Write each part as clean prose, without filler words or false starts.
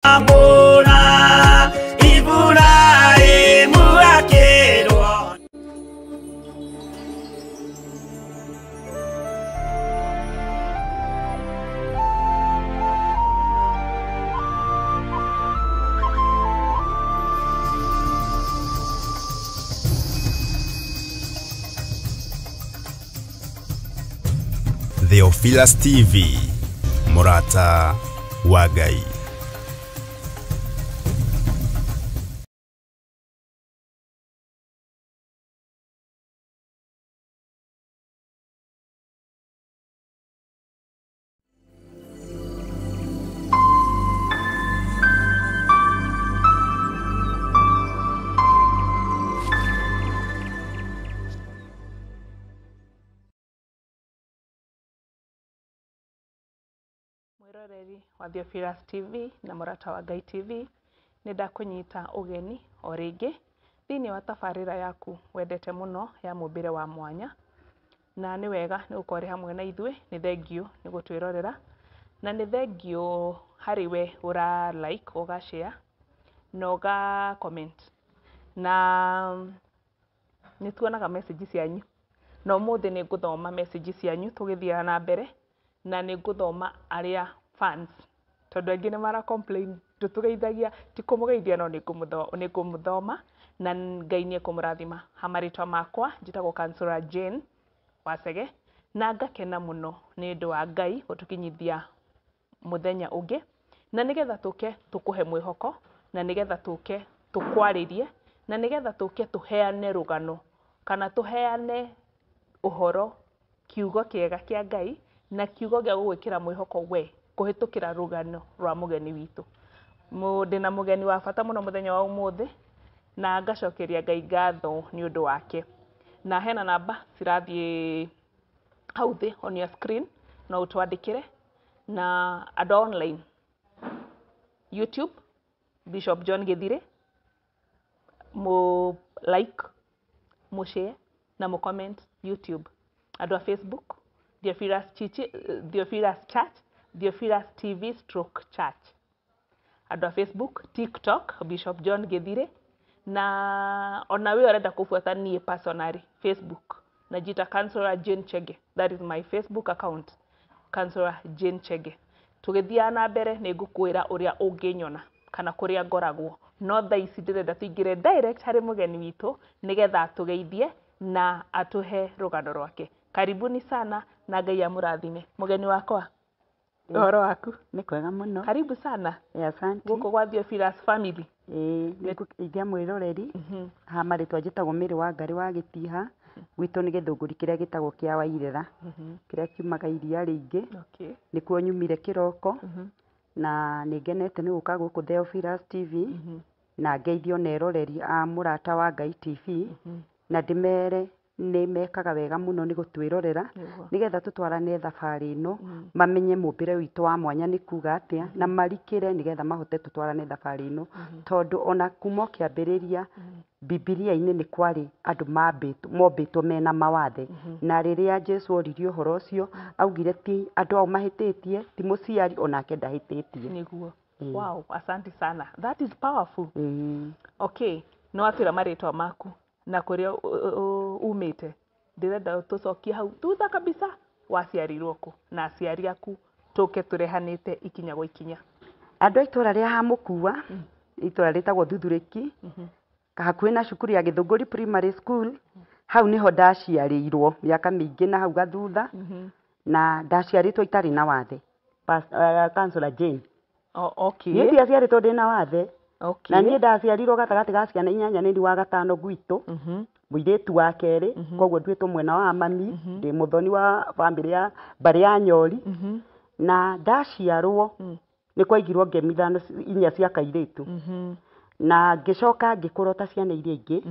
Mbura Iburahĩmu akĩrwo. Theophilus TV, Mũrata wa Ngai. Mwĩroreri wa Theophilus TV na Mũrata wa Ngai TV, nĩ ndakũnyita ũgeni o rĩngĩ thĩinĩ wa tabarĩra yaku wendete mũno ya mũmbĩre wa mwanya. Na nĩ wega nĩ gũkorwo ũrĩ hamwe na ithuĩ, nĩ thengiũ nĩ gũtwĩrorera, na nĩ thengiũ harĩ we ũra like, ũga share na ũga comment. Na nĩ tuonaga message cianyu, na ũmũthĩ nĩ ngũthoma message cianyu tũgĩthiaga na mbere, na nĩ ngũthoma arĩa fans, tondũ aingĩ nĩ mara complain ndũtũgeithagia, ti kũmũgeithia no nĩ ngũmũthoma na Ngai nĩ ekũmũrathima. Ha marĩtwa makwa njĩtagwo Councillor Jane Wacege, na ngakena mũno nĩ ũndũ wa Ngai gũtũkinyithia mũthenya ũngĩ, na nĩgetha tũke tũkũhe mwĩhoko, na nĩgetha tũke tũkwarĩrie, na nĩgetha tũke tũheane rũgano kana tũheane ũhoro, kiugo kĩega kĩa Ngai na kiugo gĩa gũgwĩkĩra mwĩhoko we kũhĩtũkĩra rũgano rwa mũgeni witũ. Ndĩna mũgeni wa bata mũno mũthenya wa ũmũthĩ, na ngacokeria Ngai ngatho nĩ ũndũ wake. Na hena namba cirathiĩ hau thĩ on your screen, no ũtwandĩkĩre. Na andũ a online, YouTube, Bishop John Gĩthirĩ, mũ like, mũ share na mũ comment YouTube. Andũ a Facebook, Theophilus Chichi, Theophilus Church, Theophilus TV stroke Church. Andũ a Facebook, TikTok, Bishop John Gĩthirĩ. Na ona we ũrenda kũbuata niĩ personally, Facebook, najita Councillor Jane Chege. That is my Facebook account, Councillor Jane Chege. Tũgĩthiaga na mbere nĩ ngũkwĩra ũrĩa ũngĩnyona kana kũrĩa ngoragwo. No thaa ici ndĩrenda tũingĩre direct harĩ mũgeni witũ nĩgetha atũgeithie na atũhe rũgano rwake. Karibuni sana na Ngai amũrathime. Mũgeni wakwa, ũhoro waku? Nĩ kwega mũno. Karibu sana. Asante. Gũkũ gwa Theophilus family. Ĩĩ, nĩ ngũgeithia mwĩroreri. Ha marĩtwa njĩtagwo Mary Wangari wa Gĩtiha. Gwitũ nĩ gĩthũngũri kĩrĩa gĩtagwo kĩa Wairera, kĩrĩa kiumaga iria rĩingĩ. Nĩkuo nyumire kĩroko. Na nĩ ngenete nĩ gũka gũkũ Theophilus TV. Na ngeithio na eroreri a Mũrata wa Ngai TV. Na ndĩmere nĩ mekaga wega mũno nĩ gũtwĩrorera, nĩgetha tũtwarane thabarĩ ĩno, mamenye mũmbĩre witũ wa mwanya nĩ kuga atĩa, na marikĩre nĩgetha mahote tũtwarane thabarĩ ĩno. Tondũ ona kuma kĩambĩrĩria Bibilia-inĩ nĩ kwarĩ andũ mombĩtwo mena mawathe. Na rĩrĩa Jesu oririe ũhoro ũcio, augire ti andũ ao mahĩtĩtie, ti mũciari onake ndahĩtĩtie. Nĩguo. Wow, asante sana. That is powerful. Okay, nĩ watwĩra marĩtwa maku na kũrĩa umĩte. Ndĩrenda tũcokie hau thutha kabisa, waciarirwo kũ na aciari aku, tũke tũrehanĩte ikinya gwa ikinya. Andũ a itũra rĩa Hamũkua, itũra rĩtagwo Thuthurĩki, hakuhĩ na cukuru ya Gĩthũngũri Primary School, hau nĩho ndaciarĩirwo mĩaka mĩingĩ na hau gathutha, na ndaciarĩtwo itarĩ na wathe. Councillor Jane. Okay. Niĩ ndiaciarĩtwo ndĩna wathe. Na niĩ ndaciarirwo gatagatĩ ga ciana inyanya, nĩ wa gatano gwitũ, mũirĩtu wa kerĩ, koguo nduĩtwo mwena wa mami, ndĩ mũthoni wa bamĩrĩ ya mbarĩ ya Nyori. Na ndaciarwo nĩ kwaigirwo ngemi ithano inya cia kairĩtu. Na ngĩcoka ngĩkũra ta ciana iria ingĩ.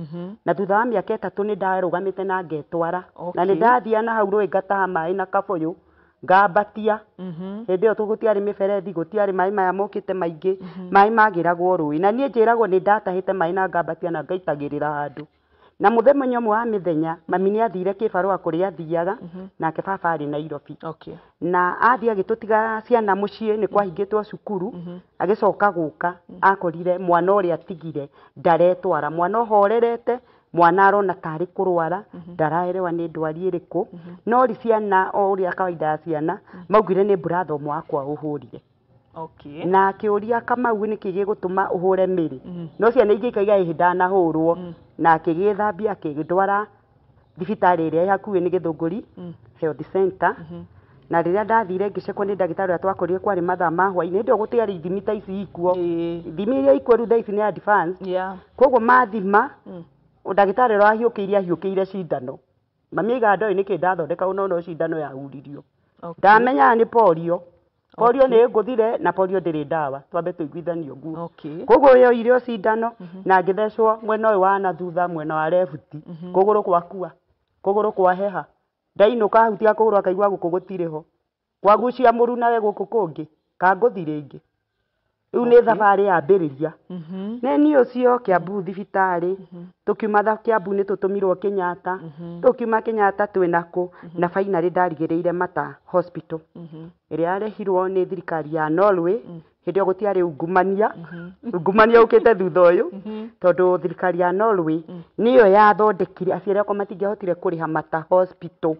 Na thutha wa mĩaka 3 nĩ ndarũgamĩte na ngetwara. Na nĩ ndathiaga na hau rũĩ ngataha maĩ na kabũyũ, ngambatia. Hĩndĩ ĩyo gũtiarĩ mĩberethi, gũtiarĩ maĩ maya mokĩte maingĩ, maĩ magĩragwo rũĩ. Na niĩ njĩragwo nĩ ndatahĩte maĩ na ngambatia na ngaitagĩrĩra handũ. Na mũthenya ũmwe wa mĩthenya mami nĩ athire kĩbarũa kũrĩa athiaga, nake baba arĩ Nairobi. Na athiĩ agĩtũtiga ciana mũciĩ, nĩ kwahingĩtwo cukuru, agĩcoka gũka akorire mwana ũrĩa atigire ndaretwara, mwana ũhorerete, mwana arona tarĩ kũrwara, ndaraerewa nĩ ndwari ĩrĩkũ. No ri ciana o ũrĩa kawaida ya ciana maugire nĩ brother ũmwe wakwa ũhũrire. Na akĩũria Kamau nĩkĩ gĩgũtũma ũhũre Mary, no ciana ingĩ ikaiga ĩhĩ ndanahũrwo. Na akĩgĩthambia akĩndwara thibitarĩ ĩrĩa ĩ hakuhĩ nĩ Gĩthũngũri Health Center. Na rĩrĩa ndathire ngĩcekwo nĩ ndagĩtarĩ ũrĩa twakorire kwarĩ mathaa ma hwaĩ-inĩ, hĩndĩ ĩyo gũtiarĩ ithimi ta ici ikuo. Ithimi iria ikuo rĩu thaa ici nĩ advanced. Koguo mathima, ndagĩtarĩ ũrĩa wahiũkĩire ahiũkĩire cindano. Mami aigaga ndoĩ nĩkĩ ndathondeka no no cindano yahuririo. Ndamenyaga nĩ polio. Polio nĩ ĩngũthire na polio ndĩrĩ ndawa, twambe tũiguithanie ũguo. Koguo yoire o cindano na ngĩthecwo mwena ũyũ wa na thutha, mwena wa left, kũgũrũ gwakua, kũgũrũ kwaheha. Ndainũka ahutia kũgũrũ akaigua gũkũ gũtirĩ ho, kwagucia mũru nawe gũkũ kũngĩ kangũthi rĩngĩ. Rĩu nĩ thabarĩ yambĩrĩria. Nĩ niĩ ũcio Kiambu thibitarĩ, tũkiuma Kiambu nĩ tũtũmirwo Kenyatta, tũkiuma Kenyatta twĩna kũ, na finally ndarigĩrĩire Mata Hospital ĩrĩa yarehirwo nĩ thirikari ya Norway. Hĩndĩ ĩyo gũtiarĩ ungumania, ungumania ũkĩte thutha ũyũ, tondũ thirikari ya Norway nĩyo yathondekire, aciari akwa matingĩahotire kũrĩha Mata Hospital,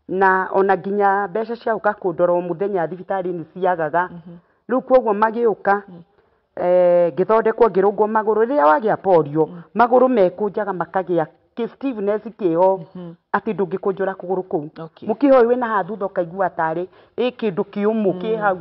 na ona nginya mbeca cia gũka kũndora o mũthenya thibitarĩ nĩ ciagaga. Rĩu koguo magĩũka, ngĩthondekwo ngĩrũngwo magũrũ. Rĩrĩa wagĩa polio magũrũ mekũnjaga makagĩa kĩ stiffness kĩho atĩ ndũngĩkũnjũra kũgũrũ kũu. Mũkiha ũyũ wĩna haha thutha ũkaigua tarĩ ĩ kĩndũ kĩũmũ kĩ hau.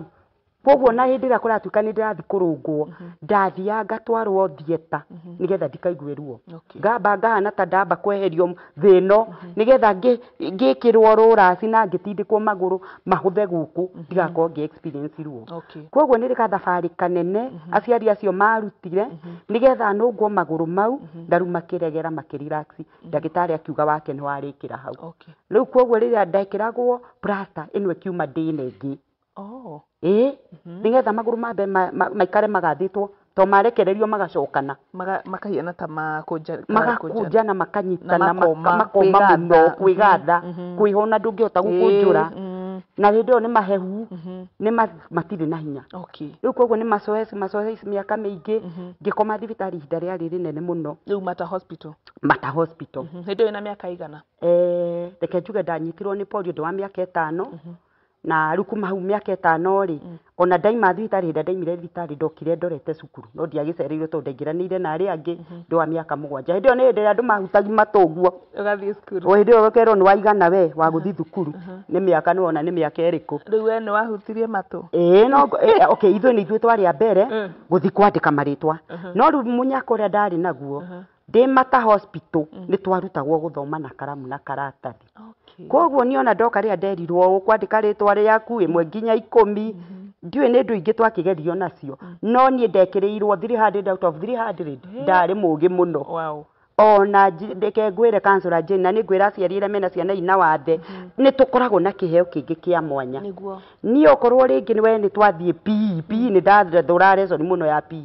Koguo na hĩndĩ ĩrĩa kũratuĩka nĩ ndĩrathiĩ kũrũngwo, ndathiaga ngatwarwo theatre nĩgetha ndikaigue ruo. Ngamba ngahana ta ndamba kweherio thĩ ĩno nĩgetha ngĩkĩrwo rũraci na ngĩtindĩkwo magũrũ mahũthe gũkũ, ndigakorwo ngĩ experience ruo. Koguo nĩ gathabarĩ kanene aciari acio marutire nĩgetha nũngwo magũrũ mau, na rĩu makĩregera makĩrelax. Ndagĩtarĩ akiuga wake nĩ warĩkĩra hau. Rĩu koguo rĩrĩa ndekĩragwo plaster ĩno ĩkiuma ndĩna ĩngĩ. Ĩĩ, nĩgetha magũrũ mambe maikare magathĩtwo, to marekererio magacokana. Makahiana ta makũnja, magakũnjana makanyitana, makoma mũno, kwĩgatha, kwĩhona ndũngĩhota gũkũnjũra. Na hĩndĩ ĩyo nĩ mahehu, nĩ matirĩ na hinya. Rĩu koguo nĩ macoeci macoeci mĩaka mĩingĩ, ngĩkoma thibitarĩ ihinda rĩarĩ rĩnene mũno. Rĩu Mata Hospital. Mata Hospital. Hĩndĩ ĩyo wĩna mĩaka igana? Reke njuge ndanyitirwo nĩ polio ndĩ wa mĩaka 5. Na rĩu kuma hau mĩaka 5 rĩ, ona ndaima thibitarĩ, hĩndĩ ndaimire thibitarĩ ndokire ndorete cukuru, no ndiagĩcereirwo tondũ ndaingĩranĩire na arĩa angĩ ndĩ wa mĩaka 7. Hĩndĩ ĩyo nĩ hĩndĩ ĩrĩa andũ mahutagia matũ ũguo. Ũgathiĩ cukuru. O hĩndĩ ĩyo ũkerwo nĩ waigana we wa gũthiĩ thukuru. Nĩ mĩaka nĩ wona nĩ mĩaka ĩrĩkũ. Rĩu we nĩ wahutirie matũ? Ĩĩ, no, okay, ithuĩ nĩ ithuĩ twarĩ a mbere gũthiĩ kwandĩka marĩtwa. No rĩu mũnyaka ũrĩa ndarĩ naguo, ndĩ Mata Hospital nĩ twarutagwo gũthoma na karamu na karatathi. Koguo niĩ ona ndoka rĩrĩa nderirwo ũkwandĩka rĩtwa rĩaku 1 nginya 10, ndiũĩ nĩ ndũ ingĩ twakĩgerio nacio, no niĩ ndekĩrĩirwo 300 out of 300, ndarĩ mũgĩ mũno. Ona ndeke ngwĩre Councillor Jane, na nĩ ngwĩra aciari arĩa mena ciana ina wathe, nĩ tũkoragwo na kĩheo kĩngĩ kĩa mwanya. Niĩ okorwo rĩngĩ nĩ we nĩ twathiĩ PE, PE nĩ ndathũra lesson mũno ya PE.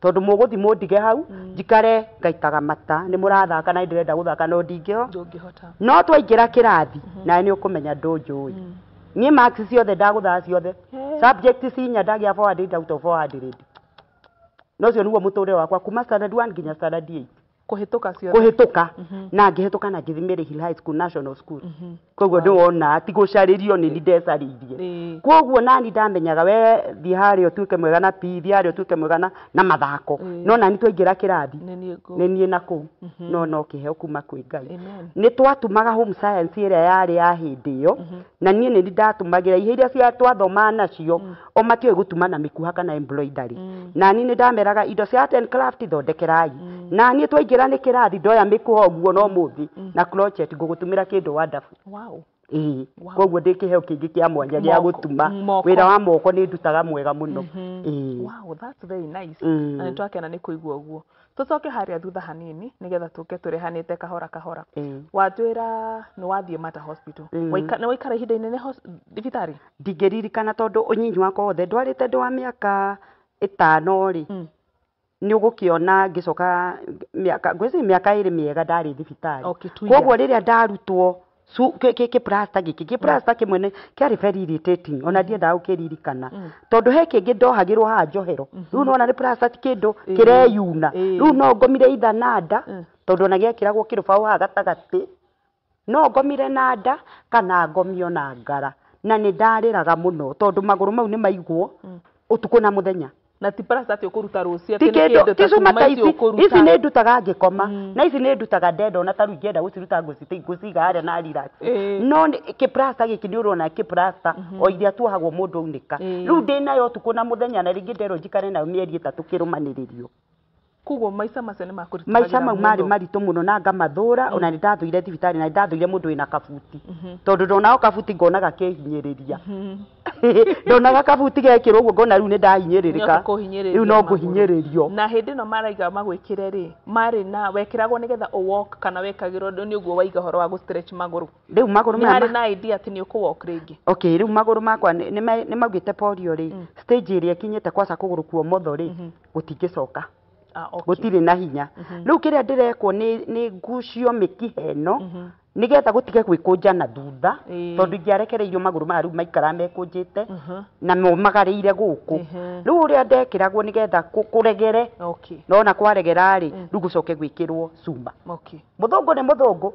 Tondũ mũgũthiĩ mũndige hau, njikare ngaitaga mata, nĩ mũrathaka na ndĩrenda gũthaka no ndingĩhota. No twaingĩra kĩrathi, nawe nĩ ũkũmenya ndũnjũĩ. Niĩ marks ciothe ndagũthaa ciothe. Subject cinya ndagĩa 400 out of 400. No ũcio nĩguo mũtũrĩre wakwa kuma standard 1 nginya standard 8. Kũhĩtũka ciothe. Kũhĩtũka. Na ngĩhĩtũka na ngĩthiĩ Mary Hill High School National School. Koguo ndĩwona ti gũcarĩrio nĩ ndecarĩirie. Koguo nani ndamenyaga we thiĩ harĩa ũtuĩke mwega na PE, thiĩ harĩa ũtuĩke mwega na mathako. No nani twaingĩra kĩrathi nĩ niĩ na kũu. No no kĩheo kuma kwĩ Ngai. Nĩ twatumaga home science ĩrĩa yarĩ ya hĩndĩ ĩyo, na niĩ nĩ ndatũmagĩra ihe iria cia twathomaga nacio, o matioĩ gũtuma na mĩkuha kana embroidery. Na niĩ nĩ ndameraga indo cia art and craft thondekerai. Na niĩ twaingĩra nĩ kĩrathi ndoya mĩkuha ũguo no mũthĩ na crochet ngũgũtumĩra kĩndũ wonderful. Ĩĩ, koguo ndĩ kĩheo kĩngĩ kĩa mwanya gĩa gũtuma. Wĩra wa moko nĩ ndutaga mwega mũno. Ĩĩ. Wow, that's very nice. Na nĩ twakena nĩ kũigua ũguo. Tũcoke harĩa thutha hanini nĩgetha tũke tũrehanĩte kahora kahora. Wanjĩra nĩ wathiĩ Mata Hospital. Nĩ waikara ihinda inene thibitarĩ? Ndingĩririkana tondũ ũnyinyi wakwa wothe ndwarĩte ndĩ wa mĩaka 5 rĩ. Nĩ ũgũkĩona ngĩcoka mĩaka ngwĩciria mĩaka 2 mĩega ndarĩ thibitarĩ. Koguo rĩrĩa ndarutwo kĩ-plaster gĩkĩ kĩ-plaster kĩmwe kĩarĩ very irritating ona ndiendaga gũkĩririkana tondũ he kĩngĩ ndohagĩrwo haha njohero rĩu nĩwona nĩ plaster ti kĩndũ kĩreyuna rĩu no ngomire itha na nda tondũ ona gĩekĩragwo kĩrũbaũ haha gatagatĩ no ngomire na nda kana ngomio na ngara na nĩ ndarĩraga mũno tondũ magũrũ mau nĩ maigwo ũtukũ na mũthenya. Na ti plaster atĩ ũkũruta rũciũ atĩ nĩ kĩndũ ta cuma ici ici nĩ ndutaga ngĩkoma na ici nĩ ndutaga ndenda ona ta rĩu ingĩenda gũciruta ngũciga harĩa na relax no kĩ-plaster gĩkĩ nĩ ũrona kĩ-plaster o iria tuohagwo mũndũ aunĩka rĩu ndĩ nayo ũtukũ na mũthenya na rĩngĩ nderwo njikare nayo mĩeri 3 kĩrũmanĩrĩrio. Koguo maica macio nĩ makũritũhagĩra maica mau marĩ maritũ mũno na ngamathũra ona nĩ ndathũire thibitarĩ na nĩ ndathũire mũndũ wĩna kabuti tondũ ndonaga kabuti ngonaga kĩhinyĩrĩria ndonaga kabuti gekĩrwo ũguo ngona rĩu nĩ ndahinyĩrĩrĩka rĩu no ngũhinyĩrĩrio. Na hĩndĩ ĩno maraiga magwĩkĩre rĩ marĩ na wekĩragwo nĩgetha ũ-walk kana wekagĩrwo nĩ ũguo waiga ũhoro wa gũ-stretch magũrũ rĩu magũrũ maya nĩ harĩ na idea atĩ nĩ ũkũ-walk rĩngĩ? Okay, rĩu magũrũ makwa nĩ maugĩte polio rĩ stage ĩrĩa ĩkinyĩte kwaca kũgũrũ kwa ũmotho rĩ gũtingĩcoka. Gũtirĩ na hinya rĩu kĩrĩa ndĩrekwo nĩ ngucio mĩkiha ĩno nĩgetha gũtige gwĩkũnja na thutha tondũ ingĩarekereirio magũrũ maya rĩu maikara mekũnjĩte na momagarĩire gũkũ rĩu ũrĩa ndekĩragwo nĩgetha kũregere nona kwaregera rĩ rĩu gũcoke gwĩkĩrwo cuma. Mũthũngũ nĩ mũthũngũ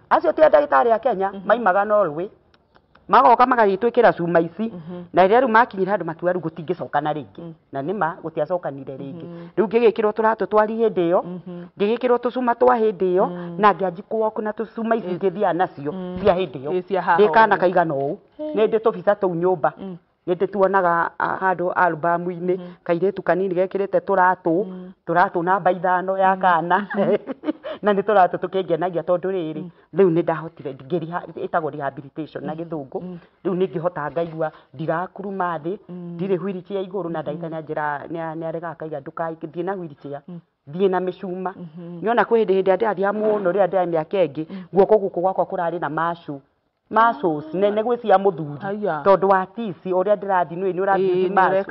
acio ti ndagĩtarĩ a Kenya maimaga Norway magoka magagĩtwĩkĩra cuma ici na rĩrĩa rĩu makinyire handũ makiuga rĩu gũtingĩcokana rĩngĩ na nĩma gũtiacokanire rĩngĩ rĩu ngĩgĩkĩrwo tũratũ twari hĩndĩ ĩyo ngĩgĩkĩrwo tũcuma twa hĩndĩ ĩyo na ngĩanji kũwalk na tũcuma ici ngĩthiaga nacio cia hĩndĩ ĩyo ndĩ kana kaigana ũũ nĩ ndĩ tũbica tũu nyũmba nĩ ndĩtuonaga handũ albamu-inĩ kairĩtu kanini gekĩrĩte tũratũ namba 5 ya kana na nĩ tũratũ tũkĩngenagia tondũ rĩrĩ rĩu nĩ ndahotire ĩtagwo rehabilitation na gĩthũngũ rĩu nĩ ngĩhota ngaigua ndirakuruma thĩ ndirĩ wheelchair igũrũ na ndagĩtarĩ nĩ aregaga akaiga ndũgathiĩ na wheelchair thiĩ na mĩcuma nĩona kwĩ hĩndĩ ĩrĩa ndĩrathiaga mũno rĩrĩa ndĩrarĩ mĩaka ĩngĩ guoko gũkũ gwakwa kũrarĩ na macu muscles nene gwĩ cia mũthuri tondũ wa tici ũrĩa ndĩrathiĩ nĩ ũrathiĩ muscles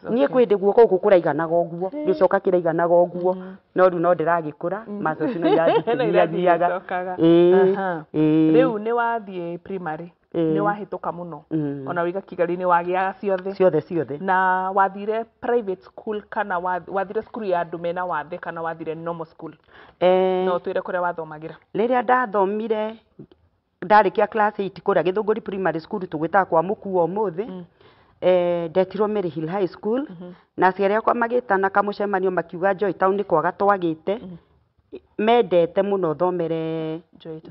niĩ kwĩ hĩndĩ guoko gũkũ kũraiganaga ũguo gĩcoka kĩraiganaga ũguo no rĩu no ndĩragĩkũra muscles no irathiĩ. Rĩu nĩ wathiĩ primary nĩ wahĩtũka mũno ona wĩiga Kigali nĩ wagĩaga ciothe ciothe na wathire private school kana wathire cukuru ya andũ mena wathe kana wathire normal school? No twĩre kũrĩa wathomagĩra. Rĩrĩa ndathomire ndarĩkia class 8 kũrĩa Gĩthũngũri Primary School tũgwĩtaga kwa Mũkuo ũmũthĩ ndetirwo Mary Hill High School na aciari akwa magĩtana kamũcemanio makiuga Joy Town nĩ kwaga twagĩte mendete mũno thomere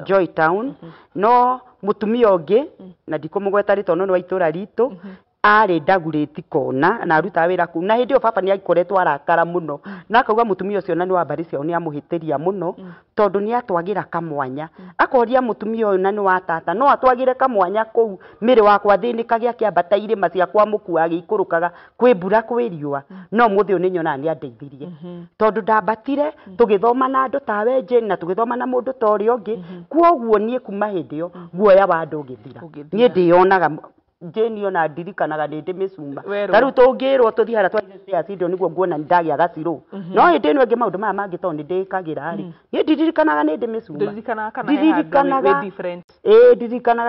Joy Town no mũtumia ũngĩ na ndikũmũgweta rĩtwa no nĩ wa itũra ritũ arĩ ndagurĩti kona na arutaga wĩra kũu na hĩndĩ ĩyo baba nĩ akoretwo arakara mũno na akauga mũtumia ũcio na nĩ wa mbarĩ ciao nĩ amũhĩtĩria mũno tondũ nĩ atwagĩra kamwanya akoria mũtumia ũyũ na nĩ wa tata no atwagĩre kamwanya kũu mĩrĩ wakwa thĩnĩkage akĩambata irĩma cia kwa Mũkua agĩikũrũkaga kwĩ mbura kwĩ riũa no mũthĩ ũyũ nĩ nyonaga nĩ andeithirie tondũ ndambatire tũgĩthoma na andũ tawe Jane na tũgĩthoma na mũndũ ta ũrĩa ũngĩ kwoguo niĩ kuma hĩndĩ ĩyo guoya wa andũ ũgĩthira niĩ ndĩyonaga Jane ona ndirikanaga nĩ ndĩ mĩcuma ta rĩu tũngĩrwo tũthiĩ harĩa twa indo nĩguo nguona nĩ ndagĩa gacirũ no hĩndĩ ĩno ĩngĩ maũndũ maya mangĩ tondũ nĩ ndĩkagĩra rĩ niĩ ndirikanaga nĩ ndĩ mĩcuma ndirikanaga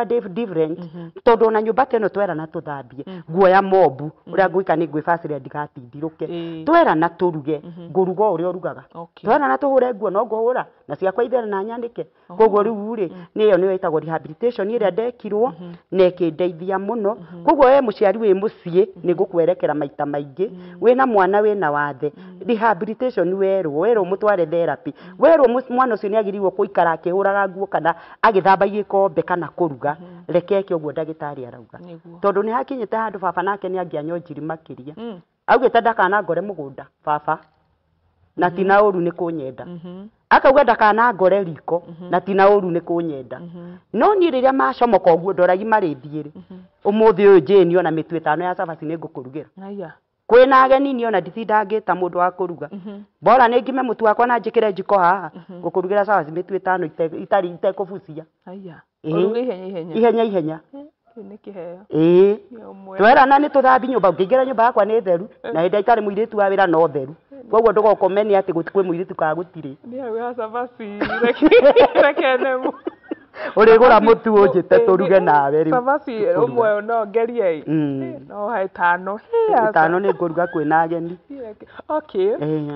ndĩ different tondũ ona nyũmba ta ĩno twerana tũthambie nguoya mobu ũrĩa ngwĩka nĩ ngwĩbacĩrĩra ndigatindirũke twerana tũruge ngũruga o ũrĩa ũrugaga twerana tũhũre nguo no ngũhũra na ciakwa ithere na nyanĩke koguo rĩu rĩ nĩ ĩyo nĩyo ĩtagwo rehabilitation ĩrĩa ndekirwo na ĩkĩndeithia mũno koguo we mũciari wĩ mũciĩ nĩ ngũkwerekera maita maingĩ wĩna mwana wĩna wathe rehabilitation werwo mũtware therapy werwo mwana ũcio nĩ agĩrĩirwo gũikara akĩhũraga nguo kana agĩthambagia gĩkombe kana kũruga reke eke ũguo ndagĩtarĩ arauga tondũ nĩ hakinyĩte handũ baba nake nĩ angĩanyonjiri makĩria augĩte ndakanangore mũgũnda baba na ti na ũru nĩ kũnyenda akauga ndakanangore riko na ti na ũru nĩ kũnyenda no niĩ rĩrĩa macomoka ũguo ndoragi marĩthiĩ rĩ ũmũthĩ ũyũ Jane ona mĩtu 5 ya cabaci nĩ ngũkũrugĩra kwĩna ageni niĩ ona nditindangĩta mũndũ wa kũruga bora nĩ ngime mũtu wakwa na njĩkĩre njiko haha ngũkũrugĩra cabaci mĩtu 5 itarĩ itekũbucia ihenya ihenya nĩ kĩheo ĩĩ twerana nĩ tũthambi nyũmba ũngĩingĩra nyũmba yakwa nĩ theru na hĩndĩ ĩtarĩ mũirĩtu wa wĩra no theru Koguo ndũgoka ũmene atĩ kwĩ mũirĩtu kana gũtirĩ. Niĩ hau cabaci reke nemu. Ũrĩgũra mũtu ũnjĩte tũruge nawe rĩu. Cabaci ũmwe no ngerie ĩ. No he ĩtano. Ĩtano nĩ ngũruga kwĩna ageni. Okay.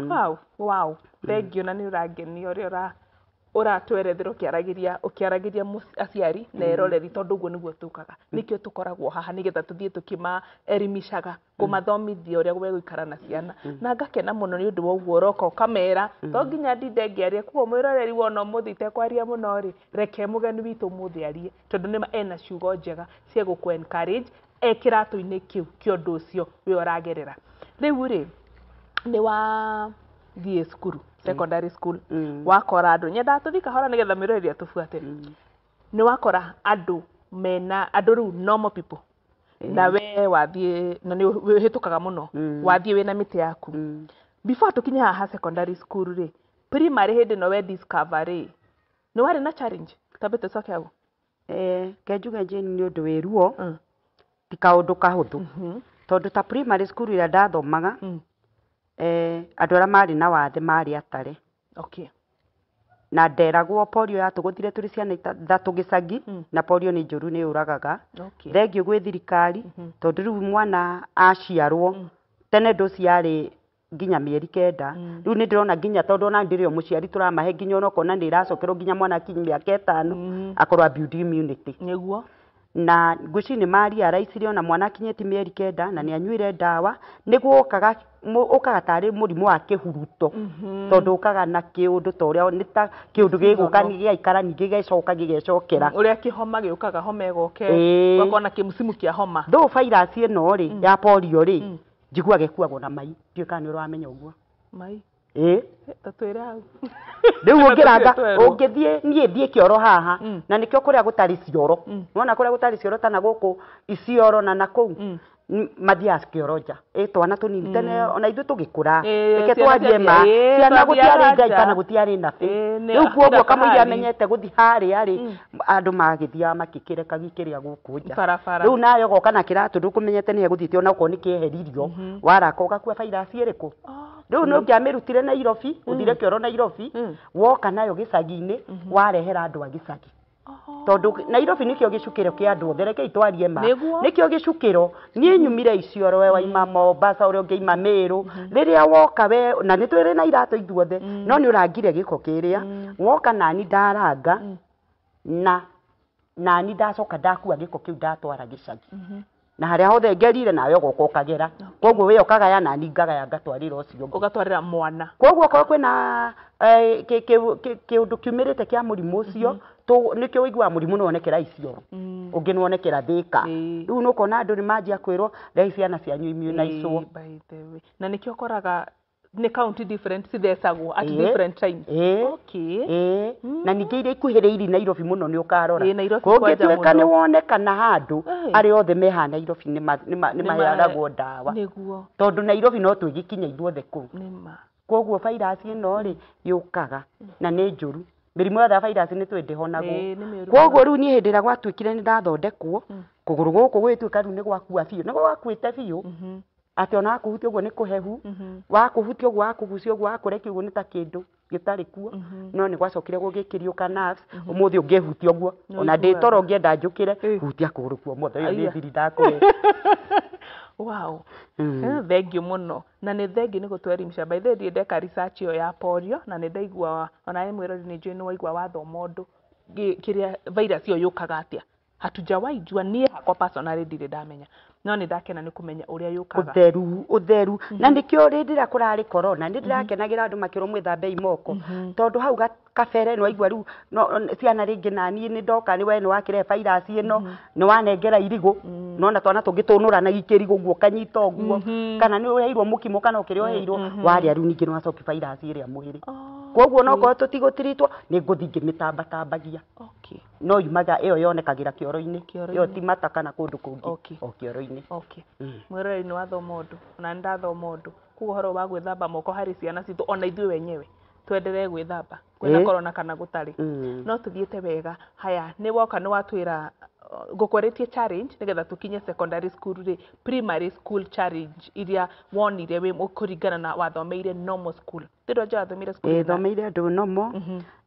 Wow, wow. Thank you na nĩ ũrangenia ũrĩa ũratwerethera ũkĩaragĩria aciari na eroreri tondũ ũguo nĩguo tũkaga. Nĩkĩo tũkoragwo haha nĩgetha tũthiĩ tũkĩmaelimishaga kũmathomithia ũrĩa megũikara na ciana. Na ngakena mũno nĩ ũndũ wa ũguo ũroka ũkamera to nginya ndinde ngĩaria. Koguo mwĩroreri wona ũmũthĩ itekwaria mũno rĩ, reke mũgeni witũ ũmũthĩ arie tondũ nĩma ena ciugo njega cia gũkũ encourage e kĩratũ-inĩ kĩu kĩa ũndũ ũcio we ũragerera. Rĩu rĩ, nĩ wathiĩ cukuru secondary school wakora andũ nyendaga tũthiĩ kahora nĩgetha mwĩroreri atũbuate. Nĩ wakora andũ mena andũ rĩu normal people na we wathiĩ na nĩ ũhĩtũkaga mũno wathiĩ wĩna mĩtĩ yaku. Before tũkinye haha secondary school rĩ, primary hĩndĩ ĩno we discover rĩ, nĩ warĩ na challenge? Twambe tũcoke hau. Ke njuge Jane nĩ ũndũ wĩ ruo, ti kaũndũ kahũthũ. Tondũ ta primary school ĩrĩa ndathomaga, andũ arĩa marĩ na wathe marĩ atare. Okay. Na nderagwo polio yatũgũthire tũrĩ ciana ithatũ gĩcagi, na polio nĩ njũru nĩ yũragaga. Okay. Thengiũ gwĩ thirikari, tondũ rĩu mwana aciarwo, tene ndũciarĩ nginya mĩeri 9. Rĩu nĩ ndĩrona nginya tondũ ona ndĩrĩ o mũciari tũramahe nginya ona ũkona nĩ ĩracokerwo nginya mwana akinyi mĩaka 5 akorwo a build immunity. Nĩguo. Na ngwĩciria nĩ marealize ona mwana akinyĩtie mĩeri 9 na nĩ anyuire ndawa, nĩguo ũkaga ũkaga tarĩ mũrimũ wa kĩhuruto. Tondũ ũkaga na kĩũndũ ta ũrĩa nĩ ta kĩũndũ gĩgũka gĩgaikara ningĩ gĩgacoka gĩgecokera. Ũrĩa kĩhoma gĩũkaga homa ĩgoke, ũgakorwo na kĩmsimu kĩa homa. Though virus ĩno rĩ ya polio rĩ, njiguaga ĩkuagwo na mai. Ndiũĩ kana nĩ ũramenya ũguo. Mai. Ĩĩ. Tatwĩre hau. Rĩu ũngĩranga ũngĩthiĩ niĩ thiĩ kĩoro haha na nĩkĩo kũrĩa gũtarĩ cioro. Nĩwona kũrĩa gũtarĩ cioro ta na gũkũ Isiolo na nakũu mathiaga kĩoro nja. Twana tũnini tene ona ithuĩ tũgĩkũra. Reke twarie ma ciana gũtiarĩ ngai kana gũtiarĩ nabi. Rĩu koguo kamũira amenyete gũthiĩ harĩa rĩ, andũ magĩthiaga makĩkĩrekagia kĩrĩa gũkũ nja. Rĩu nawe ũgoka na kĩratũ ndũkũmenyete nĩ egũthiĩte ona okorwo nĩ kĩeheririo, waraka ũgakua virus ĩrĩkũ. Rĩu nĩ ũngĩamĩrutire Nairobi, ũthire kĩoro Nairobi, woka nayo gĩcagi-inĩ, warehera andũ a gĩcagi. Tondũ Nairobi nĩkĩo gĩcukĩro kĩa andũ othe, rekei twarie ma. Nĩkĩo gĩcukĩro, niĩ nyumire Isiolo, we waima Mombasa, ũrĩa ũngĩ aima Meru. Rĩrĩa woka we, na nĩ twĩrĩ na iratũ ithuothe, no nĩ ũrangire gĩko kĩrĩa, woka nani ndaranga, na nani ndacoka ndakua gĩko kĩu ndatwara gĩcagi. Na harĩa hothe ngerire nawe ũgoka ũkagera. Koguo we ũkagaya nani ngagaya ngatwarĩra ũcio ũngĩ. Ũgatwarĩra mwana. Koguo okorwo kwĩna kĩũndũ kiumĩrĩte kĩa mũrimũ ũcio, nĩkĩo ũiguaga mũrimũ nĩwonekera Isiolo, ũngĩ nĩwonekera Thĩka. Rĩu nĩ ũkona andũ nĩmanjia kwĩrwo rehei ciana cianyu immunizwo. By the way. Na nĩkĩo ũkoraga nĩ county different cithecagwo at different times. Okay. Na ningĩ iria ikuhĩrĩirie Nairobi mũno nĩ ũkarora. Nairobi kwanja Kũngĩtuĩka mũno. nĩ wonekana handũ, arĩa othe meha Nairobi nĩ maheanagwo ndawa. Nĩguo. Tondũ Nairobi no twĩgĩkinya ithuothe kũu. Nĩma. Koguo virus ĩno rĩ yũkaga na nĩ njũru. Mĩrimũ yothe ya virus nĩ twĩ ndĩhonagwo. Koguo rĩu niĩ hĩndĩ ĩrĩa gwatuĩkire nĩ ndathondekwo, kũgũrũ gũkũ gũgĩtuĩka rĩu nĩ gwakua biũ. Nĩ gwakuĩte biũ. Atĩ ona wakũhutia ũguo nĩ kũhehu, wakũhutia ũguo wakũgucia ũguo wakũrekia ũguo nĩ ta kĩndũ gĩtarĩ kuo. No nĩ gwacokire gũgĩkĩriũka nerves, ũmũthĩ ũngĩhutia ũguo, ona ndĩ toro ũngĩenda njũkĩre, hutia kũgũrũ kwa ũmotho, ĩyo nĩ thiri ndakũhe. Wow. Thengiũ mũno. Na nĩ thengiũ nĩ gũtwelimisha. By the way, ndirĩ ndeka research ĩyo ya polio na nĩ ndaigua ona we mwĩrori nĩ njũĩ nĩ waigua wathoma ũndũ kĩrĩa virus ĩyo yũkaga atĩa. Hatujawahi jua, niĩ hakwa personally ndirĩ ndamenya. No nĩ ndakena nĩ kũmenya ũrĩa yũkaga. Ũtheru, ũtheru. Na nĩkĩo rĩndĩ ĩrĩa kũrarĩ corona, nĩ ndĩrakenagĩra andũ makĩrwo mwĩthambei moko. Tondũ hau kabere nĩ waigua rĩu ciana rĩngĩ naniĩ nĩ ndoka nĩ we nĩ wakĩrehe virus ĩno, nĩ wanengera irigũ, nona twana tũngĩ tũnũranagia kĩrigũ ũguo ũkanyita ũguo, kana nĩ ũheirwo mũkimo kana ũkĩrĩa ũheirwo, warĩa rĩu ningĩ nĩ wacokia virus ĩrĩa mwĩrĩ. Koguo no korwo tũtigũtiritwo, nĩ ngũthiĩ ngĩmĩtambatambagia. Okay. No yumaga ĩyo yonekagĩra kĩoro-inĩ, ĩyo ti mata kana kũndũ kũngĩ, o kĩoro-inĩ. Okay. Mwĩroreri nĩ wathoma ũndũ, ona nĩ ndathoma ũndũ. Koguo ũhoro wa gwĩthamba moko harĩ ciana citũ ona ithuĩ wenyewe twenderee gwĩthamba kwĩna corona kana gũtarĩ. No tũthiĩte wega. Haya, nĩ woka nĩ watwĩra Ngũkũrĩtie challenge nĩgetha tũkinye secondary school rĩ, primary school challenge iria wonire wĩ kũringana na wathomeire normal school. Ndĩrona nja wathomeire school Ĩĩ, thomeire andũ nomo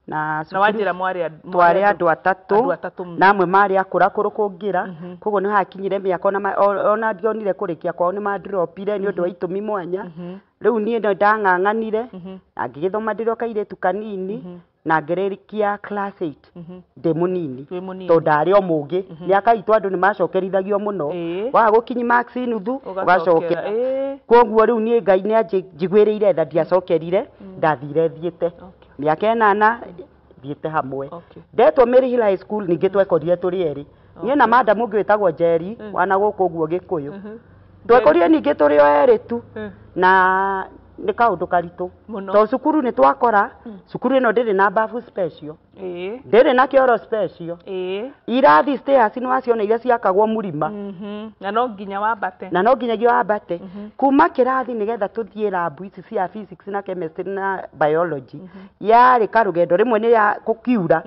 na na cukuru wanjĩra mwarĩ twarĩ andũ atatũ. Andũ atatũ. Na amwe marĩ akũrakũrũ kũngĩra, koguo nĩ hakinyire mĩaka ona ona ndionire kũrĩkia kwao nĩ mandropire nĩ ũndũ wa itũmi mwanya. Rĩu niĩ no ndang'ang'anire na ngĩgĩthoma ndĩrĩ o kairĩtu kanini na ngĩrĩkia class 8 ndĩ mũnini. Wĩ mũnini. Tondũ ndarĩ o mũgĩ, mĩaka itũ andũ nĩ macokerithagio mũno. Waga gũkinyi marks nuthu ũgacokera. ũgacokera. Ĩĩ. Koguo rĩu niĩ Ngai nĩ anjiguĩrĩire tha, ndiacokerire, ndathire thiĩte mĩaka 8 thiĩte hamwe. Ndetwo Mary Hill High School ningĩ twekorire tũrĩ erĩ, niĩ na madam ũngĩ wĩtagwo Njeri wana gũkũ ũguo Gĩkũyũ. Twekorire ningĩ tũrĩ o erĩ tu. Na nĩ kaũndũ karitũ Mũno. tondũ cukuru nĩ twakora cukuru ĩno ndĩrĩ na bafu special, ndĩrĩ na kĩoro special. Irathi stairs nĩ waciona iria ciakagwo mũrima. Na no nginya wambate. Na no nginyagia wambate kuma kĩrathi nĩgetha tũthiĩ lab ici cia physics na chemistry na biology. Yarĩ karũgendo rĩmwe nĩ ya gũkiura.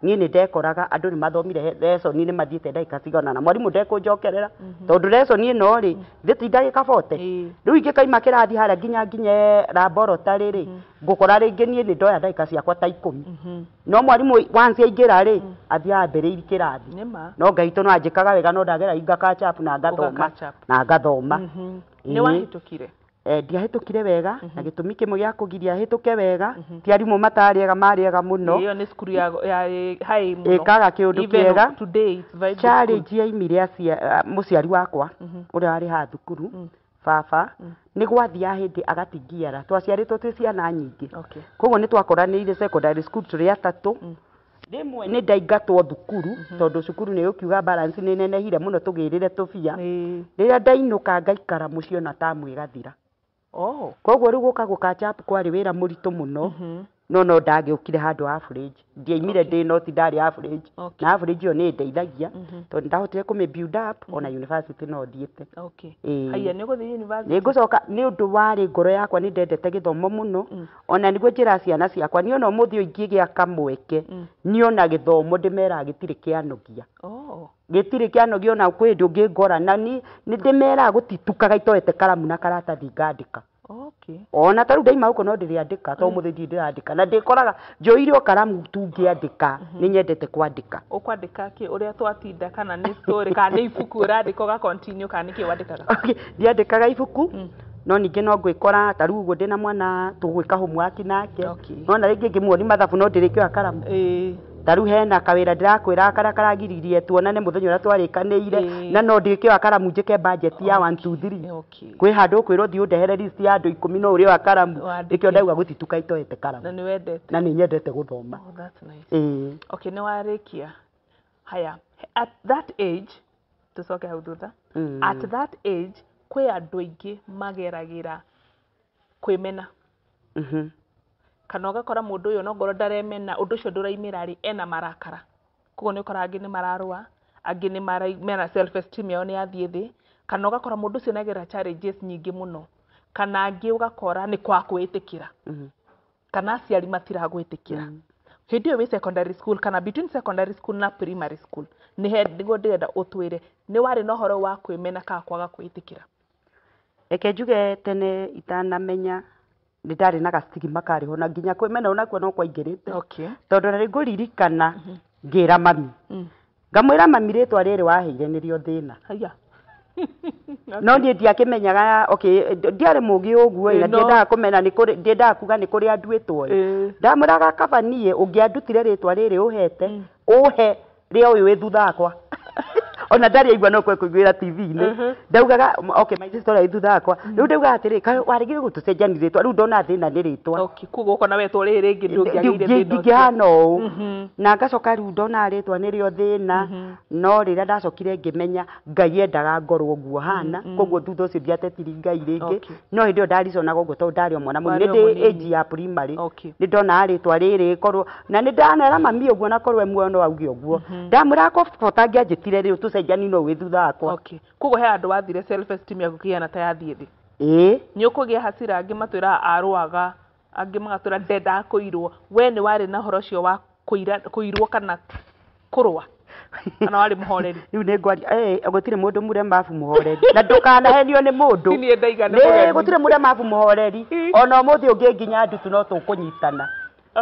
Niĩ nĩ ndekoraga andũ nĩ mathomire lesson nĩ mathiĩte ndagĩka cigana na mwarimũ ndekũnjokerera tondũ lesson ĩno rĩ thĩ ti ndagĩka 40. Rĩu ingĩkaima kĩrathi harĩa nginya nginye laboratory rĩ, ngũkora rĩngĩ niĩ nĩ ndoya ndagĩka ciakwa ta 10, no mwarimũ once aingĩra rĩ, athiaga ambĩrĩirie kĩrathi. Nĩ ma. No Ngai tũ no anjĩkaga wega, no ndagera inga catch up na ngathoma. Ũga catch up. Na ngathoma. Nĩ wahĩtũkire? Ndiahĩtũkire wega, na gĩtũmi kĩmwe gĩa kũgiria hĩtũke wega ti arimũ matarĩ ega, marĩ ega mũno. Ĩyo nĩ cukuru ya high mũno. Ĩkaga kĩũndũ Even kĩega. today it's very good school. Challenge yaimire mũciari wakwa ũrĩa warĩ haha thukuru, baba, nĩ gwathiaga hĩndĩ agatingiara twaciarĩtwo twĩ ciana nyingĩ. Koguo nĩ twakoranĩire secondary school tũrĩ atatũ. Rĩmwe nĩ ndaingatwo thukuru tondũ cukuru nĩ gũkiuga balance nĩ nenehire mũno tũgĩrĩre tũbia. Rĩrĩa ndainũka ngaikara mũciĩ ona tamu ĩgathira. Koguo rĩu gũka gũ catch up kwarĩ wĩra mũritũ mũno. No ndagĩũkire handũ average, ndiaimire ndĩ noti, ndarĩ average. Na average ĩyo nĩ ĩndeithagia tondũ ndahotire kũmĩ build up, ona university no thiĩte. Ĩĩ. Haya, nĩ ũgũthiĩ university? Nĩ ngũcoka nĩ ũndũ warĩ ngoro yakwa, nĩ ndendete gĩthomo mũno. Ona nĩguo njĩra ciana ciakwa, niĩ ona ũmũthĩ ũyũ ingĩgĩa kamweke, niĩ ona gĩthomo ndĩmeraga gĩtirĩ kĩanogia. Gĩtirĩ kĩanogia, ona kwĩ hĩndĩ ũngĩngora na ni nĩ ndĩmeraga gũtitukaga itoete karamu na karatathi ngandĩka. Ona ta rĩu ndaima gũkũ no ndĩrĩandĩka, to mũthĩ ndirĩ ndĩrandĩka na ndĩkoraga njoire o karamu tu ngĩandĩka. Nĩ nyendete kwandĩka. Ũkwandĩka kĩ? Ũrĩa twatinda, kana nĩ story, kana nĩ ibuku ũrandĩka ũga continue, kana nĩ kĩ wandĩkaga? Okay, ndiandĩkaga ibuku, no ningĩ no ngwĩkora ta rĩu ũguo ndĩna mwana tũgwĩka homework nake. Nona rĩngĩ ngĩmuonia mathabu no ndĩrĩkĩoya karamu. Ta rĩu hena kawĩra ndĩrakwĩra karĩa karagiririe tuonane mũthenya ũrĩa twarĩkanĩire, na no ndĩkĩoya karamu njĩke budget ya 1 2 3. Kwĩ handũ ũkwĩrwo thiĩ ũndehere list ya andũ 10, no ũrĩoya karamu. Wandĩke. Nĩkĩo ndauga gũtituka itoete karamu. Na nĩ wendete. Na nĩ nyendete gũthoma. Oh, that's nice. Ĩĩ. Okay, nĩ warĩkia. Haya, at that age, tũcoke hau thutha. At that age kwĩ andũ aingĩ mageragĩra kwĩmena, kana ũgakora mũndũ ũyũ nongorwo ndaremena, ũndũ ũcio ndũraimĩra rĩ, ena marakara. Koguo nĩ ũkoraga angĩ nĩ mararũa, angĩ nĩ mena self esteem yao nĩ yathiĩ thĩ, kana ũgakora mũndũ ũcio nĩagera challenges nyingĩ mũno, kana angĩ ũgakora nĩ kwaga kwĩĩtĩkĩra, kana aciari matiragwĩtĩkĩra. Hĩndĩ ĩyo wĩ secondary school, kana between secondary school na primary school, nĩguo ndĩrenda ũtwĩre nĩ warĩ na ũhoro wa kwĩmena kana kwaga kwĩĩtĩkĩra. Reke njuge tene itanamenya nĩ ndarĩ na gastigma karĩ ho, na nginya kwĩmena onakuo no kwaingĩrĩte. Tondũ na ngũririkana ngĩra mami, ngamwĩra, "Mami, rĩtwa rĩrĩ waheire nĩrĩo thĩna." Haya. No niĩ ndiakĩmenyaga, okay, ndiarĩ mũgĩ ũguo ĩ, na Ĩ, no. ndiendaga kũmena nĩ kũrĩ, ndiendaga kuga nĩ kũrĩ anduĩtwo ĩ. Ndamwĩraga, kaba niĩ ũngĩandutire rĩtwa rĩrĩ ũhete, ũhe rĩa ũyũ wĩ thutha wakwa, ona ndarĩ aigua no kwe kũiguĩra TV-inĩ. Ndaugaga, okay, my sister ũrĩa wĩ thutha wakwa. Rĩu ndaugaga atĩrĩ, kaĩ warĩgire gũtũcenjania rĩtwa? Rĩu ndona thĩna nĩ rĩtwa. Okay, koguo ũkona wetwo rĩrĩ rĩngĩ ndũngĩagĩire thĩna ũcio. Ndingĩhana ũũ. Na ngacoka rĩu ndona rĩtwa nĩrĩo thĩna, no rĩrĩa ndacokire ngĩmenya Ngai endaga ngorwo ũguo hana, koguo thutha ũcio ndiatetiri Ngai rĩngĩ. No hĩndĩ ĩyo ndariconaga ũguo tondũ ndarĩ o mwana mũnini. Warĩ o Nĩ ndĩ mũnini. age ya primary nĩ ndonaga rĩtwa rĩrĩ korwo na nĩ ndanera mami ũguo, na korwo e muoyo no auge ũguo ndamwĩraga, ko bota angĩanjĩtire rĩu tũcenjani no wĩ thutha wakwa. Okay. Koguo he handũ wathire self esteem yaku kĩhana ta yathiĩ thĩ. Ĩĩ. Nĩ ũkũgĩa hasira, angĩ matwĩraga arũaga, angĩ magatwĩra ndendaga kũirwo. We nĩ warĩ na ũhoro ũcio wa kũirwo kana kũrũa? Kana warĩ mũhoreri? Rĩu nĩ ngwaria gũtirĩ mũndũ mũremabu mũhoreri na ndũkanahenio nĩ mũndũ. Niĩ ndaiga nĩ Nĩ mũgeni. gũtirĩ mũremabu mũhoreri ona ũmũthĩ ũngĩ nginya ndutu no tũkũnyitana.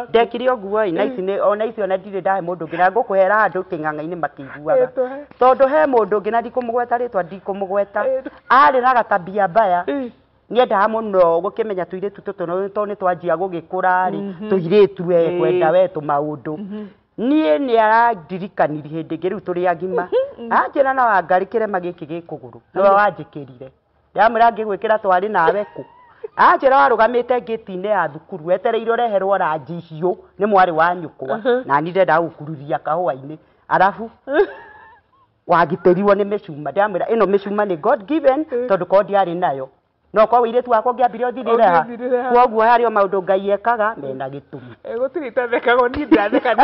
Ndekire ũguo ĩ na ici nĩ ona ici ona ndirĩ ndahe mũndũ ũngĩ na ngũkũhera handũ kĩng'ang'a-inĩ makĩiguaga. Tũhe. Tondũ he mũndũ ũngĩ na ndikũmũgweta rĩtwa ndikũmũgweta arĩ na gatabia mbaya. Niendaga mũno gũkĩmenya tũirĩtu tũtũ tondũ nĩ twanjia gũgĩkũra rĩ tũirĩtu we kwenda we tũmaũndũ. Niĩ nĩ arandirikanirie hĩndĩ ĩngĩ rĩu tũrĩ agima anjĩra na Wangarĩ kĩrema gĩkĩ gĩ kũgũrũ nĩwe wanjĩkĩrire ndamwĩra ngĩgwĩkĩra twarĩ nawe kũ anjĩra warũgamĩte ngĩti-inĩ ya thukuru wetereire ũreherwo ranji hiũ nĩ mwarĩ wa nyũkwa na niĩ ndendaga gũkururia kahũa-inĩ arabu wagitĩrirwo nĩ mĩcuma ndamwĩra ĩno mĩcuma nĩ God given tondũ korwo ndiarĩ nayo no korwo ũirĩtu wakwa ũngĩambire ũthirĩre ha Ũngĩthirĩre ha. kwoguo harĩ o maũndũ Ngai ekaga mena gĩtũmi. Gũtirĩ itathekagwo niĩ ndiratheka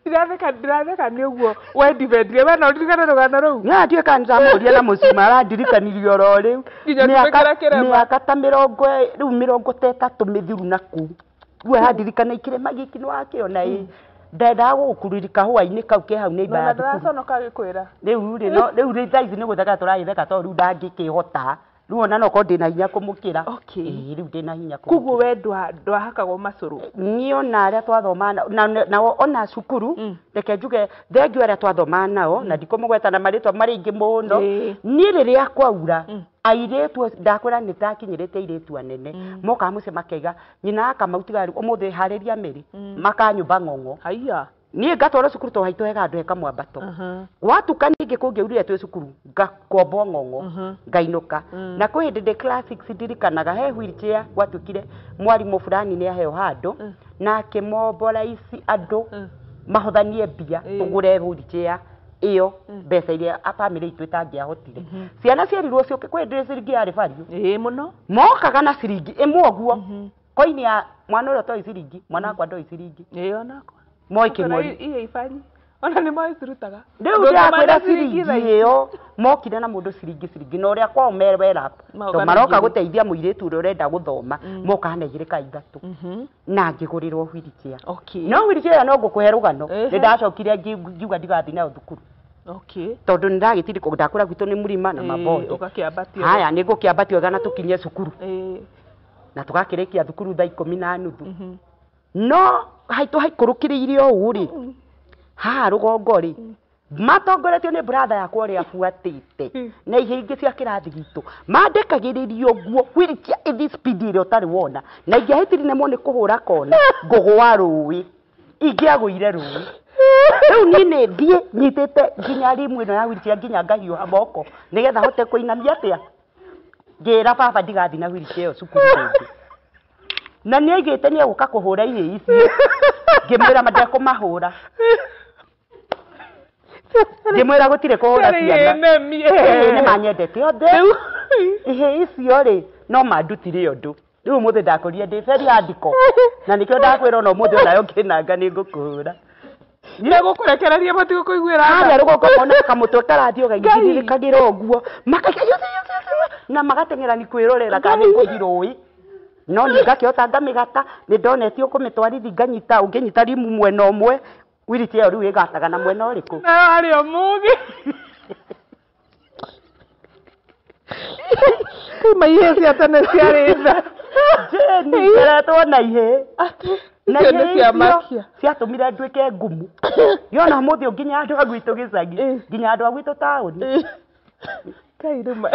ndiratheka ndiratheka nĩ ũguo wendibendire we no ũririkane rũgano rũu? Na nduĩka nĩndamũria na mũcuma arandirikanirie oro rĩu. Nginya ũkĩmwĩkĩra kĩrema. Mĩaka ta mĩrongo rĩu mĩrongo ta ĩtatũ mĩthiru na kũu rĩu arandirikana ikĩrema gĩkĩ nĩwakĩona ĩ ndendaga gũgũkururia kahũa-inĩ kau ke hau nĩ Na ya thukuru. ndaraconoka agĩkwĩra. Rĩu rĩ no rĩu rĩ thaa ici nĩ gũtheka tũragĩtheka tondũ rĩu ndangĩkĩhota rĩu ona no korwo ndĩna hinya kũmũkĩra. Okay. Ĩĩ rĩu ndĩna hinya kũmũkĩra. Koguo we ndwahakagwo macũrũ? Niĩ ona arĩa twathomaga nao ona cukuru reke njuge thengio arĩa twathomaga nao na ndikũmũgweta na marĩtwa marĩ aingĩ mũno. Niĩ rĩrĩa kwaura airĩtu ndakwĩra nĩ ndakinyĩrĩte airĩtu anene mokaga mũciĩ makaiga nyina wa Kamau tiga rĩu ũmũthĩ harĩria mĩrĩ makanyũmba ng'ong'o. Haiya. Niĩ ngatwarwo cukuru tondũ haitũ he handũ he kamwambato. Gwatuka ningĩ kũngĩaurire twĩ cukuru ngakombwo ng'ong'o ngainũka. Na kwĩ hĩndĩ ndĩ class 6 ndirikanaga he wheelchair gwatuĩkire mwarimũ fulani nĩ aheo handũ na akĩmombora ici andũ mahothanie mbia tũgũre wheelchair ĩyo mbeca iria bamĩrĩ itũ ĩtangĩahotire. Ciana cierirwo ciũke kwĩ hĩndĩ ciringi yarĩ value. Ĩĩ mũno. Mokaga na ciringi ĩmwe ũguo koini ya mwana ũrĩa ũtoĩ ciringi mwana wakwa ndoĩ ciringi. Ĩĩ onakwa. Moi kĩng'ori. Iye ibanyi. Ona nĩ moĩ cirutaga. Rĩu ndĩrakwĩra ciringi ĩyo mokire na mũndũ ciringi ciringi na ũrĩa kwao me well up Maoka to na maroka igĩrĩ. gũteithia mũirĩtu ũrĩa ũrenda gũthoma mokaga na igĩrĩ ka ithatũ na ngĩgũrĩrwo wheelchair. Okay. No wheelchair ĩyo no ngũkũhe rũgano Ehe. nĩ ndacokire ngiuga ndigathiĩ nayo thukuru Okay. tondũ nĩ ndagĩtirikwo ndakũra gwitũ nĩ mũrima na mabonde. Ũgakĩambatia. Haya nĩ ngũkĩambatia wega na tũkinye cukuru Ĩĩ. na tũgakĩrĩkia thukuru thaa ikũmi na nuthu no haitũ haikũrũkĩrĩire ũũ rĩ haha rũgongo rĩ matongoretio nĩ brother yakwa ũrĩa abuatĩte na ihe ingĩ cia kĩrathi gitũ mandekagĩrĩria ũguo wheelchair ĩthiĩ speed ĩrĩa ũtarĩ wona na ingĩahĩtire nemwo nĩ kũhũra kona ngũgũa rũĩ ingĩagũire rũĩ rĩu niĩ nĩ thiĩ nyitĩte nginya rimu ĩno ya wheelchair nginya ngahiũha moko nĩgetha hote kũinamia atĩa ngĩra baba ndigathiĩ na wheelchair ĩyo cukuru rĩngĩ na nĩ aigĩte nĩ egũka kũhũra ihĩ icio ngĩmwĩra ma ndekũmahũra ngĩmwĩra gũtirĩ kũhũra ciana Nemi. Ĩĩ, nĩ manyendete othe ihĩ icio rĩ no mandutire ũndũ rĩu ũmũthĩ ndakũria ndĩ very hardcore na nĩkĩo ndakwĩra ona ũmũthĩ onayo ngĩnanga nĩ ngũkũhũra. Megũkũrekereria matigũkũiguĩra Harĩa tha. rũgongo mona kamũtwe karathiĩ ũgaigithirĩkagĩra ũguo makaiga yothe yothe yothe na magateng'erani kwĩrorera kana nĩ ngũthiĩ rũĩ no niĩ ngakĩhota ngamĩgata nĩ ndonetio kũmĩtwarithi nganyita ũngĩnyita rimu mwena ũmwe wheelchair ĩyo rĩu ĩgataga na mwena ũrĩkũ. Nayo arĩ o mũgĩ. Kuma ihĩ cia tene ciarĩ tha. Jane nderetwo na ihĩ Atĩ na icio ihĩ nĩ cia icio makia. ciatũmire nduĩke ngumu yona ũmũthĩ nginya andũ a gwitũ gĩcagi nginya andũ a gwitũ taũni Ngai rĩu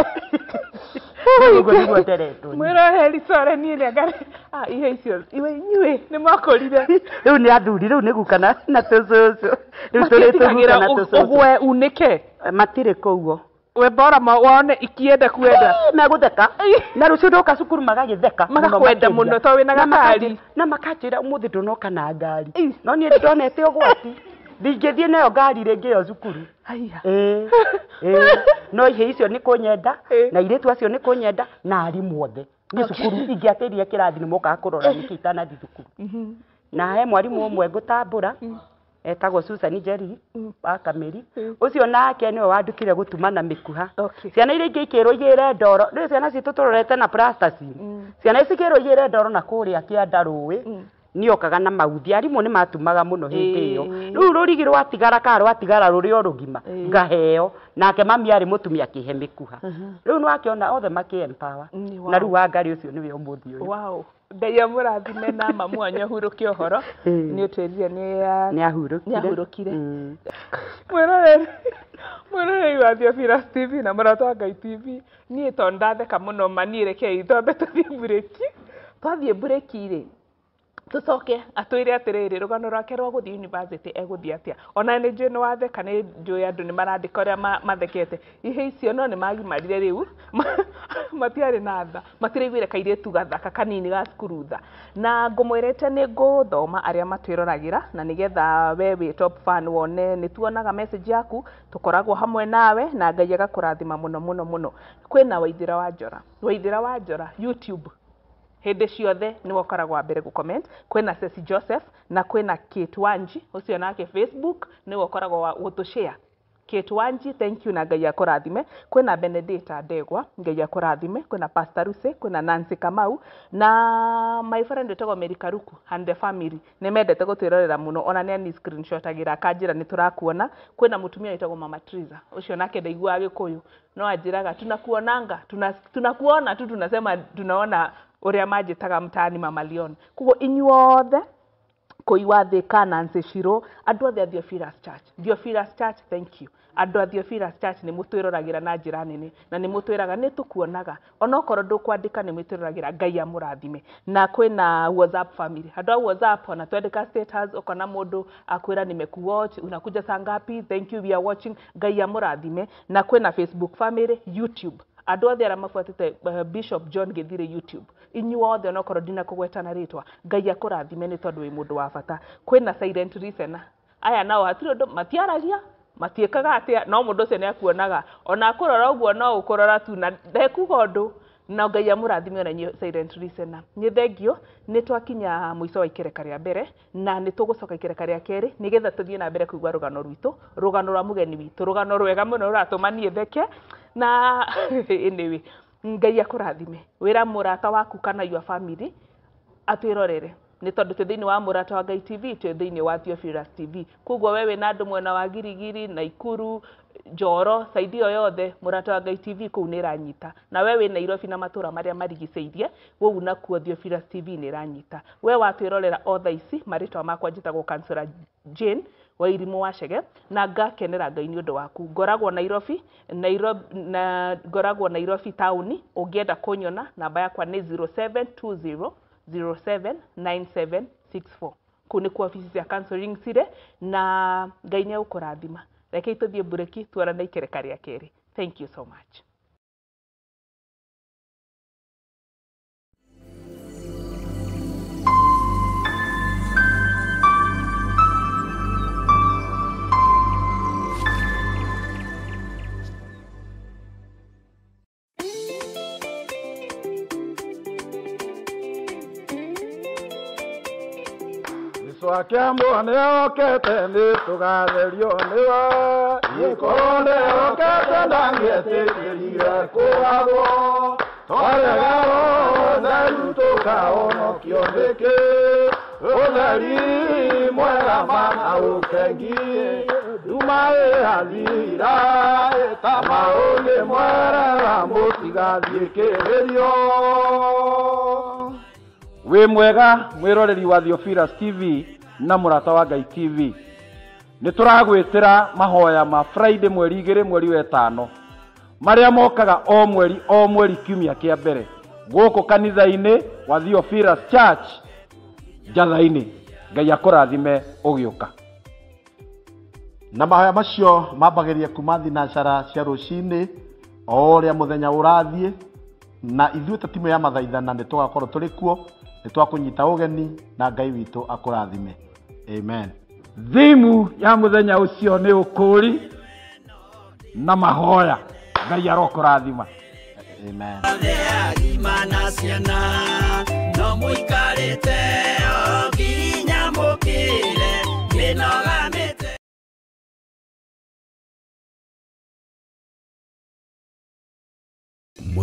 ũguo nĩguo nderetwo niĩ. Mwĩroheri core niĩ nĩ anga ah ihe icio iwe inyuĩ nĩ mwakũrire. Rĩu nĩ athuri rĩu nĩ guka na tũcũcũ rĩu tũrĩ tũguka Matiĩtigagĩra na tũcũcũ ũgwe unĩke. Matirĩ kũu We bora wone ikienda kwenda. Megũtheka na rũciũ ndoka cukuru magagĩtheka Magakwenda mũno tondũ wĩna gakari. Na makanjĩra ũmũthĩ ndũnoka na ngari no niĩ ndonete ũgwati ndingĩthiĩ nayo ngari rĩngĩ ĩyo cukuru. Haiya. Ĩĩ ĩĩ no ihĩ icio nĩ kũnyenda Ĩĩ. na airĩtu acio nĩ kũnyenda na arimũ othe niĩ cukuru ingĩatĩria kĩrathi nĩ mokaga kũrora nĩkĩ itanathiĩ cukuru na he mwarimũ ũmwe ngũtambũra etagwo Susan Njeri wa Kamĩri ũcio nake nĩwe wandutire gũtuma na mĩkuha. Okay. Ciana iria ingĩ ikĩrwo igĩre ndoro rĩu ciana citũ tũrorete na plastacin ciana ici ikĩrwo igĩre ndoro na kũrĩa kĩanda rũĩ Niokaga na mauthi arimũ nĩ matumaga mũno hĩndĩ ĩyo rĩu rũrigi rwatigara ka rwatigara rũrĩ o rũgima ngaheo nake mami arĩ mũtumia akĩhe mĩkuha rĩu nĩwakĩona othe makĩ empower na rĩu Wangari ũcio nĩwe ũmũthĩ ũyũ. Wow, Ngai amũrathime na mamu wanyu ahurũke ũhoro. Nĩ ũtwĩrire nĩ ahurũkire. Mwĩroreri wa Theophilus TV na Mũrata wa Ngai TV, niĩ to ndatheka mũno ma niĩ rekei twambe tũthiĩ mburĩki. Twathiĩ mburĩki rĩ, tũcoke atwĩre atĩrĩrĩ rũgano rwake rwa gũthiĩ university egũthiĩ atĩa. Ona nĩ njũĩ nĩ watheka, nĩ njũĩ andũ nĩ marandĩka ũrĩa mathekete. Ihe icio no nĩ magimarire rĩu, matiarĩ na tha, matiraiguire kairĩtu gathaka kanini ga cukuru tha. Na ngũmwĩrĩte nĩ ngũthoma arĩa matwĩroragĩra na nĩgetha we wĩ top fan wone nĩ tuonaga message yaku, tũkoragwo hamwe nawe na Ngai agakũrathima mũno mũno mũno. Kwĩna Waithĩra wa Njora, Waithĩra wa Njora YouTube hĩndĩ ciothe nĩwe ũkoragwo wa mbere gũ-comment. Kwĩna Ceci Joseph na kwĩna Kate Wanji ũcio nake Facebook nĩwe ũkoragwo wa gũtũ-share. Kate Wanji, thank you na Ngai akũrathime. Kwĩna Benedicta Ndegwa, Ngai akũrathime. Kwĩna Pastor Ruse, kwĩna Nancy Kamau na my friend wĩtagwo Mary Karuku and the family nĩ mendete gũtwĩrorera mũno, ona nĩ ani screenshotagĩra akanjĩra nĩ tũrakuona. Kwĩna mũtumia wĩtagwo Mama Triza, ũcio nake ndaiguaga Gĩkũyũ no anjĩraga tunakuonanga, tunakuona tu, tunasema tunaona ũrĩa manjĩtaga mtaani Mama Leon. Koguo inyuothe kũigua Thika, Nancy Shiro, andũ othe a Theophilus Church, Theophilus Church, thank you. Andũ a Theophilus Church nĩ mũtwĩroragĩra na njĩra nene na nĩ mũtwĩraga nĩ tũkuonaga, onokorwo ndũkwandĩka nĩ mũtwĩroragĩra, Ngai amũrathime. Na kwĩna WhatsApp family, andũ a WhatsApp ona twandĩka status ũkona mũndũ akwĩra nimekuwatch, unakuja saa ngapi, thank you we are watching, Ngai amũrathime. Na kwĩna Facebook family, YouTube, andũ othe arĩa mabuatĩte Bishop John Gĩthire YouTube, inyuothe onokorwo ndinakũgweta na rĩtwa, Ngai akũrathime nĩ tondũ wĩ mũndũ wa bata. Kwĩna silent listener, aya nao hatirĩ ũndũ matiaragia, matiĩkaga atĩa, no mũndũ ũcio nĩ akuonaga, ona akũrora ũguo no ũkũrora tu na ndekuga ũndũ, na Ngai amũrathime ona inyuĩ silent listener. Nĩ thengio, nĩ twakinya mũico wa ikereka rĩa mbere na nĩ tũgũcoka ikereka rĩa kerĩ nĩgetha tũthiĩ na mbere kũigua rũgano rwitũ, rũgano rwa mũgeni witũ, rũgano rwega mũno rũratũma niĩ theke na anyway, Ngai akũrathime. Wĩra mũrata waku kana your family atwĩrorere nĩ tondũ twĩ thĩinĩ wa Mũrata wa Ngai TV, twĩ thĩinĩ wa Theophilus TV. Koguo we wĩna andũ mwena wa Girigiri, Naikuru, Njoro, saidi ĩyo yothe Mũrata wa Ngai TV kũu nĩ ĩranyita. Na we wĩ Nairobi na matũra marĩa marigicĩirie, kũu nakuo Theophilus TV nĩ ĩranyita. We watwĩrorera o thaa ici, marĩtwa makwa njĩtagwo Counselor Jane Wairimũ wa Chege na ngakenera Ngai nĩ ũndũ waku. Ngoragwo Nairobi, na ngoragwo Nairobi taũni. Ũngĩenda kũnyona namba yakwa nĩ 0720 079764. Kũu nĩkuo obici cia counseling cirĩ na Ngai nĩ egũkũrathima. Rekei tũthiĩ mburĩki tuonane ikereka rĩa kerĩ. Thank you so much. Akiambo nĩokĩte nĩtũgatherio nĩwe, ikorwo nĩokĩte ndangĩetĩkĩrire kũgathwo, twarega ũtheru tũkahonokio nĩkĩ, ũtheri mwega mana ũkengi, nduma ĩhathira ta maũngĩ mwerera mũtigathiĩ kĩgerio. Wĩ mwega mwĩroreri wa Theophilus TV na Mũrata wa Ngai TV. Nĩ tũragwĩtĩra mahoya ma Friday mweri 2 mweri wa 5 marĩa mokaga o mweri kiumia kĩa mbere gũkũ kanitha-inĩ wa Theophilus Church Njatha-inĩ. Ngai akũrathime ũgĩũka. Na mahoya macio mambagĩrĩria kuma thinacara cia rũcinĩ o ũrĩa mũthenya ũrathiĩ, na ithuĩ ta timu ya mathaithana nĩ tũgakorwo tũrĩ kuo, nĩ twakũnyita ũgeni na Ngai witũ akũrathime. Amen. Thimu ya mũthenya ũcio nĩ ũkũũri na mahoya. Ngai arokũrathima. Amen.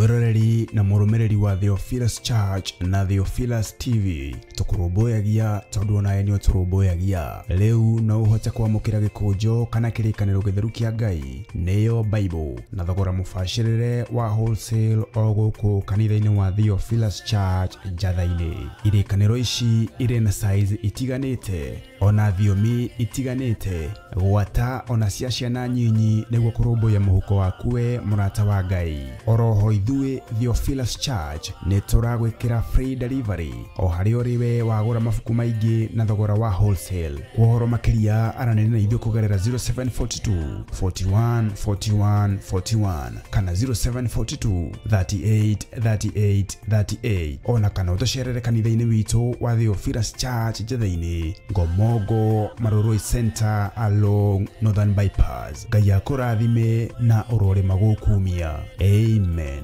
Mwiroreri na mũrũmĩrĩri wa Theophilus Church na Theophilus TV tũkũrũmbũyagia tondũ onawe nĩ ũtũrũmbũyagia. Rĩu no ũhote kwamũkĩra gĩkũnjo kana kĩrĩkanĩro gĩtheru kĩa Ngai nĩyo Bible na thogora mũbacĩrĩre wa wholesale o gũkũ kanitha-inĩ wa Theophilus Church Njatha-inĩ. Irĩkanĩro ici irĩ na size itiganĩte ona thiomi itiganĩte gwata ona cia ciana nyinyi nĩguo kũrũmbũiya mũhuko waku we mũrata wa Ngai. Oroho ithuĩ Theophilus Church nĩ tũragwĩkĩra free delivery o harĩa ũrĩ we wagũra mabuku maingĩ na thogora wa wholesale. Kwa ũhoro makĩria aranĩria na ithuĩ kũgerera 0742 41 41 41 kana 0742 38 38 38 ona kana ũtũcerere kanitha-inĩ witũ wa Theophilus Church Njatha-inĩ, Ngomongo Marurui Center along Northern Bypass. Ngai akũrathime na ũrore magũkumia. Amen.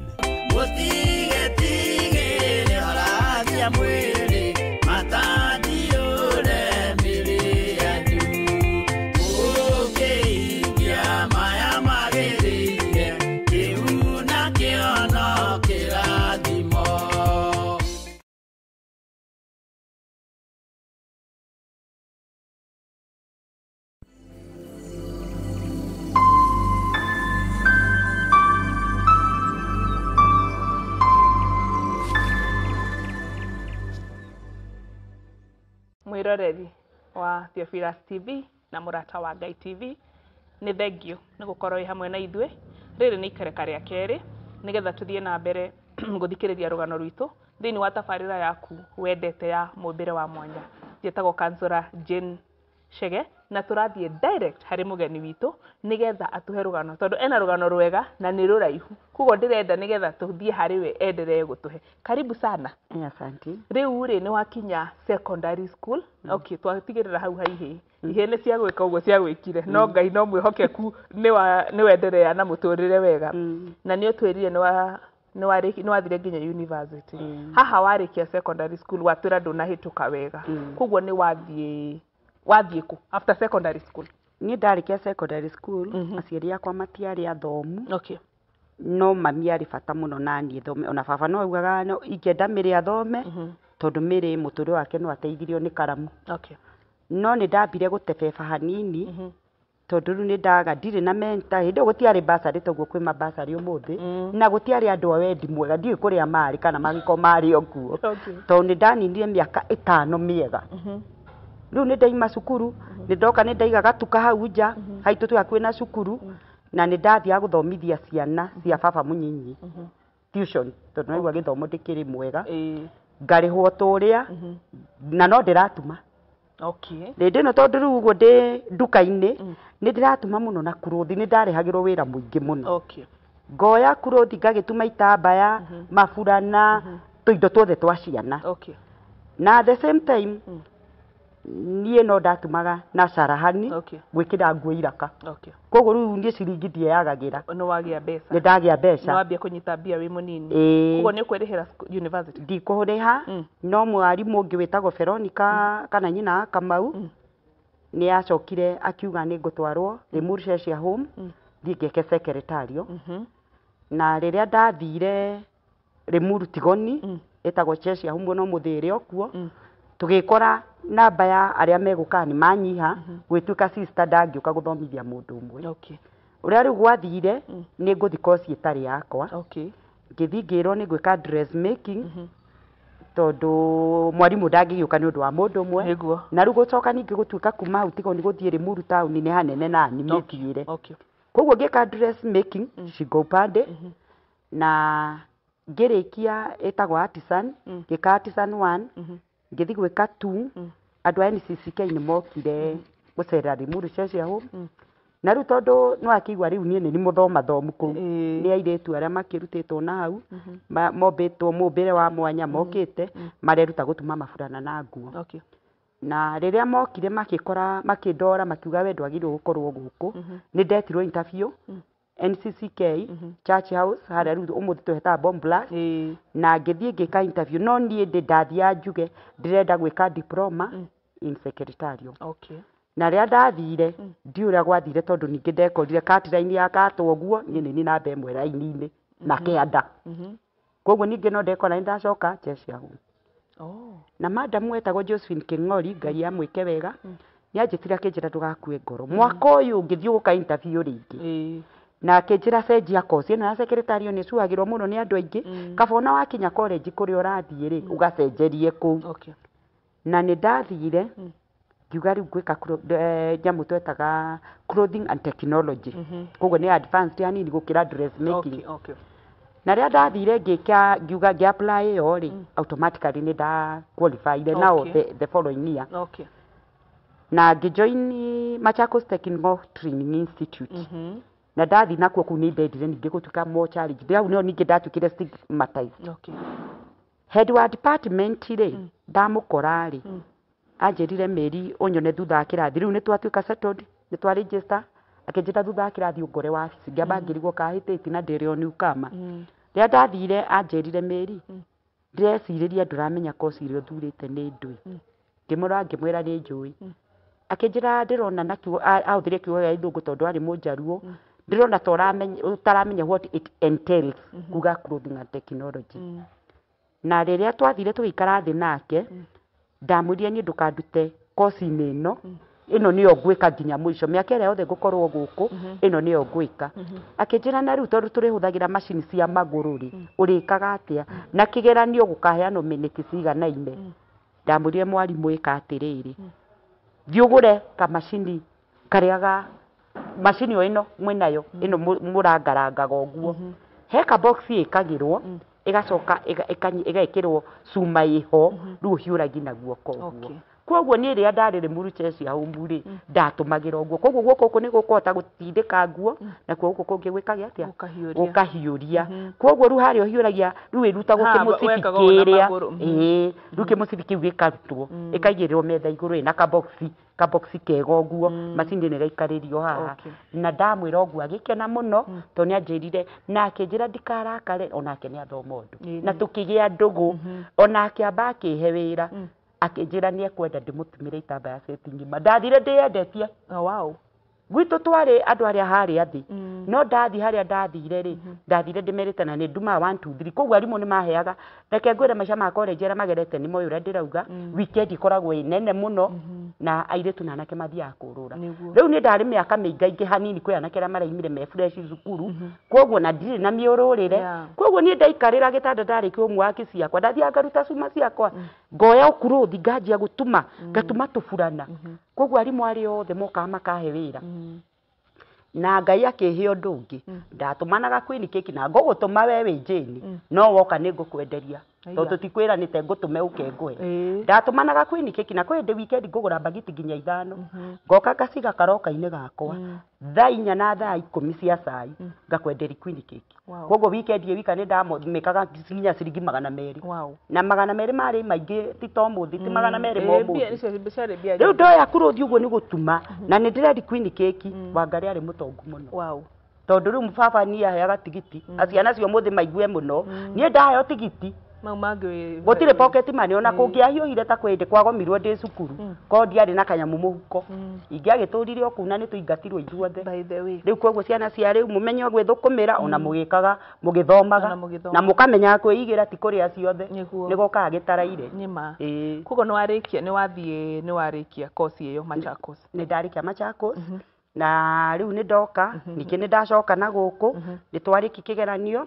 Mwiroreri wa Theophilus TV na mũrata wa Ngai TV, nĩ thengio nĩ gũkorwo wĩ hamwe na ithuĩ. Rĩrĩ nĩ ikereka rĩa kerĩ nĩgetha tũthiĩ na mbere gũthikĩrĩria rũgano rwitũ thĩinĩ wa tabarĩra yaku wendete ya mũmbĩre wa mwanya. Njĩtagwo Councillor Jane Chege na tũrathiĩ direct harĩ mũgeni witũ nĩgetha atũhe rũgano tondũ ena rũgano rwega na nĩ rũraihu, koguo ndĩrenda nĩgetha tũthiĩ harĩ we enderee gũtũhe. Karibu sana. Asante. Rĩu rĩ nĩ wakinya secondary school. Okay, twatigĩrĩra hau haihĩ ihĩ nĩ cia gwĩka ũguo cia gwĩkire, no Ngai no mwĩhokeku nĩ wenderea na mũtũrĩre wega. Na nĩ ũtwĩrire nĩ wathire nginya university. Haha warĩkia secondary school watwĩra ndũnahĩtũka wega, koguo nĩ wathiĩ kũ after secondary school? Niĩ ndarĩkia secondary school, aciari akwa matiarĩ athomu. Okay. No mami arĩ bata mũno na niĩ thome, ona baba no augaga no ingĩenda Mĩrĩ athome, tondũ Mĩrĩ mũtũrĩre wake no ateithirio nĩ karamu. Okay. No nĩ ndambire gũtebeba hanini, tondũ rĩu nĩ ndaga ndirĩ na mentor. Hĩndĩ ĩyo gũtiarĩ bursary toguo kwĩ mabursary ũmũthĩ, na gũtiarĩ andũ a wendi mwega, ndiũĩ kũrĩa marĩ kana magĩkorwo marĩ o kuo. Tondũ nĩ ndaninire mĩaka 5 mĩega. Rĩu nĩ ndaima cukuru, nĩ ndoka nĩ ndaiga gatuka hau nja, haitũ twĩ hakuhĩ na cukuru, na nĩ ndathiaga gũthomithia ciana cia baba mũnyinyi tuition, tondũ naigua gĩthomo ndĩkĩrĩ mwega, ngarĩhwo tũrĩa na no ndĩratuma. Okay. Rĩndĩ ĩno tondũ rĩu ũguo ndĩ nduka-inĩ nĩ ndĩratuma mũno na kurothi, nĩ ndarĩhagĩrwo wĩra mũingĩ mũno. Okay. Ngoya kurothi ngagĩtuma itambaya, maburana, tũindo tuothe twa ciana. Okay. Na at the same time niĩ no ndatumaga na carahani gwĩkĩra nguo iraka. Okay. Koguo rĩu niĩ ciringi ndieyagagĩra. Nĩ wagĩa mbeca. Nĩ ndagĩa mbeca. Nĩ wambia kũnyita mbia wĩ mũnini. Koguo nĩ ũkwĩrĩhĩra university? Ndikũrĩha, no mwarimũ ũngĩ wĩtagwo Veronica kana nyina wa Kamau nĩ acokire akiuga nĩ ngũtwarwo Limuru Cheshire Home thiĩ ngeke secretarial. Na rĩrĩa ndathire Limuru Tigoni ĩtagwo Cheshire Home no mũthĩ ĩrĩ o kuo, tũgĩkora namba ya arĩa megũka nĩ manyiha, gwĩtuĩka sister ndangĩũka gũthomithia mũndũ ũmwe. Okay. Ũrĩa rĩu gwathire nĩ ngũthi kosi ĩtarĩ yakwa. Okay. Ngĩthiĩ ngĩrwo nĩ ngwĩka dressmaking, tondũ mwarimũ ndangĩgĩũka nĩ ũndũ wa mũndũ ũmwe. Nĩguo. Na rĩu gũcoka ningĩ gũtuĩka kuma hau Tigoni gũthiĩ Limuru taũni nĩ hanene nani mĩthiĩre. Okay. Koguo ngĩka dressmaking shingo upande, na ngĩrĩkia ĩtagwo artisan, ngĩka artisan 1, ngĩthiĩ gwĩka 2. Andũ a NCCK nĩ mokire gũcerera Limuru Cheshire Home. Na rĩu tondũ nĩ wakĩigua rĩu niĩ nĩ mũthomathomu kũu, nĩ airĩtu arĩa makĩrutĩtwo na hau, mombĩtwo mũmbĩre wa mwanya mokĩte mareruta gũtuma maburana na nguo. Okay. Na rĩrĩa mokire makĩkora makĩndora makiuga we ndwagĩrĩirwo gũkorwo gũkũ. Nĩ ndetirwo interview NCCK Church House harĩa rĩu ũmũthĩ tũhetaga Bomb Blast. Na ngĩthiĩ ngĩka interview, no niĩ ndĩ ndathiaga njuge ndĩrenda gwĩka diploma in secretarial. Okay. Na rĩrĩa ndathire ndiũĩ ũrĩa gwathire tondũ ningĩ ndekorire katiraini ya katwo ũguo niĩ nĩ niĩ namba ĩmwe raini-inĩ. Na kĩanda. Koguo ningĩ no ndekora nĩ ndacoka Cheshire Home. Na madam wetagwo Josephine King'ori, Ngai amwĩke wega, nĩ anjĩtire akĩnjĩra ndũgakue ngoro, mwaka ũyũ ũngĩ thiĩ gũka interview rĩngĩ. Na akĩnjĩra cenjia course ĩno ya secretariat nĩ ĩcuagĩrwo mũno nĩ andũ aingĩ, kaba ona wakinya college kũrĩa ũrathiĩ rĩ, ũgacenjerie kũu. Na nĩ ndathire ngiuga rĩu ngwĩka nyamũ twetaga clothing and technology. Koguo nĩ advanced hanini gũkĩra dressmaking. Na rĩrĩa ndathire ngĩka ngiuga ngĩ apply ĩyo rĩ, automatically nĩ nda qualified now the following year. Na ngĩjoin Machakos Technical Training Institute. Na ndathi nakuo kũu nĩ ndendire ningĩ gũtuĩka more challenge. Hau nĩho ningĩ ndatuĩkire stigmatized. Head wa department rĩ, ndamũkora rĩ, anjĩrire Mary ũnyone thutha wa kĩrathi. Rĩu nĩ twatuĩka settled, nĩ twa register. Akĩnjĩra thutha wa kĩrathi ũngore wabici. Ngĩamba ngĩrigwo kahĩtĩtie na ndĩrĩ o newcomer. Rĩrĩa ndathire anjĩrire Mary, ndĩrecirĩria ndũramenya course ĩrĩa ũthurĩte nĩ ndũĩ. Ngĩmũrora ngĩmwĩra nĩ njũĩ. Akĩnjĩra ndĩrona na kiugo, ahũthĩrire kiugo gĩa gĩthũngũ tondũ arĩ mũnjaruo, ndĩrona ta ũtaramenya what it entails kuga clothing and technology. Na rĩrĩa twathire tũgĩikara thĩ nake, ndamwĩrire niĩ ndũkandute koci-inĩ ĩno, ĩno nĩyo ngwĩka nginya mũico, mĩaka ĩrĩa yothe ngũkorwo gũkũ, ĩno nĩyo ngwĩka. Akĩnjĩra na rĩu tondũ tũrĩhũthagĩra macini cia magũrũ rĩ, ũrĩkaga atĩa? Na kĩgeranio gũkaheanwo miniti ciganaine. Ndamwĩrire mwarimũ ĩka atĩrĩrĩ, thiĩ ũgũre kamacini karĩa ga macini o ĩno mwĩnayo ĩno mũrangarangaga ũguo, he ka box ĩkagĩrwo ĩgacoka ĩgekĩrwo cuma ĩho, rĩu ũhiũragia na guoko ũguo. Koguo niĩ rĩrĩa ndarĩ Limuru Cheshire Home rĩ, ndatũmagĩra ũguo. Koguo guoko gũkũ nĩ gũkũhota gũtindĩka nguo, nakuo gũkũ kũngĩ gwĩkage atĩa? Gũkahiũria. Koguo rĩu harĩa ũhiũragia, rĩu ĩrutagwo kĩmũcibi kĩrĩa, ĩĩ, rĩu kĩmũcibi kĩu gĩkarutwo, ĩkaigĩrĩrwo metha igũrũ ĩna kaboxi kega ũguo, macini ĩno ĩgaikarĩrio haha. Na ndamwĩra ũguo agĩkena mũno, tondũ nĩ anjĩrire, na akĩnjĩra ndikarakare, onake nĩ athoma ũndũ. Na tũkĩgĩa ndũgũ, ona akĩamba akĩhe wĩra. Akĩnjĩra nĩ ekwenda ndĩmũtumĩre itambaya seti ng'ima. Ndathire ndĩyendetie. Gwitũ twarĩ andũ arĩa harĩa thĩ. No ndathi harĩa ndathire rĩ, ndathire ndĩmerĩte na nĩ ndumaga 1 2 3. Koguo arimũ nĩ maheaga. Reke ngwĩre maica ma college arĩa magerete nĩ moĩ ũrĩa ndĩrauga. Weekend ikoragwo ĩ nene mũno, na airĩtu na anake mathiaga kũrũra. Rĩu nĩ ndarĩ mĩaka mĩingaingĩ hanini kwĩ anake arĩa maraimire me fresh cukuru. Koguo na ndirĩ na mĩũrũrĩre. Koguo niĩ ndaikarĩra gĩtanda ndarĩkia homework ciakwa, ndathiaga ngaruta cuma ciakwa, ngoya ũkuruthi nganjia gũtuma, ngatuma tũburana. Koguo arimũ arĩa othe mokaga makahe wĩra. Na Ngai akĩhe ũndũ ũngĩ, ndatũmanaga Queen Cake na ngũgũtũma we wĩ Jane, no woka nĩ ngũkwenderia. Tondũ tũtikwĩranĩte ngũtũme ũke ngũhe. Ndatũmanaga Queen Cake na kwĩ hĩndĩ weekend ngũgũra mbagiti nginya 5. Ngoka ngaciga karoka-inĩ gakwa. Thaa 4 na thaa 10 cia cai, ngakwenderia Queen Cake. Koguo weekend ĩ wika nĩ ndamĩkaga nginya ciringi 200. Na 200 marĩ maingĩ ti ta ũmũthĩ, ti 200 ma ũmũthĩ. Rĩu ndoya kuruthi ũguo nĩ gũtuma, na nĩ ndĩrendi Queen Cake, Wangarĩ arĩ mũtongu mũno. Tondũ rĩu baba niĩ aheaga tigiti, ciana cio ũmũthĩ maigue mũno. Niĩ ndaheo tigiti, gũtirĩ pocket money, ona kũngĩahiũhire ta kwĩ hĩndĩ kwagomirwo ndĩ cukuru, korwo ndiarĩ na kanyamũ mũhuko, ingĩagĩtũrire o kũu na nĩ tũingatirwo ithuothe. Rĩu koguo ciana cia rĩu mũmenye gwĩthũkũmĩra, ona mũgĩkaga, mũgĩthomaga, na mũkamenyaga kwĩigĩra ti kũrĩa ciothe, nĩ gokaga gĩtaraire. Koguo nĩ warĩkia, nĩ wathiĩ, nĩ warĩkia course ĩyo Machakos. Nĩ ndarĩkia Machakos. Na rĩu nĩ ndoka, ningĩ nĩ ndacoka na gũkũ, nĩ twarĩkia kĩgeranio,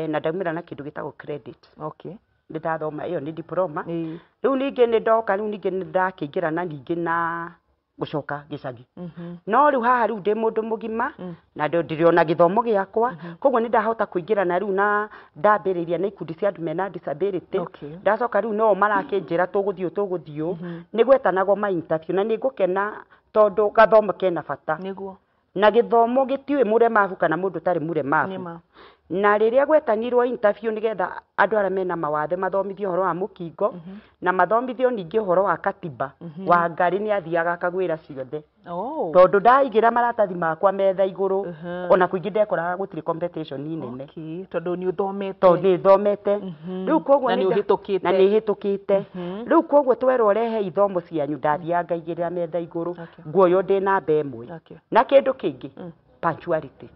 na ndaumĩra na kĩndũ gĩtagwo credit. Nĩ ndathoma ĩyo nĩ diploma. Rĩu ningĩ nĩ ndoka, rĩu ningĩ nĩ ndakĩingĩra na ningĩ na gũcoka gĩcagi. No rĩu haha rĩu ndĩ mũndũ mũgima, na ndĩrĩ ona gĩthomo gĩakwa, koguo nĩ ndahota kũingĩra na rĩu na ndambĩrĩria na ikundi cia andũ mena disability. Ndacoka rĩu no marakĩnjĩra tũgũthiĩ tũgũthiĩ, nĩ gwetanagwo ma interview, na nĩ ngũkena tondũ gathomo kena bata. Na gĩthomo gĩtiũĩ mũremabu kana mũndũ ũtarĩ mũremabu. Na rĩrĩa gwetanirwo interview nĩgetha andũ arĩa mena mawathe mathomithio ũhoro wa mũkingo, na mathomithio ningĩ ũhoro wa katiba, Wangarĩ nĩ athiaga akagwĩra ciothe. Tondũ ndaigĩra maratathi makwa metha igũrũ, ona kũingĩ ndekoraga gũtirĩ competition nene. Tondũ nĩ ũthomete. Tondũ nĩ thomete. Rĩu koguo Na nĩ ũhĩtũkĩte. Na nĩ hĩtũkĩte. Rĩu koguo twerwo rehe ithomo cianyu, ndathiaga ngaigĩrĩra metha igũrũ, nguoywo ndĩ namba 1. Na kĩndũ kĩngĩ, Punctuality.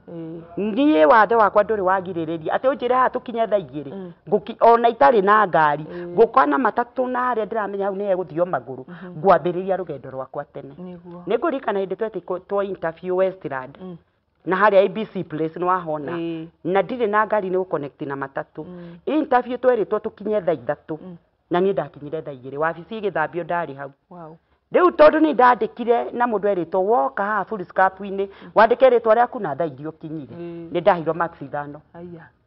Niĩ wathe wakwa ndũrĩ wagirĩrĩria atĩ ũnjĩre haha tũkinye thaa 2 ona itarĩ na ngari ngũka na matatũ na harĩa ndĩramenya hau nĩ hegũthio magũrũ ngwambĩrĩria rũgendo rwakwa tene. Nĩ ngũririkana hĩndĩ twetwo interview Westland na harĩa ABC Place nĩ wahona na ndirĩ na ngari nĩ gũconnect na matatũ. Interview twerĩtwo tũkinye thaa 3 na niĩ ndakinyire thaa 2 wabici ĩgĩthambio ndarĩ hau. Rĩu tondũ nĩ ndandĩkire na mũndũ erĩtwo woka haha foolscap-inĩ wandĩke rĩtwa rĩaku na thaa iria ũkinyire nĩ ndaheirwo marks 5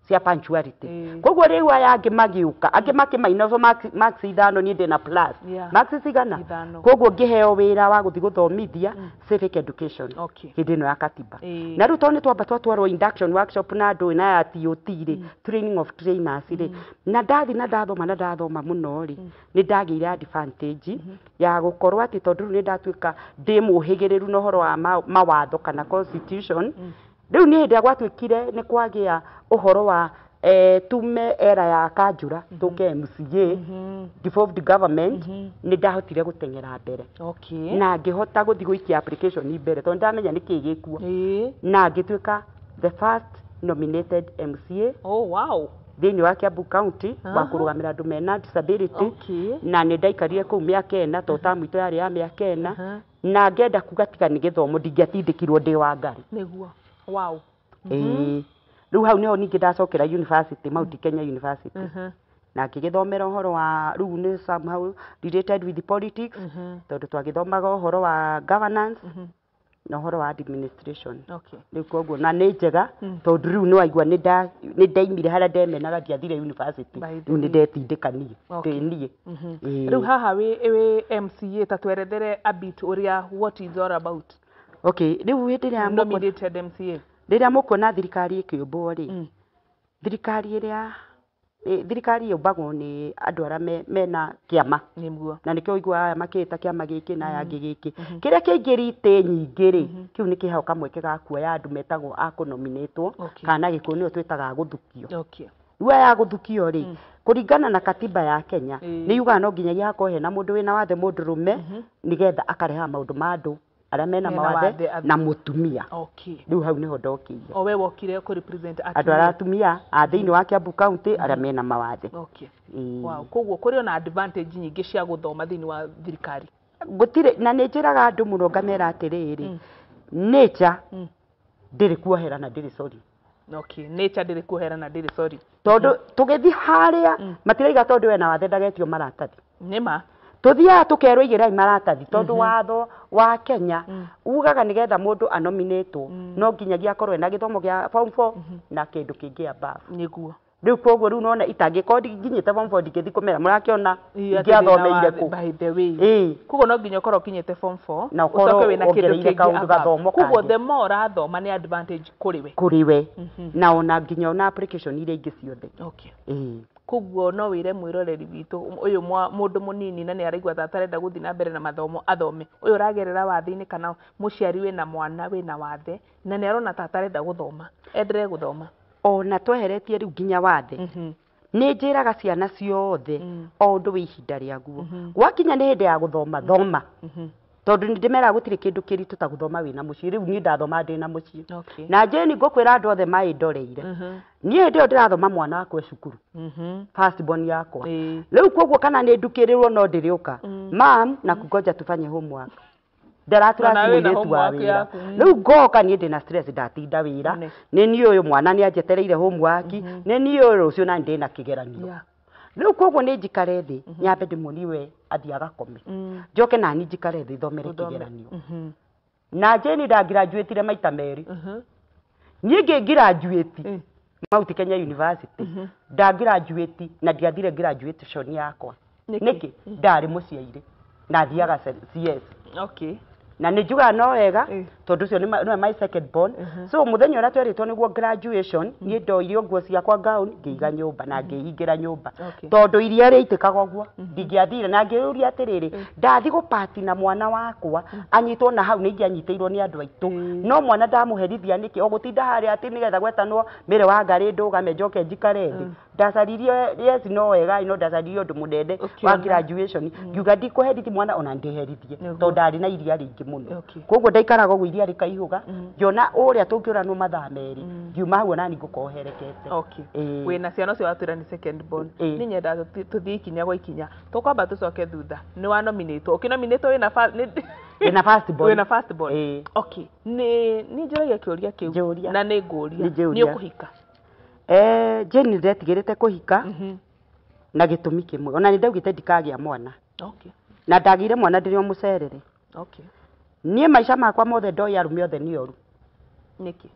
cia punctuality. Koguo rĩu aya angĩ magĩũka angĩ makĩmainwo marks 5 niĩ ndĩna plus marks cigana. Koguo ngĩheo wĩra wa gũthiĩ gũthomithia civic education hĩndĩ ĩno ya katiba. Na rĩu tondũ nĩ twamba twatwarwo induction workshop na andũ na ya TOT rĩ, training of trainers rĩ, na ndathi na ndathoma mũno rĩ, nĩ ndagĩire advantage ya gũkorwo atĩ tondũ rĩu nĩ ndatuĩka ndĩ mũhĩgĩrĩru na ũhoro wa mawatho kana constitution. Rĩu nĩ hĩndĩ ĩrĩa gwatuĩkire nĩ kwagĩa ũhoro wa tume era ya kanjura tũke MCA devolved government, nĩ ndahotire gũteng'era mbere na ngĩhota gũthiĩ gũikia application mbere tondũ ndamenya nĩkĩĩ gĩkuo na ngĩtuĩka the first nominated MCA. Oh, wow. Thĩinĩ wa Kiambu County wa kũrũgamĩra andũ mena disability. Na nĩ ndaikarire kũu mĩaka 4 tondũ tamu itũ yarĩ ya mĩaka 4 na ngenda kuga tiga nĩ gĩthomo ndingĩatindĩkirwo ndĩ wa ngari. Nĩguo. Wow. Rĩu hau nĩho ningĩ ndacokera university, Mount Kenya University. Na ngĩgĩthomera ũhoro wa rĩu nĩ somehow related with politics tondũ twagĩthomaga ũhoro wa governance na ũhoro wa administration. Rĩu koguo na nĩ njega tondũ rĩu nĩ waigua nĩ ndaimire harĩa ndemenaga ndiathire university, rĩu nĩ ndetindĩka niĩ ndĩ niĩ. Rĩu haha wĩ MCA ta twerethere a bit ũrĩa what is all about. Okay, rĩu hĩndĩ ĩrĩa nominated MCA rĩrĩa mũkuona thirikari ĩkĩũmbwo rĩ, thirikari ĩrĩa thirikari yũmbagwo nĩ andũ arĩa mena kĩama. Na nĩkĩo ũiguaga aya makĩĩta kĩama gĩkĩ na aya angĩ gĩkĩ. Kĩrĩa kĩingĩria itĩ nyingĩ rĩ, kĩu nĩ kĩheo kamweke ga kuoya andũ metagwo a kũnominĩtwo kana Gĩkũyũ nĩo twĩtaga a gũthukio. Rĩu aya a gũthukio rĩ, kũringana na katiba ya Kenya nĩ yugaga no nginyagia hakorwo hena mũndũ wĩna wathe mũndũrũme nĩgetha akarehaga maũndũ ma andũ arĩa mena mawathe na mũtumia. Rĩu hau nĩho ndokĩire. O we wokire kũ represent andũ arĩa atumia a thĩinĩ wa Kiambu County arĩa mena mawathe. Wow. Koguo kũrĩ ona advantage nyingĩ cia gũthoma thĩinĩ wa thirikari. Gũtirĩ, na nĩ njĩraga andũ mũno ngamera atĩrĩrĩ, nature ndĩrĩ kuohera na ndĩrĩ sorry. Nature ndĩrĩ kuohera na ndĩrĩ sorry. Tondũ tũgĩthiĩ harĩa matiraiga tondũ wena wathe ndagetio maratathi. Nĩma. Tuthiaga tukerwo igĩrai maratathi tondũ watho wa Kenya ugaga nĩgetha mũndũ anominĩtwo no nginyagia akorwo ena gĩthomo gĩa form 4 na kĩndũ kĩngĩ above. Nĩguo. Rĩu koguo rĩu nona itangĩkorwo nginyĩte form 4 ndingĩthiĩ kũmera mũrakĩona ingĩathomeire kũ. By the way. Koguo no nginya ũkorwo ũkinyĩte form 4 na ũkorwo wĩna kĩndũ kĩngĩ kaũndũ gathomo kangĩ. Koguo the more ũrathoma nĩ advantage kũrĩ we. Kũrĩ we. Na ona nginya ona application iria ingĩ ciothe. Koguo no wĩre mwĩroreri witũ ũyũ mũndũ mũnini na nĩ araigua ta atarenda gũthiĩ na mbere na mathomo athome, ũyũ ũragerera wathe-inĩ kana mũciari wĩna mwana wĩna wathe na nĩ arona ta atarenda gũthoma, enderee gũthoma. Ona tweheretie rĩu nginya wathe nĩ njĩraga ciana ciothe o ũndũ wĩ ihinda rĩaguo. Gwakinya nĩ hĩndĩ ya gũthoma thoma, tondũ nĩ ndĩmeraga gũtirĩ kĩndũ kĩritũ ta gũthoma wĩna mũciĩ. Rĩu niĩ ndathoma ndĩna mũciĩ na Jane ngũkwĩra andũ othe maĩndoreire niĩ hĩndĩ ĩyo ndĩrathoma mwana wakwa e cukuru first born yakwa. Rĩu koguo kana nĩ ndukĩrĩrwo no ndĩrĩũka mam na kungoja tufanye homework ndaratura mũirĩtu wa wĩra. Rĩu ngoka niĩ ndĩna stress ndatinda wĩra nĩ niĩ ũyũ mwana nĩ anjetereire homework nĩ niĩ ũyũ rũciũ na ndĩna kĩgeranio. Rĩu koguo nĩ njikare thĩ nyambe ndĩmuonie we athiĩ agakome njoke nani njikare thĩ thomere kĩgeranio. Na Jane ndangirajuĩtire maita merĩ. Niĩ ngĩngirajuĩti Mount Kenya University ndangirajuĩti na ndiathire graduation yakwa. Nĩkĩ? Ndarĩ mũciaire na thiaga CS. Na nĩ njugaga no wega tondũ ũcio nĩwe my second born. So mũthenya ũrĩa twerĩtwo nĩguo graduation niĩ ndoire nguo ciakwa gown ngĩiga nyũmba na ngĩhingĩra nyũmba tondũ iria rĩitĩkaga ũguo ndingĩathire. Na ngĩũria atĩrĩrĩ, ndathi gũpati na mwana wakwa anyitwo na hau nĩ ingĩanyitĩirwo nĩ andũ aitũ no mwana ndamũherithia nĩkĩ o gũtinda harĩa atĩ nĩgetha gwetanwo Mary Wangari ndũgame njoke njikare thĩ. Ndacaririe yes no wega no ndacaririe ũndũ mũnene wa graduation ngiuga ndikũherithia mwana ona ndĩherithie tondũ ndarĩ na iria rĩingĩ mũno. Okay. Koguo ndaikaraga ũguo iria rĩkaihũga, ngĩona ũrĩa tũngĩũranwo mathaa 2, ngiuma hau onani ngũkorwo herekete. Okay. Ĩĩ. Wĩna ciana ũcio watwĩra nĩ second born. Ĩĩ. Nĩ nyendaga tũthiĩ ikinya gwa ikinya. Tũkwamba tũcoke thutha. Nĩ wa nominatwo. Ũkĩnominatwo wĩna Wĩna first born. Wĩna first born. Ĩĩ. Okay. Nĩ njũragia kĩũria kĩu. Njũria. Na nĩ ngũria. Nĩ njũria. Nĩ ũkũhika. Jane, nĩndetigĩrĩte kũhika na gĩtũmi kĩmwe. Ona nĩ ndaugĩte ndikagĩa mwana. Okay. Na ndagĩire mwana ndĩrĩ o mũcerere. Okay. Niĩ maica makwa mothe ndoĩ arũme othe nĩ oru. Nĩkĩ?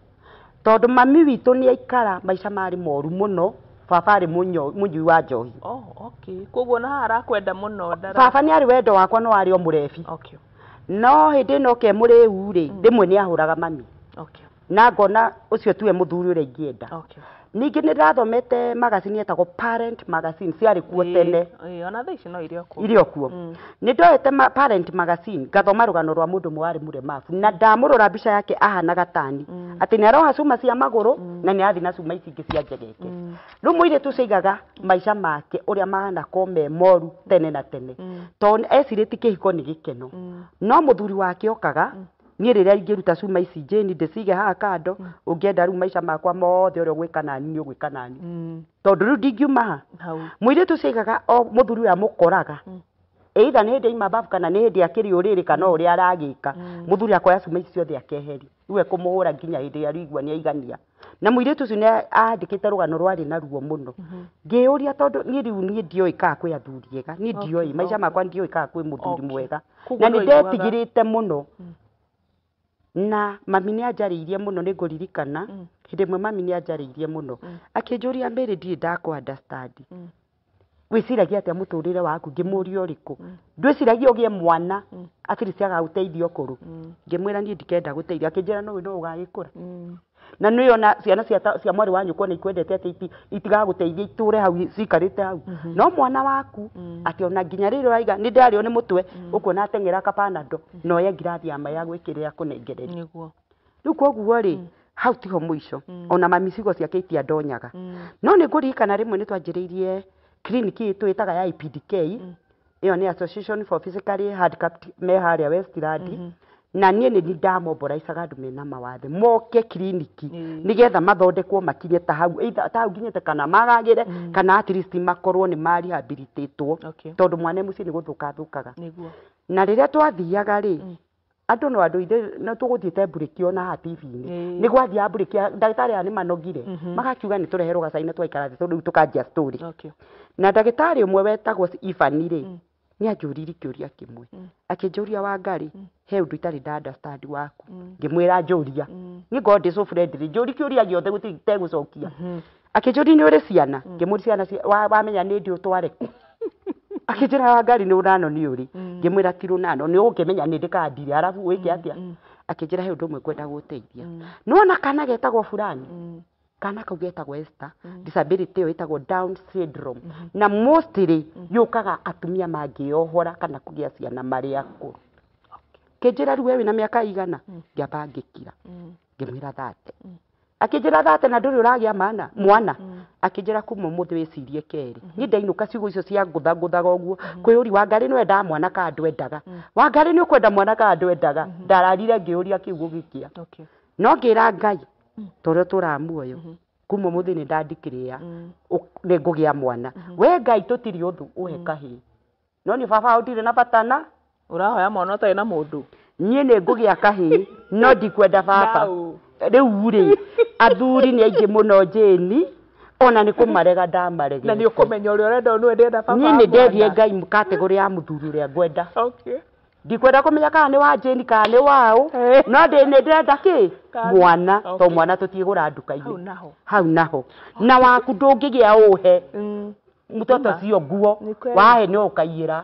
Tondũ mami witũ nĩ aikara maica marĩ moru mũno, baba arĩ mũnyui wa njohi. Oh, okay. Koguo na haha arakwenda mũno ndara. Baba nĩ arĩ wendo wakwa no arĩ o mũrebi. Okay. No hĩndĩ ĩno ke mũrĩu rĩ, rĩmwe nĩ ahũraga mami. Okay. Na ngona ũcio tiwe mũthuri ũrĩa ingĩenda. Okay. Ningĩ nĩ ndathomete magazine yetagwo Parent Magazine, ciarĩ kuo tene. Ĩĩ, ona thaa ici no irĩ o kuo. Irĩ o kuo. Nĩ ndoete Parent Magazine, ngathoma rũgano rwa mũndũ ũmwe warĩ mũlemavu, na ndamũrora mbica yake ahanaga tani, atĩ nĩ aroha cuma cia magũrũ na nĩ arathiĩ na cuma ici ingĩ cia njegeke. Rĩu mũirĩtu ũcio aigaga maica make ũrĩa mahana ko me moru tene na tene, tondũ ecirĩtie kĩhiko nĩ gĩkeno. No mũthuri wake okaga, niĩ rĩrĩa ingĩruta cuma ici Jane ndĩcige haha kando, ũngĩenda rĩu maica makwa mothe ũrĩa ũgwĩka nani nĩ ũgwĩka nani. Tondũ rĩu ndingiuma haha. Hau. Mũirĩtu ũcio aigaga o mũthuri ũyũ amũkoraga. Either nĩ hĩndĩ aima babu kana nĩ hĩndĩ akĩrĩ ũrĩrĩ kana ũrĩa aragĩka. Mũthuri akoya cuma ici ciothe akeheria. Rĩu ekũmũhũra nginya hĩndĩ ĩrĩa arĩigua nĩ aigania. Na mũirĩtu ũcio nĩ andĩkĩte rũgano rwarĩ na ruo mũno. Ngĩyũria tondũ niĩ rĩu niĩ ndioĩ kana kwĩ athuri ega. Niĩ ndioĩ, maica makwa ndioĩ kana kwĩ mũthuri mwega. Koguo Na nĩ ndwaiguaga- ndetigĩrĩte mũno. Na mami nĩ anjarĩirie mũno, nĩ ngũririkana hĩndĩ ĩmwe mami nĩ anjarĩirie mũno. Akĩnjũria Mary, ndirĩ ndakũ understand. Wĩciragia atĩa mũtũrĩre waku? Ngĩmũria ũrĩkũ? Ndwĩciragia ũgĩe mwana at least agagũteithia ũkũrũ. Ngĩmwĩra niĩ ndikenda gũteithio. Akĩnjĩra no no ũgagĩkũra. Na nĩ ona ciana cia mwarĩ wa nyũkwa nĩ ikwendete atĩ itigagũteithia itũre hau cikarĩte hau. No mwana waku atĩ ona nginya rĩrĩa ũraiga nĩ ndarĩo nĩ mũtwe, ũkuona ateng'era kapanado na oye ngirathi ya maĩ ya gwĩkĩrĩra kũnengereria. Nĩguo. Rĩu koguo rĩ, hau tiho mũico. Ona mami ciugo ciake itiandonyaga. No nĩ ngũririkana rĩmwe nĩ twanjĩrĩirie kiriniki ĩtũ ĩtaga ya IPDK. Ĩyo nĩ Association for Physically Handicapped me harĩa Westland. Na niĩ nĩ ndamomboraicaga andũ mena mawathe moke kiriniki nĩgetha mathondekwo makinye ta hau, either ta hau nginyĩte kana magagĩre, kana at least makorwo nĩ ma rehabilitatwo. Okay. Tondũ mwana mũciĩ nĩ gũthũka athũkaga. Nĩguo. Na rĩrĩa twathiaga rĩ, andũ no andũ ithe no tũgũthiĩte mburĩki ona haha TV-inĩ. Nĩ gwathiaga mburĩki, ndagĩtarĩ aya nĩ manogire. Magakiuga nĩ tũreherwo gacaina twaikara thĩ tondũ rĩu tũkanjia story. Okay. Na ndagĩtarĩ ũmwe wetagwo Ivan rĩ, nĩ anjũririe kĩũria kĩmwe. Akĩnjũria Wangari, he ũndũ itarĩ nda understand waku. Ngĩmwĩra njũria. Niĩ ngorwo ndĩ so friendly, njũri kĩũria gĩothe gũtirĩ itegũcokia. Akĩnjũria nĩ ũrĩ ciana? Ngĩmũria ciana wamenya nĩ ndĩ ũtware kũ? Akĩnjĩra Wangari nĩ rũnano nĩ ũrĩ. Ngĩmwĩra ti rũnano, nĩ ũgũkĩmenya nĩ ndĩ kana ndirĩ, arabu wĩke atĩa? Akĩnjĩra he ũndũ ũmwe ngwenda gũteithia. Nĩwona kana getagwo fulani? Kana kau getagwo Esther, disability ĩyo ĩtagwo Down syndrome. Na mostly yũkaga atumia mangĩohora kana kũgĩa ciana marĩ akũrũ. Kĩnjĩra rĩu we wĩna mĩaka igana? Ngĩamba ngĩkira. Ngĩmwĩra 30. Akĩnjĩra 30 na ndũrĩ ũragĩa mana mwana. Akĩnjĩra kuma ũmũthĩ wĩcirie kerĩ. Niĩ ndainũka ciugo icio cia ngũthangũthaga ũguo. Kwĩyũria Wangari nĩ wendaga mwana kana ndwendaga. Wangari nĩ ũkwenda mwana kana ndwendaga. Ndararire ngĩũria kiugo gĩkĩa. Okay. No ngĩra Ngai ta ũrĩa ũtũraga muoyo, kuma ũmũthĩ nĩ ndandikĩrĩa nĩ ngũgĩa mwana. We Ngai tũtirĩ ũthũ, ũhe kahĩĩ. No nĩ baba ndirĩ na bata na Ũrahoya mwana ũtarĩ na mũndũ. Niĩ nĩ ngũgĩa kahĩĩ no ndikwenda baba. Nau. Rĩu rĩ, athuri nĩ aingĩ mũno Jane, ona nĩ kũmarega ndamaregete. Na nĩ ũkũmenya ũrĩa ũrenda nĩwe ndĩrenda baba Niĩ wa nĩ nderie mwana. Ngai category ya mũthuri ũrĩa ngwenda. Okay. Ndikwenda kũmenya kana nĩ wa Jane kana nĩ waũ, no nĩ ndĩrenda kĩ? Mwana, to mwana tũtigũra nduka-inĩ. Hau naho. Hau naho. Na waku ndũngĩgĩa ũhe. Mũtoto cio nguo, Nĩ kweli. wahe no ũkaiyĩra.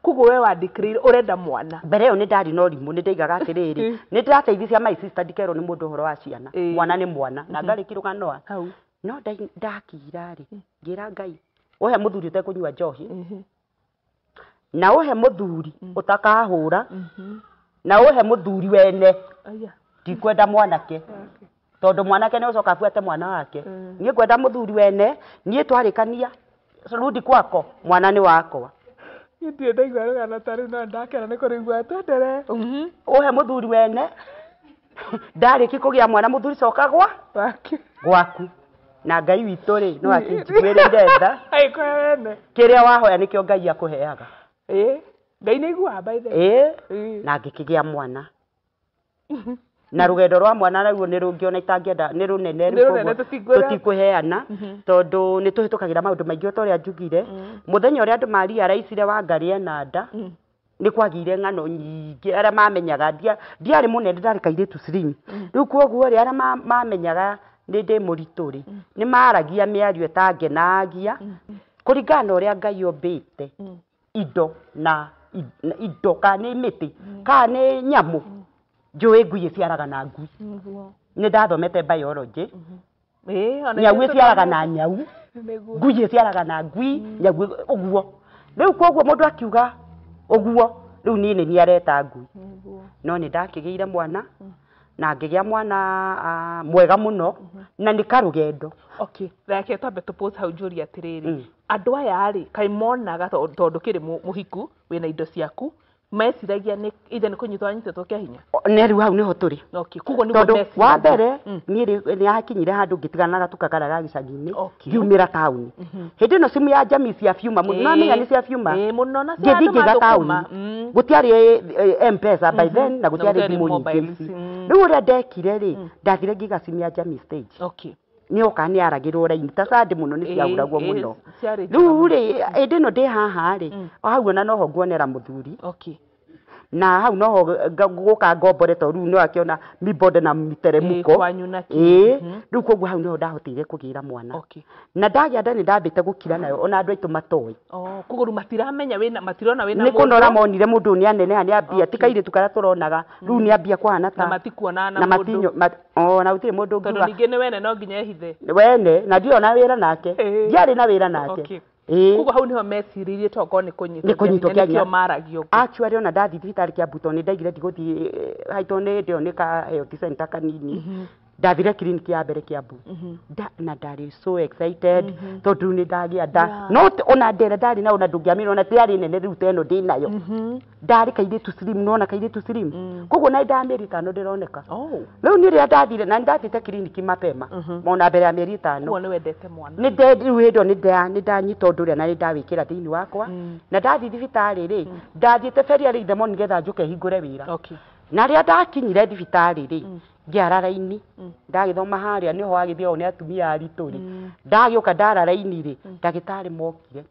Koguo we wandĩkĩrĩire ũrenda mwana. Mbere ĩyo nĩ ndarĩ na ũrimũ, nĩ ndaigaga atĩrĩrĩ, nĩ ndĩrateithicia my sister ndikerwo nĩ mũndũ ũhoro wa ciana. Mwana nĩ mwana, na ngarĩ kĩrũganoa. Hau. No ndakira rĩ, ngĩra Ngai, ũhe mũthuri ũtekũnyua njohi, na ũhe mũthuri ũtakahũra, na ũhe mũthuri wene. Aya. Ndikwenda mwanake. Tondũ mwanake nĩ ũcoka abuate mwana wake. Niĩ ngwenda mũthuri wene, niĩ twarĩkania rudi kwako, mwana nĩ wakwa. Ndirĩ ndaigua rũgano ta rũu no ndakena nĩ kũrũigua. Twenderee. Ũhe mũthuri wene ndarĩki kũgĩa mwana mũthuri coka gwa Wake. Gwaku na Ngai witũ rĩ no akĩnjiguĩrĩire tha. Agĩkũhe wene. Kĩrĩa wahoya nĩkĩo Ngai akũheaga. Ĩĩ. Ngai nĩ aiguaga by the way. Ĩĩ. Ĩĩ. Na ngĩkĩgĩa mwana na rũgendo rwa mwana naruo nĩ rũngĩ ona itangĩenda nĩ rũnene. Nĩ rũnene, Rĩu koguo tũtingwĩra. tũtikũheana tondũ nĩ tũhĩtũkagĩra maũndũ maingĩ o ta ũrĩa njugire. Mũthenya ũrĩa andũ marealizire Wangarĩ ena nda nĩ kwagĩire ng'ano nyingĩ. Arĩa mamenyaga ndiarĩ mũnene, ndarĩ kairĩtu slim. Rĩu koguo rĩ arĩa mamenyaga nĩ ndĩ mũritũ rĩ nĩ maragia mĩario ĩtangenagia kũringana na ũrĩa Ngai ombĩte indo na indo kana nĩ mĩtĩ kana nĩ nyamũ. Njũĩ ngui ĩciaraga na ngui. Nĩguo. Nĩ ndathomete biology. Ĩĩ, ona Nyau ithuĩ ĩciaraga na nyau. Nĩguo. Ngui ĩciaraga na ngui, nyau ũguo. Rĩu koguo mũndũ akiuga ũguo rĩu niĩ nĩ niĩ areta ngui. Nĩguo. No nĩ ndakĩgĩire mwana na ngĩgĩa mwana mwega mũno na nĩ karũgendo. Okay, reke twambe tũ hau njũrie atĩrĩrĩ. Andũ aya rĩ kaĩ monaga tondũ kĩrĩ mũhiku wĩna indo ciaku meciragia nĩ either nĩ kũnyitwo anyitĩtwo kĩa hinya? Nĩ rĩu hau nĩho tũrĩ. Okay, koguo nĩguo Tondũ meciragia. wa mbere niĩ rĩ nĩ hakinyire handũ ngĩtigana na gatuka karĩa ga gĩcagi-inĩ ngiumĩra taũni. Hĩndĩ ĩno simu ya jamii cia biuma mũno, nĩwamenya nĩ cia biuma. Ĩĩ mũno na cia Ngĩthiĩ andũ ngĩiga taũni. mathũkũma. Gũtiarĩ M-Pesa by then na gũtiarĩ gũtiarĩ thimũ nyingĩ mobiles, ici. Rĩu ũrĩa ndekire rĩ ndathire ngĩiga simu ya jamii stage. Nĩ oka nĩ aragĩrwo raini ta sandi mũno nĩ ciahũragwo mũno. Ciarĩ njega Rĩu mũno. rĩ hĩndĩ ĩno ndĩ haha rĩ hau ona noho nguonera mũthuri. Na hau noho gũka ngombore tondũ rĩu no akĩona mibonde na miteremko. Kwanyu na kĩ. Ĩĩ, rĩu koguo hau niho ndahotire kũgĩra mwana. Na ndagĩa nda nĩ ndambĩte gũkira nayo ona andũ aitũ matoĩ. Oh, koguo rĩu matiramenya wĩna matirona wĩna Nĩ kũnora mũndũ monire mũndũ ũyũ nĩ aneneha nĩ ambia ti kairĩtu karĩa tũronaga rĩu nĩ ambia kũhana ta na matikuonana na na mũndũ. matinyo ona gũtirĩ mũndũ Tondũ ũngiuga ningĩ nĩ wene no nginya ehithe. Wene na ndirĩ ona wĩra nake. Ndiarĩ na wĩra nake. Ĩĩ. Koguo hau niho mecirĩirie tokorwo nĩ kũnyitwo Nĩ kũnyitwo kĩa hinya, kĩa hinya. nĩkĩo maragio ũguo. Actually ona ndathiĩ thibitarĩ Kiambu tondũ nĩ ndaigire ndigũthiĩ haitũ nĩ hĩndĩ ĩyo nĩ ka health center kanini. Ndathire clinic ya mbere Kiambu. Na ndarĩ so excited tondũ nĩ ndagĩa nda. No ona ndere ndarĩ nayo na ndũngĩamenya ona tiarĩ nene rĩu ta ĩno ndĩ nayo. Ndarĩ kairĩtu slim, nona kairĩtu slim. Koguo na nda mĩeri 5 ndĩroneka. Rĩu niĩ rĩrĩa ndathire na nĩ ndathiĩte clinic mapema ona mbere ya mĩeri 5. Koguo nĩ wendete mwana. Nĩ rĩu hĩndĩ ĩyo nĩ ndanyita ũndũ ũrĩa na nĩ ndawĩkĩra thĩinĩ wakwa. Na ndathiĩ thibitarĩ rĩ ndathiĩte very early in the morning nĩgetha njũke hingũre wĩra. Na rĩrĩa ndakinyire thibitarĩ rĩ ngĩara raini ndagĩthoma harĩa nĩho wagĩthiagwo nĩ atumia aritũ rĩ ndagĩũka ndara raini rĩ ndagĩtarĩ mokire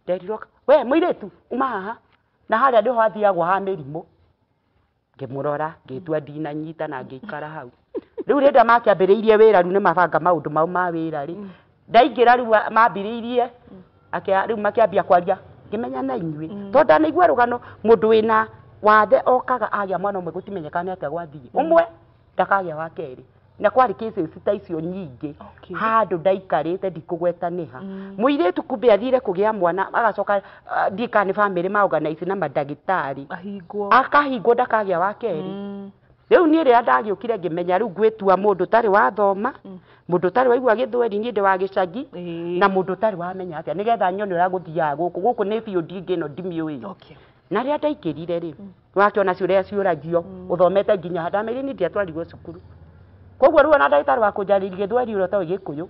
nderirwo we mũirĩtu uma haha na harĩa nĩho hathiagwo ha mĩrimũ. Ngĩmũrora ngĩtua ndinanyita na ngĩikara hau. Rĩu rĩrĩa makĩambĩrĩirie wĩra rĩu nĩ mabanga maũndũ mau ma wĩra rĩ ndaingĩra rĩu mambĩrĩirie rĩu makĩambia kwaria ngĩmenya na inyuĩ tondũ ndanaigua rũgano mũndũ wĩna wathe okaga agĩa mwana ũmwe gũtimenyekana nĩ atĩa gwathiĩ ũmwe ndakagĩa wa kerĩ na kwarĩ cases ta icio nyingĩ handũ ndaikarĩte ndikũgweta nĩha. Mũirĩtu kumbe athire kũgĩa mwana agacoka ndiĩ kana nĩ famĩlĩ ma organize na mandagĩtarĩ ahingwo akahingwo ndakagĩa wa kerĩ. Rĩu niĩ rĩrĩa ndagĩũkire ngĩmenya rĩu ngwĩtua mũndũ ũtarĩ wathoma mũndũ ũtarĩ waigua gĩthweri niĩ ndĩ wa gĩcagi na mũndũ ũtarĩ wamenya atĩa nĩgetha nyone ũrĩa gũthiaga gũkũ gũkũ nĩ biũ ndingĩ ĩno ndimĩũĩ. Na rĩrĩa ndaingĩrire rĩ wakĩona ciũria ciũragio ũthomete nginya ndamerire niĩ ndiatwarirwo cukuru. Koguo rĩu ona ndagĩtarĩ wa kũnjarĩria gĩthweri ũrĩa ũtoĩ gĩkũyũ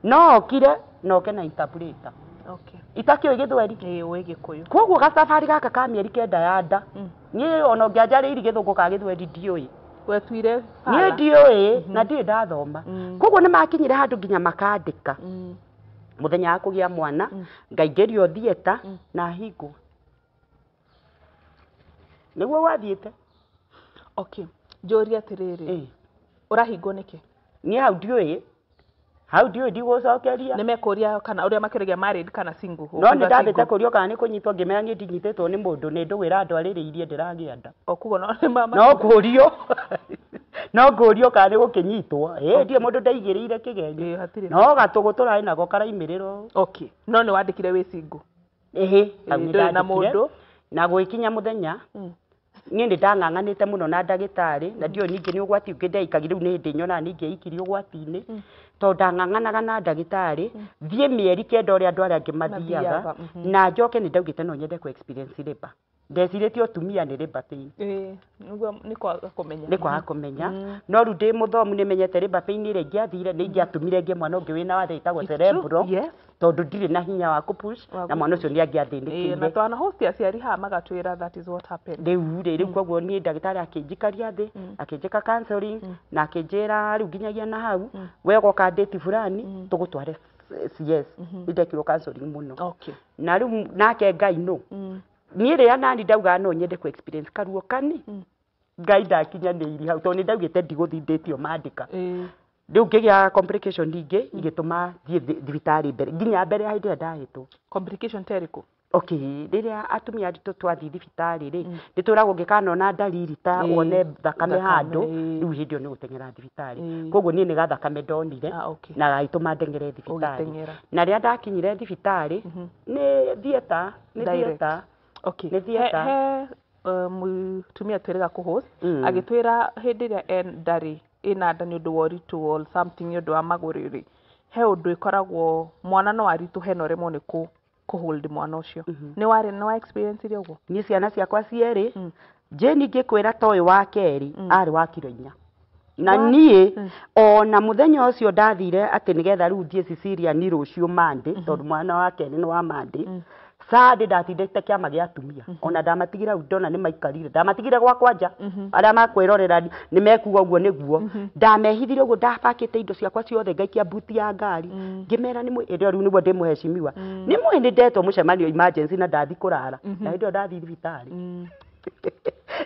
no okire na oke na interpreter. Itakĩũĩ gĩthweri. Ĩĩ ũĩ gĩkũyũ. Koguo gacabarĩ gaka ka mĩeri 9 ya nda niĩ ona ũngĩanjarĩirie gĩthũngũ ka gĩthweri ndiũĩ. Wetuire Niĩ ndiũĩ na ndirĩ ndathoma. Koguo nĩ makinyire handũ nginya makandĩka mũthenya wa kũgĩa mwana ngaingĩrio theatre na hingwo. Nĩguo gwathiĩte. Okay. Njũrie atĩrĩrĩ. Ũrahingwo nĩkĩ? Niĩ hau ndiũĩ. Hau ndiũĩ ndigũcokeria. Nĩ mekũria kana ũrĩa makĩũragia married kana single. No nĩ ndambĩte kũrio kana nĩ kũnyitwo ngĩmera niĩ ndinyitĩtwo nĩ mũndũ nĩ ndũgwĩra andũ arĩrĩirie ndĩragĩa nda. Koguo no nĩ mama. No ngũrio. No ngũrio kana nĩ gũkĩnyitwo. Ĩĩ ndiĩ mũndũ ndaigĩrĩire kĩgenyo. No gatũgũ tũrarĩ nako karaimĩrĩra. Okay. No nĩ wandĩkire wĩ single. Ĩhĩ, hau nĩ Ndũrĩ na ndandĩkire. mũndũ. Na gũgĩkinya mũthenya niĩ nĩ ndang'ang'anĩte mũno na ndagĩtarĩ na ndiũĩ ningĩ nĩ ũgwati ũngĩ ndeikagia rĩu nĩ hĩndĩ nyonaga ningĩ eikirie ũgwati-inĩ. Tondũ ndang'ang'anaga na ndagĩtarĩ thiĩ mĩeri 9 ũrĩa andũ arĩa angĩ mathiaga, Mathiaga, na njoke nĩ ndaugĩte no nyende kũ experience labor. Ndecirĩtie ũtumia nĩ labor pain. Nĩguo nĩ kwaga kũmenya. Nĩ kwaga kũmenya. No rĩu ndĩ mũthomu nĩ menyete labor pain ĩrĩa ingĩathire nĩ ingĩatũmire ngĩe mwana ũngĩ wĩna wathe ĩtagwo It's true, cerebral, yes. tondũ ndirĩ na hinya wa kũpush Wa na mwana ũcio nĩ Na angĩathĩnĩkĩire. twana host aciari haha magatwĩra that is what happened. Rĩu rĩ, rĩu koguo niĩ ndagĩtarĩ akĩnjikaria thĩ, akĩnjĩka counseling na akĩnjĩra rĩu nginyagia na hau we ũgoka date fulani tũgũtware CS. Nĩ ndekirwo counseling mũno. Na rĩu nake Ngai no niĩ rĩrĩa nani ndaugaga no nyende kũ experience karuo kani Ngai ndakinyanĩirie hau tondũ nĩ ndaugĩte ndigũthiĩ ndĩtio mandĩka. Rĩu ngĩgĩa complication ingĩ igĩtũma thiĩ thibitarĩ mbere nginya mbere ya hĩndĩ ĩrĩa ndahĩtwo. Complication ta ĩrĩkũ? Okay, rĩrĩa atumia aritũ twathiĩ thibitarĩ rĩ, nĩ twĩragwo ũngĩkanona ndariri ta wone thakame handũ, rĩu hĩndĩ ĩyo nĩ gũteng'era thibitarĩ. Koguo niĩ nĩ gathakame ndonire na gagĩtũma ndeng'ere thibitarĩ. Ũgĩteng'era. Na rĩrĩa ndakinyire thibitarĩ nĩ theatre, nĩ Direct. theatre. Nĩ He, theatre. he mũtumia twĩrĩga kũhost agĩtwĩra hĩndĩ ĩrĩa e ndarĩ ĩna nda nĩ ũndũ wa ũritũ or something nĩ ũndũ wa magũrũ rĩ, he ũndũ ĩkoragwo mwana no aritũhe na ũremwo nĩ kũ kũhold mwana ũcio. Nĩ warĩ nĩ wa experience iria ũguo? Niĩ ciana ciakwa cierĩ, Jane ngĩkwĩra ta ũyũ wa kerĩ arĩ wa kiro 4. Na niĩ ona mũthenya ũcio ndathire atĩ nĩgetha rĩu thiĩ Cecilia ni rũciũ Monday, tondũ mwana wa kerĩ nĩ wa Monday. Sunday ndatindĩte kĩama gĩa atumia. Ona ndamatigire hau ndona nĩ maikarire. Ndamatigire gwakwa nja. Arĩa makwĩrorera nĩ mekuga ũguo nĩguo. Ndamehithire ũguo ndabakĩte indo ciakwa ciothe ngaikia buti ya ngari. Ngĩmera nĩ hĩndĩ ĩyo rĩu nĩguo ndĩ mũheshimiwa. Nĩ mũĩ nĩ ndetwo mũcemanio emergency na ndathi kũrara. Na hĩndĩ ĩyo ndathi thibitarĩ.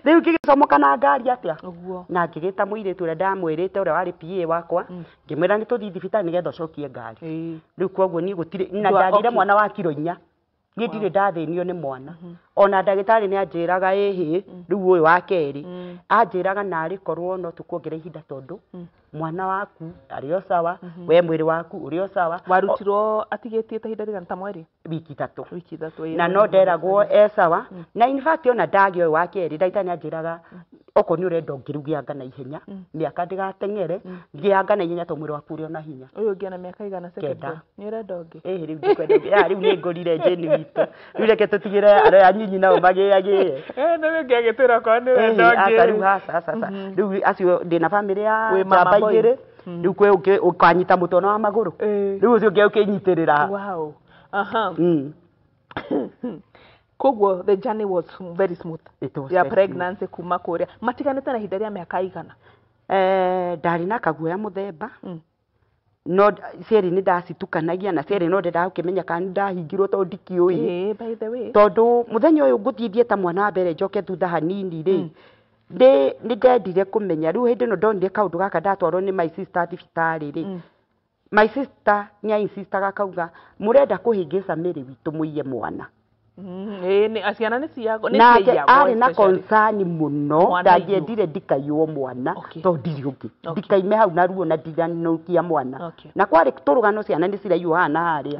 Rĩu ngĩgĩcomoka na ngari atĩa? Ũguo. Na ngĩgĩta mũirĩtu ũrĩa ndamwĩrĩte ũrĩa warĩ PA wakwa, ngĩmwĩra nĩ tũthiĩ thibitarĩ nĩgetha ũcokie ngari. Rĩu koguo niĩ gũtirĩ na ndagĩire mwana wa kiro 4. Niĩ ndirĩ ndathĩnio nĩ mwana. Ona ndagĩtarĩ nĩ anjĩraga ĩhĩ, rĩu ũyũ wa kerĩ anjĩraga narĩ korwo no tũkuongerera ihinda tondũ mwana waku arĩ o sawa, we mwĩrĩ waku ũrĩ o sawa. Warutirwo atigĩtie ta ihinda rĩigana ta mweri? Wiki 3. Wiki 3. Na no nderagwo e sawa. Na in fact ona ndagĩa ũyũ wa kerĩ ndagĩtarĩ nĩ anjĩraga okorwo nĩ ũrenda ũngĩ rĩu gĩanga na ihenya, mĩaka ndĩgateng'ere, gĩanga na ihenya tondũ mwĩrĩ waku ũrĩ o na hinya. Ũyũ ũngĩ ena mĩaka igana second 9. born. Nĩ ũrenda ũngĩ? Ĩhĩ rĩu ndikwenda ũngĩ. Rĩu nĩ ngũrire Jane witũ. Rĩu reke tũtigĩre arĩa anyinyi nao magĩagĩe. Nĩ ũngĩ agĩtwĩra okorwo nĩ ũrenda ũngĩ. Aca rĩu haca haca haca. Rĩu acio ndĩna bamĩrĩ ya Wĩ mama njamba boy. igĩrĩ. Rĩu kwĩ ũngĩ ũkanyita mũtwe na wa magũrũ. Rĩu ũcio ũngĩ ũkĩnyitĩrĩra. Wow. Aha. Koguo the journey was very smooth. It was Ya very pregnancy kuma kũrĩa matiganĩte na ihinda rĩa mĩaka igana. Ndarĩ na kaguoya mũthemba. No cierĩ nĩ ndacitukanagia na cierĩ no ndendaga gũkĩmenya kana nĩ ndahingirwo tondũ ndikĩũĩ. By the way. Tondũ mũthenya ũyũ ngũthiĩ thiĩ ta mwana wa mbere njoke thutha hanini rĩ, nĩ ndendire kũmenya. Rĩu hĩndĩ ĩno ndonire kaũndũ gaka ndatwarwo nĩ my sister thibitarĩ rĩ, my sister nĩ ainsistaga akauga mũrenda kũhĩngĩca mĩrĩ witũ mũiye mwana. Ciana nĩ ciagwo nĩ Nake ciaiyagwo arĩ na especially. concern mũno, Mwana aiywo. ndangĩendire ndikaiywo mwana tondũ ndirĩ ũngĩ. Ndikaime hau na ruo na ndiranũkia mwana. Na kwarĩ tũrũgano ciana nĩ ciraiywo haha na harĩa.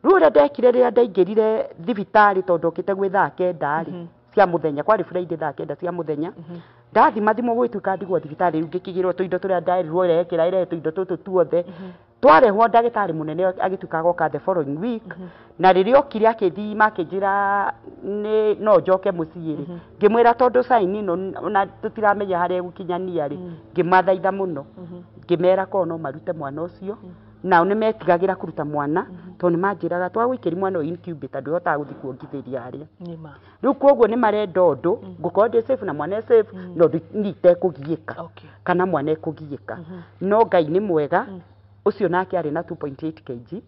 Rĩu ũrĩa ndekire rĩrĩa ndaingĩrire thibitarĩ tondũ ndokĩte gwĩ thaa 9 rĩ, cia mũthenya, kwarĩ Friday thaa 9 cia mũthenya, ndathima thimũ gwĩtuĩka ndigwo thibitarĩ rĩu ngĩkĩgĩrwo tũindo tũrĩa nderirwo ĩrehe ĩrehe tũindo tũtũ tuothe. Twarehwo ndagĩtarĩ mũnene agĩtuĩka agoka the following week, na rĩrĩa okire akĩthima akĩnjĩra nĩ no njoke mũciĩ rĩ, ngĩmwĩra tondũ sign ĩno ona tũtiramenya harĩa ĩgũkinyania rĩ, ngĩmathaitha mũno, ngĩmera korwo no marute mwana ũcio. Nao nĩ metigagĩra kũruta mwana tondũ nĩ manjĩraga twagũikĩria mwana ũyũ incubator ndũhotaga gũthiĩ kuongithĩria harĩa. Rĩu koguo nĩ marenda ũndũ ngũkorwo ndĩ safe na mwana e safe, no niĩ itekũgiĩka kana mwana ekũgiĩka. No Ngai nĩ mwega, ũcio nake arĩ na 2.8 kg.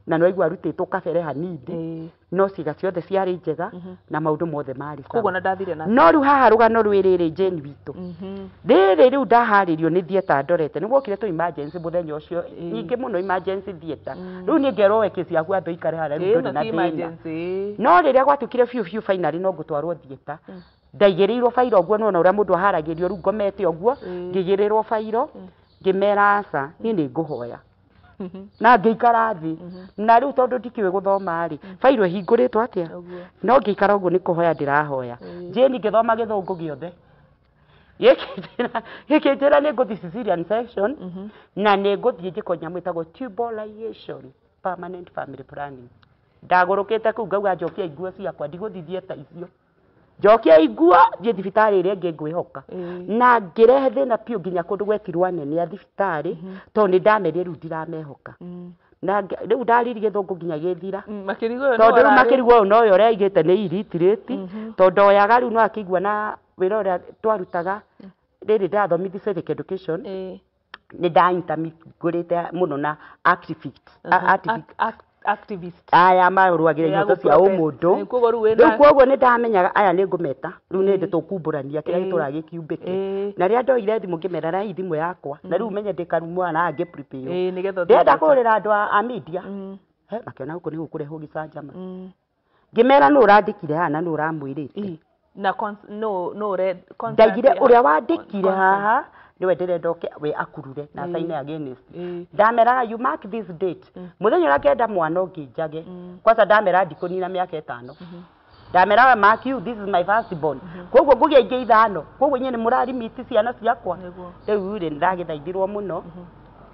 Na nĩ waigua arutĩtwo kabere hanini, no ciĩga ciothe ciarĩ njega na maũndũ mothe marĩ Koguo sawa. na ndathire na No rĩu haha rũgano rwĩ rĩrĩ Jane witũ. Rĩrĩ rĩu ndaharĩrio nĩ theatre ndorete, nĩ gwokire tũ emergency mũthenya ũcio, nyingĩ mũno emergency theatre. Rĩu niĩ ngerwo we kesi yaku ambe ũikare harĩa rĩu ndũrĩ Ĩno na ti thĩna. emergency. No rĩrĩa gwatuĩkire biũ biũ finally no ngũtwarwo theatre, ndaigĩrĩirwo bairo ũguo, nĩwona ũrĩa mũndũ aharagĩrio rĩu ngomete ũguo, ngĩigĩrĩrwo bairo, ngĩmera aca, niĩ nĩ ngũhoya. Na ngĩikara thĩ. Na rĩu tondũ ndikĩũĩ gũthoma rĩ, bairo ĩhingũrĩtwo atĩa? No ngĩikara ũguo nĩ kũhoya ndĩrahoya. Jane ngĩthoma gĩthũngũ gĩothe. Gĩkĩnjĩra nĩ ngũthiĩ cesarean section na nĩ ngũthiĩ njĩko nyamũ ĩtagwo tubal ligation, permanent family planning. Ndagũrũkĩte kũu ngauga njokia nguo ciakwa, ndigũthiĩ theatre icio, njokia nguo thiĩ thibitarĩ ĩrĩa ĩngĩ ngwĩhoka. Na ngĩrehe thĩna biũ nginya kũndũ gwetirwo anene a thibitarĩ, tondũ nĩ ndamerire rĩu ndiramehoka. Na rĩu ndariri gĩthũngũ nginya gĩthira. Makĩrigwo ũyũ Tondũ nĩwe rĩu ũrarĩ- makĩrigwo ũyũ nowe ũrĩa aigĩte nĩ illiterate, tondũ oyaga rĩu no akĩigua na wĩra ũrĩa twarutaga rĩrĩ ndathomithia civic education, nĩ nda intermingũrĩte mũno na activist, activist Activist. Aya marũagĩra Ya ihoto cia gũ-protest. ũmũndũ. Koguo rĩu wĩna Rĩu koguo nĩ ndamenyaga aya nĩ ngũmeta rĩu nĩ hĩndĩ tũkumbũrania kĩrĩa gĩtũraga gĩkiumbĩke. Na rĩrĩa ndoire thimũ ngĩmera rai thimũ yakwa na rĩu menye ndĩ karumu na ngĩ prepare. Nĩgetha ũthiĩ Ndĩrenda theatre. kũhũrĩra andũ a media. He makĩona gũkũ nĩ gũkũrehwo gĩcanjama. Ngĩmera nũ ũrandĩkire haha na nũ ũramwĩrĩte. Na no red Ndaigire ũrĩa wandĩkire haha nĩwe ndĩrenda oke we akurure na sign against. Ndameraga you mark this date, mũthenya ũrĩa ngenda mwana ũngĩ njage. Kwanza ndamera ndikũnina mĩaka 5. Ndameraga mark you, this is my first born, koguo ngũgĩa ingĩ 5, koguo inyuĩ nĩ mũrarimiti ciana ciakwa. Rĩu rĩ nĩndagĩthaithirwo mũno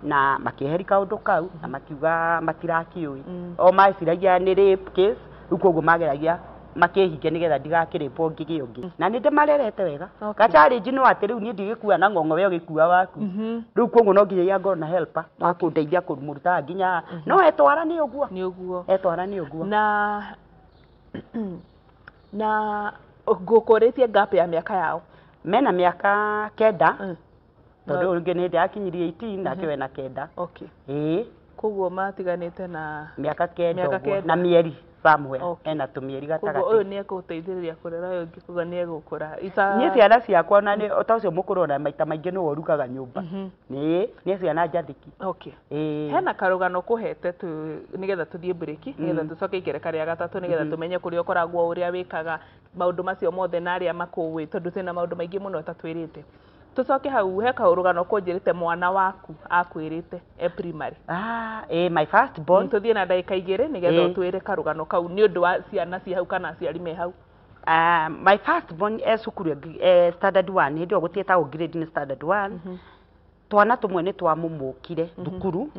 na makĩeheri kaũndũ kau na makiuga matirakĩũĩ, o meciragia nĩ rape case. Rĩu koguo mageragia makĩhinge nĩgetha ndigakĩrĩpwo ngĩgĩa ũngĩ, na nĩ ndĩmarerete wega. Ka challenge no atĩ rĩu niĩ ndigĩkua na ng'ong'o, we ũgĩkua waku. Rĩu koguo no nginya ngorwo na helper wa kũndeithia kũmũrutaga nginya haha. No etwara nĩ ũguo. Nĩ ũguo. Etwara nĩ ũguo. Na ngũkũrĩtie gap ya mĩaka yao. Mena mĩaka 9, tondũ ũngĩ nĩ hĩndĩ akinyirie 18 nake wena 9. Ĩĩ. Koguo matiganĩte na Mĩaka 9 Mĩaka ũguo 9. Na mĩeri somewhere. Ena tũmĩeri Koguo gatagatĩ. ũyũ nĩ egũteithĩrĩria kũrera ũyũ ũngĩ, koguo nĩ egũkũra. Niĩ ciana ciakwa ona nĩ ta ũcio mũkũrũ ona maita maingĩ nĩwe ũrugaga nyũmba. Nĩ ciana njathĩki. Ĩĩ. Hena karũgano kũhete tu nĩgetha tũthiĩ break, nĩgetha tũcoke ikereka rĩa gatatũ, nĩgetha tũmenye kũrĩa ũkoragwo, ũrĩa wĩkaga maũndũ macio mothe na arĩa makũĩ, tondũ twĩna maũndũ maingĩ mũno ũtatwĩrĩte. Tũcoke hau he karũgano kũnjĩrĩte mwana waku akwĩrĩte e primary. Ah, my first born. Tũthiĩ na ndagĩka 2 nĩgetha ũtwĩre karũgano kau nĩ ũndũ wa ciana ci hau kana aciari me hau. My first born e cukuru standard 1, hĩndĩ ĩyo gũtiĩtagwo grade, nĩ standard 1. Twana tũmwe nĩ twamũmũkire thukuru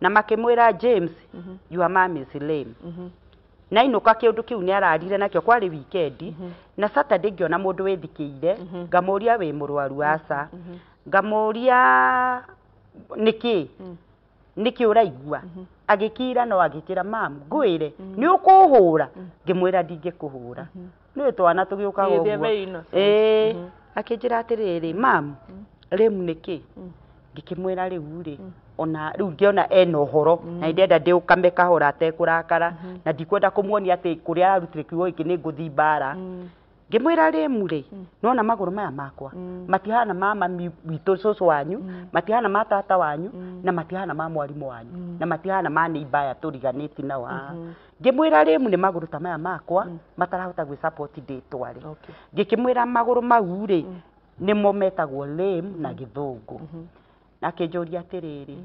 na makĩmwĩra, "James, your mom is lame." Na inũka kĩũndũ kĩu nĩ ararire nakĩo, kwarĩ weekend na Saturday ngĩona mũndũ wĩthikĩire, ngamũria wĩ mũrwaru? Aca. Ngamũria nĩkĩ nĩkĩ ũraigua? Agĩkira no agĩkĩra, "Mam, ngwĩre nĩ ũkũhũra?" Ngĩmwĩra ndingĩkũhũra, nĩũĩ twana tũgĩũkaga Ĩĩ, they're ũguo. very innocent. Ĩĩ, akĩnjĩra atĩrĩrĩ, "Mam, lame nĩkĩ?" Ngĩkĩmwĩra rĩu rĩ ona rĩu ngĩona ena ũhoro na ndĩrenda ndĩũkame kahora atekũrakara na ndikwenda kũmuonia atĩ kũrĩa ararutire kiugo gĩkĩ nĩ ngũthiĩ mbara. Ngĩmwĩra lame rĩ, nona magũrũ maya makwa matihana ma mami witũ, cũcũ wanyu, matihana ma tata wanyu, na matihana ma mwarimũ wanyu, na matihana ma neighbor aya tũriganĩti nao haha. Ngĩmwĩra lame nĩ magũrũ ta maya makwa matarahota gwĩ support ndĩtware. Ngĩkĩmwĩra magũrũ mau rĩ nĩmo metagwo lame na gĩthũngũ. Na akĩnjũria atĩrĩrĩ,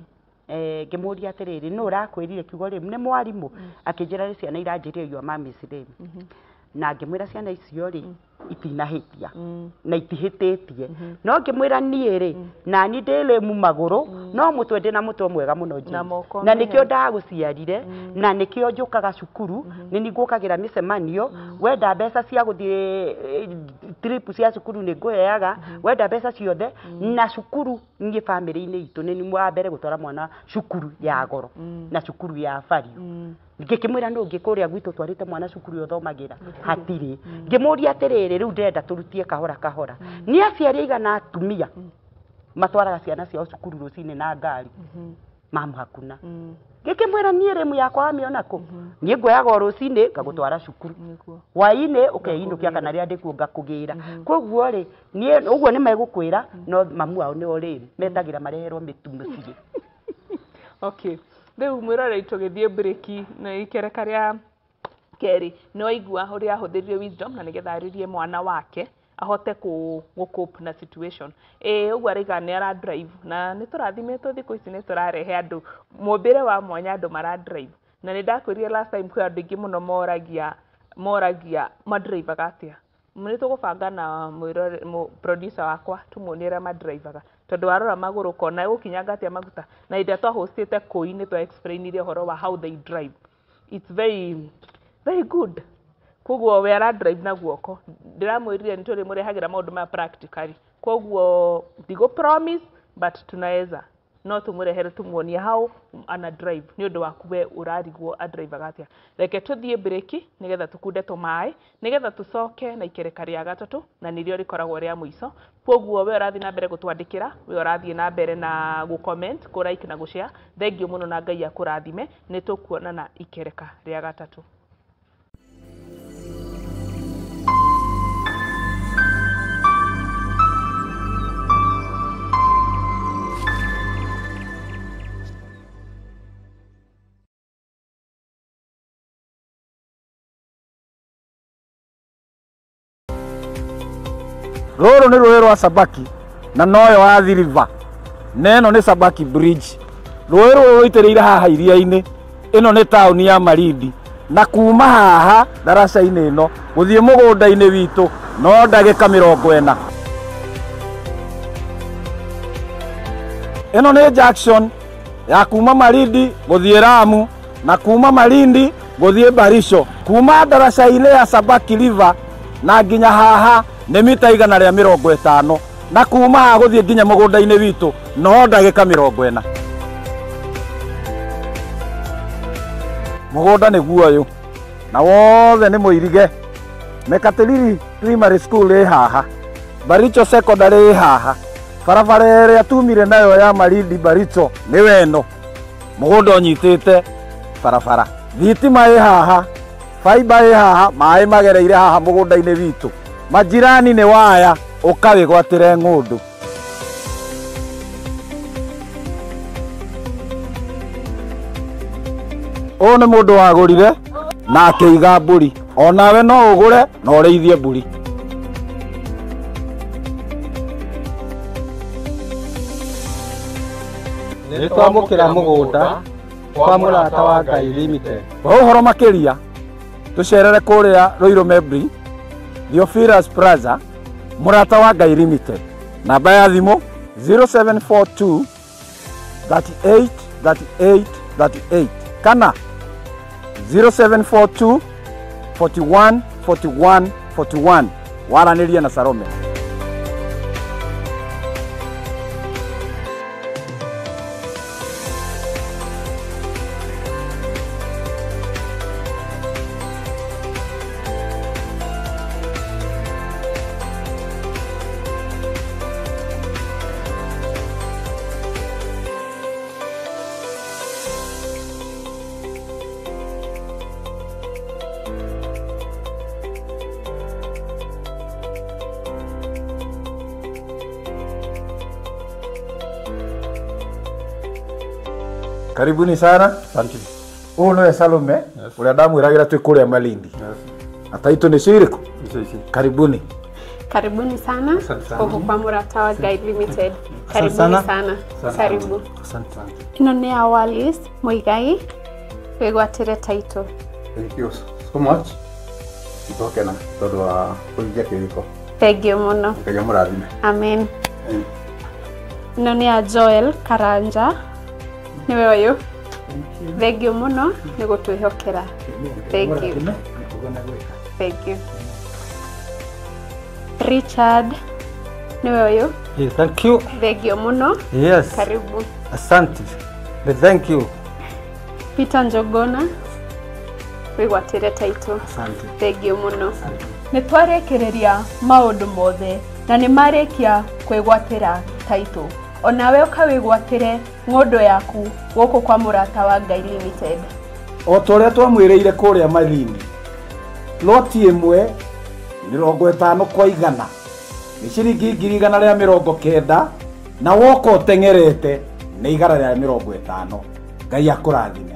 ngĩmũria atĩrĩrĩ, nũ ũrakwĩrire kiugo lame? Nĩ mwarimũ? Akĩnjĩra nĩ ciana iranjĩrire, "Your mom is lame." Na ngĩmwĩra ciana icio rĩ itinahĩtia na itihĩtĩtie, no ngĩmwĩra niĩ rĩ nani ndĩ lame magũrũ no mũtwe ndĩna mũtwe mwega mũno, Na James. moko Na me nĩkĩo ndagũciarire na nĩkĩo njũkaga cukuru, nĩ ni ngũkagĩra mĩcemanio. Wenda mbeca cia gũthiĩ trip cia cukuru nĩ ngũheaga, wenda mbeca ciothe na cukuru. Niĩ bamĩrĩ-inĩ itũ nĩ ni wa mbere gũtwara mwana cukuru ya goro na cukuru ya value. Ngĩkĩmwĩra nũ ũngĩ kũrĩa gwitũ twarĩte mwana cukuru ũthomagĩra? Hatirĩ. Ngĩmũria atĩrĩrĩ, rĩu ndĩrenda tũrutie kahora kahora, nĩ aciari aigana atumia matwaraga ciana ciao cukuru rũcinĩ na ngari? Mamu, hakuna. Ngĩkĩmwĩra niĩ lame yakwa wamĩona kũ? Niĩ nguoyaga o rũcinĩ ngagũtwara cukuru, hwainĩ ũkeinũkia, kana rĩrĩa ndĩkuo ngakũgĩra. Koguo rĩ niĩ ũguo nĩ megũkwĩra no mamu wao nĩo lame metagĩra mareherwo mĩtu mũciĩ. Okay, rĩu mwĩroreri tũgĩthiĩ breki na ikereka rĩa kerĩ, nĩ waigua ũrĩa ahũthĩrire wisdom na nĩgetha arĩrie mwana wake ahote kũ cope na situation. Ĩĩ, ũguo arauga nĩ ara drive na nĩ tũrathimĩtwo thikũ ici, nĩ tũrarehe andũ mũmbĩre wa mwanya, andũ mara drive. Na nĩ ndakwĩrire last time kwĩ andũ aingĩ mũno moragia madrivaga atĩa. Nĩ tũgũbanga na producer wakwa tumuonie ũrĩa madrivaga tondũ warora magũrũ ũkona egũkinyanga atĩa maguta. Na hĩndĩ ĩrĩa twahostĩte kũi nĩ twa explainire ũhoro wa how they drive. It's very very good. Koguo we ara drive na guoko. Ndĩramwĩrire nĩ tũrĩmũrehagĩra maũndũ maya practically. Koguo ndigũ promise but tunaweza no tũmũrehere tumuonie how ana drive nĩ ũndũ waku we ũrarigwo adrivaga atĩa. Reke tũthiĩ break nĩgetha tũkunde tũmaĩ nĩgetha tũcoke na ikereka rĩa gatatũ na nĩrĩo rĩkoragwo rĩa mũico. Koguo we ũrathiĩ na mbere gũtwandĩkĩra, we ũrathiĩ na mbere na gũ comment, kũ like na gũ share. Thengiũ mũno na Ngai akũrathime. Nĩ tũkuonana ikereka rĩa gatatũ. Rũrũ nĩ rũĩ rwa Sabaki na noyo Athi River na ĩno nĩ Sabaki Bridge. Rũĩ rũrũ rũitĩrĩire haha iria-inĩ. Ĩno nĩ taũni ya Malindi na kuma haha ndaraca-inĩ ĩno gũthiĩ mũgũnda-inĩ witũ no ndagĩka 40. Ĩno nĩ junction ya kuma Malindi gũthiĩ Lamu na kuma Malindi gũthiĩ Barisho. Kuma ndaraca-inĩ ya Sabaki River na nginya haha nĩ mita 150 na kuma haha gũthiĩ nginya mũgũnda-inĩ witũ no ndagĩka 40. Mũgũnda nĩguo ũyũ na wothe nĩ mũirige. Mekatilili Primary School ĩ haha, Baricho Secondary ĩ haha, barabara ĩrĩa tumire nayo ya Malindi Baricho nĩwe ĩno. Mũgũnda ũnyitĩte barabara, thitima ĩ haha, fiber ĩ haha, maĩ magereire haha mũgũnda-inĩ witũ. Majirani nĩ waya ũkawĩgwatĩre ng'ũndũ. Ũyũ nĩ mũndũ wagũrire na akĩiga mbũri. Onawe no ũgũre na ũrĩithie mbũri. Nĩ twamũkĩra mũgũnda kwa Mũrata wa Ngai Limited. Kwa ũhoro makĩria tũcerere kũrĩa Ruiru Membri, Theophilus Plaza, Mũrata wa Ngai Limited. Namba ya thimũ 0742 38 38 38 kana 0742 41 41 41. Waranĩrie na Salome. Karibuni sana. Asante. Ũyũ nĩwe Salome ũrĩa ndamwĩragĩra twĩ kũrĩa Malindi. Na taitũ nĩ cirĩkũ? Karibuni. Karibuni sana gũkũ kwa Mũrata wa Ngai Limited. Karibuni sana. Karibu. Asante sana. Ĩno nĩ ya Wallace Muigai wĩgwatĩre taitũ. Thank you so much. Nĩtwakena tondũ wa kũhingia kĩrĩko. Thank you mũno. Ngai amũrathime. Amen. Ĩno nĩ ya Joel Karanja nĩwe ũyũ. Thank you mũno nĩ gũtwĩhokera. Thank you. Thank you. Richard nĩwe ũyũ. Hey, thank you. Thank you mũno. Yes. Karibu. Asante. Thank you. Peter Njogona wĩgwatĩre taitũ. Asante. Thank you mũno. Nĩ twarĩkĩrĩria maũndũ mothe na nĩ marĩkia kwĩgwatĩra taitũ. Onawe ũkawĩgwatĩre ng'ũndũ yaku gũkũ kwa Mũrata wa Ngai Limited. O ta ũrĩa twamwĩrĩire kũrĩa Malindi, ploti ĩmwe 50 kwa 100 nĩ ciringi 190,000 na woka ũteng'erete nĩ 150. Ngai akũrathime.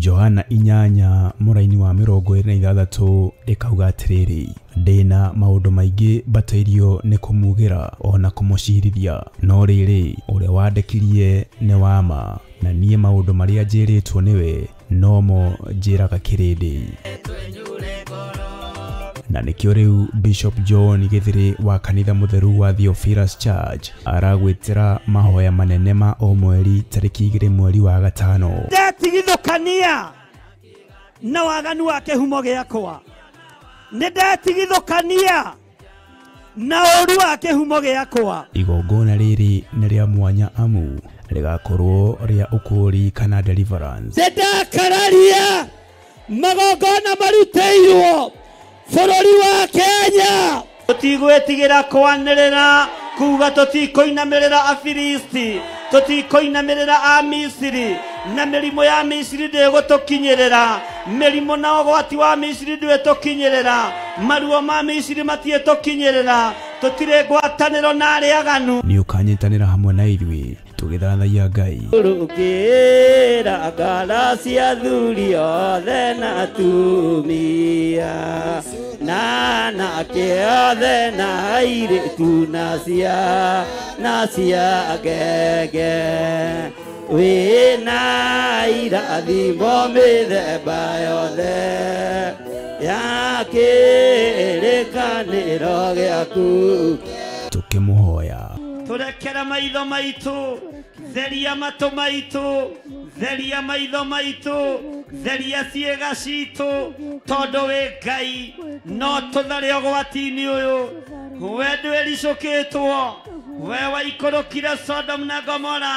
Johana 8 mũraini wa 26 ĩkauga atĩrĩrĩ, ndĩna maũndũ maingĩ mbatairio nĩ kũmugĩra ona kũmũcirithia, no rĩrĩ ũrĩa wandekirie nĩ wa ma, na niĩ maũndũ marĩa njĩrĩtwo nĩwe nomo njĩraga kĩrĩndĩ. Na nĩkĩo rĩu Bishop John Githiri wa kanitha mũtheru wa Theophilus Church aragwĩtĩra mahoya manene ma o mweri tarĩki 2 mweri wa 5. Ndetigithũkania na waganu wa kĩhumo gĩakwa, nĩ ndetigithũkania na ũru wa kĩhumo gĩakwa. Igongona rĩrĩ nĩ rĩa mwanya amu rĩgakorwo rĩa ũkũũri kana deliverance. Nĩndakararia magongona marutĩirwo bũrũri wa Kenya. Tũtigwĩtigĩra kwanĩrĩra kuga tũtikũinamĩrĩra Afilisti, tũtikũinamĩrĩra Amisiri, na mĩrimũ ya Misiri ndĩgũtũkinyĩrĩra, mĩrimũ na ũgwati wa Misiri ndwĩtũkinyĩrĩra, maruo ma Misiri matiĩtũkinyĩrĩra, tũtirĩ ngwatanĩro na arĩa aganu. Nĩ ũkanyitanĩra hamwe na ithuĩ tũgĩthathaiya Ngai. Rũkĩra ngara cia athuri othe na atumia, na anake othe na airĩtu na cia ngenge, wĩna irathimo mĩthemba yothe ya kĩrĩkanĩro gĩaku. Tũkĩmũhoya Tũrekere maitho maitũ, theria matũ maitũ, theria maitho maitũ, theria ciĩga citũ, tondũ wĩ Ngai no tũthare ũgwati-inĩ ũyũ. We ndwĩricũkĩtwo, we waikũrũkire Sodom na Gomora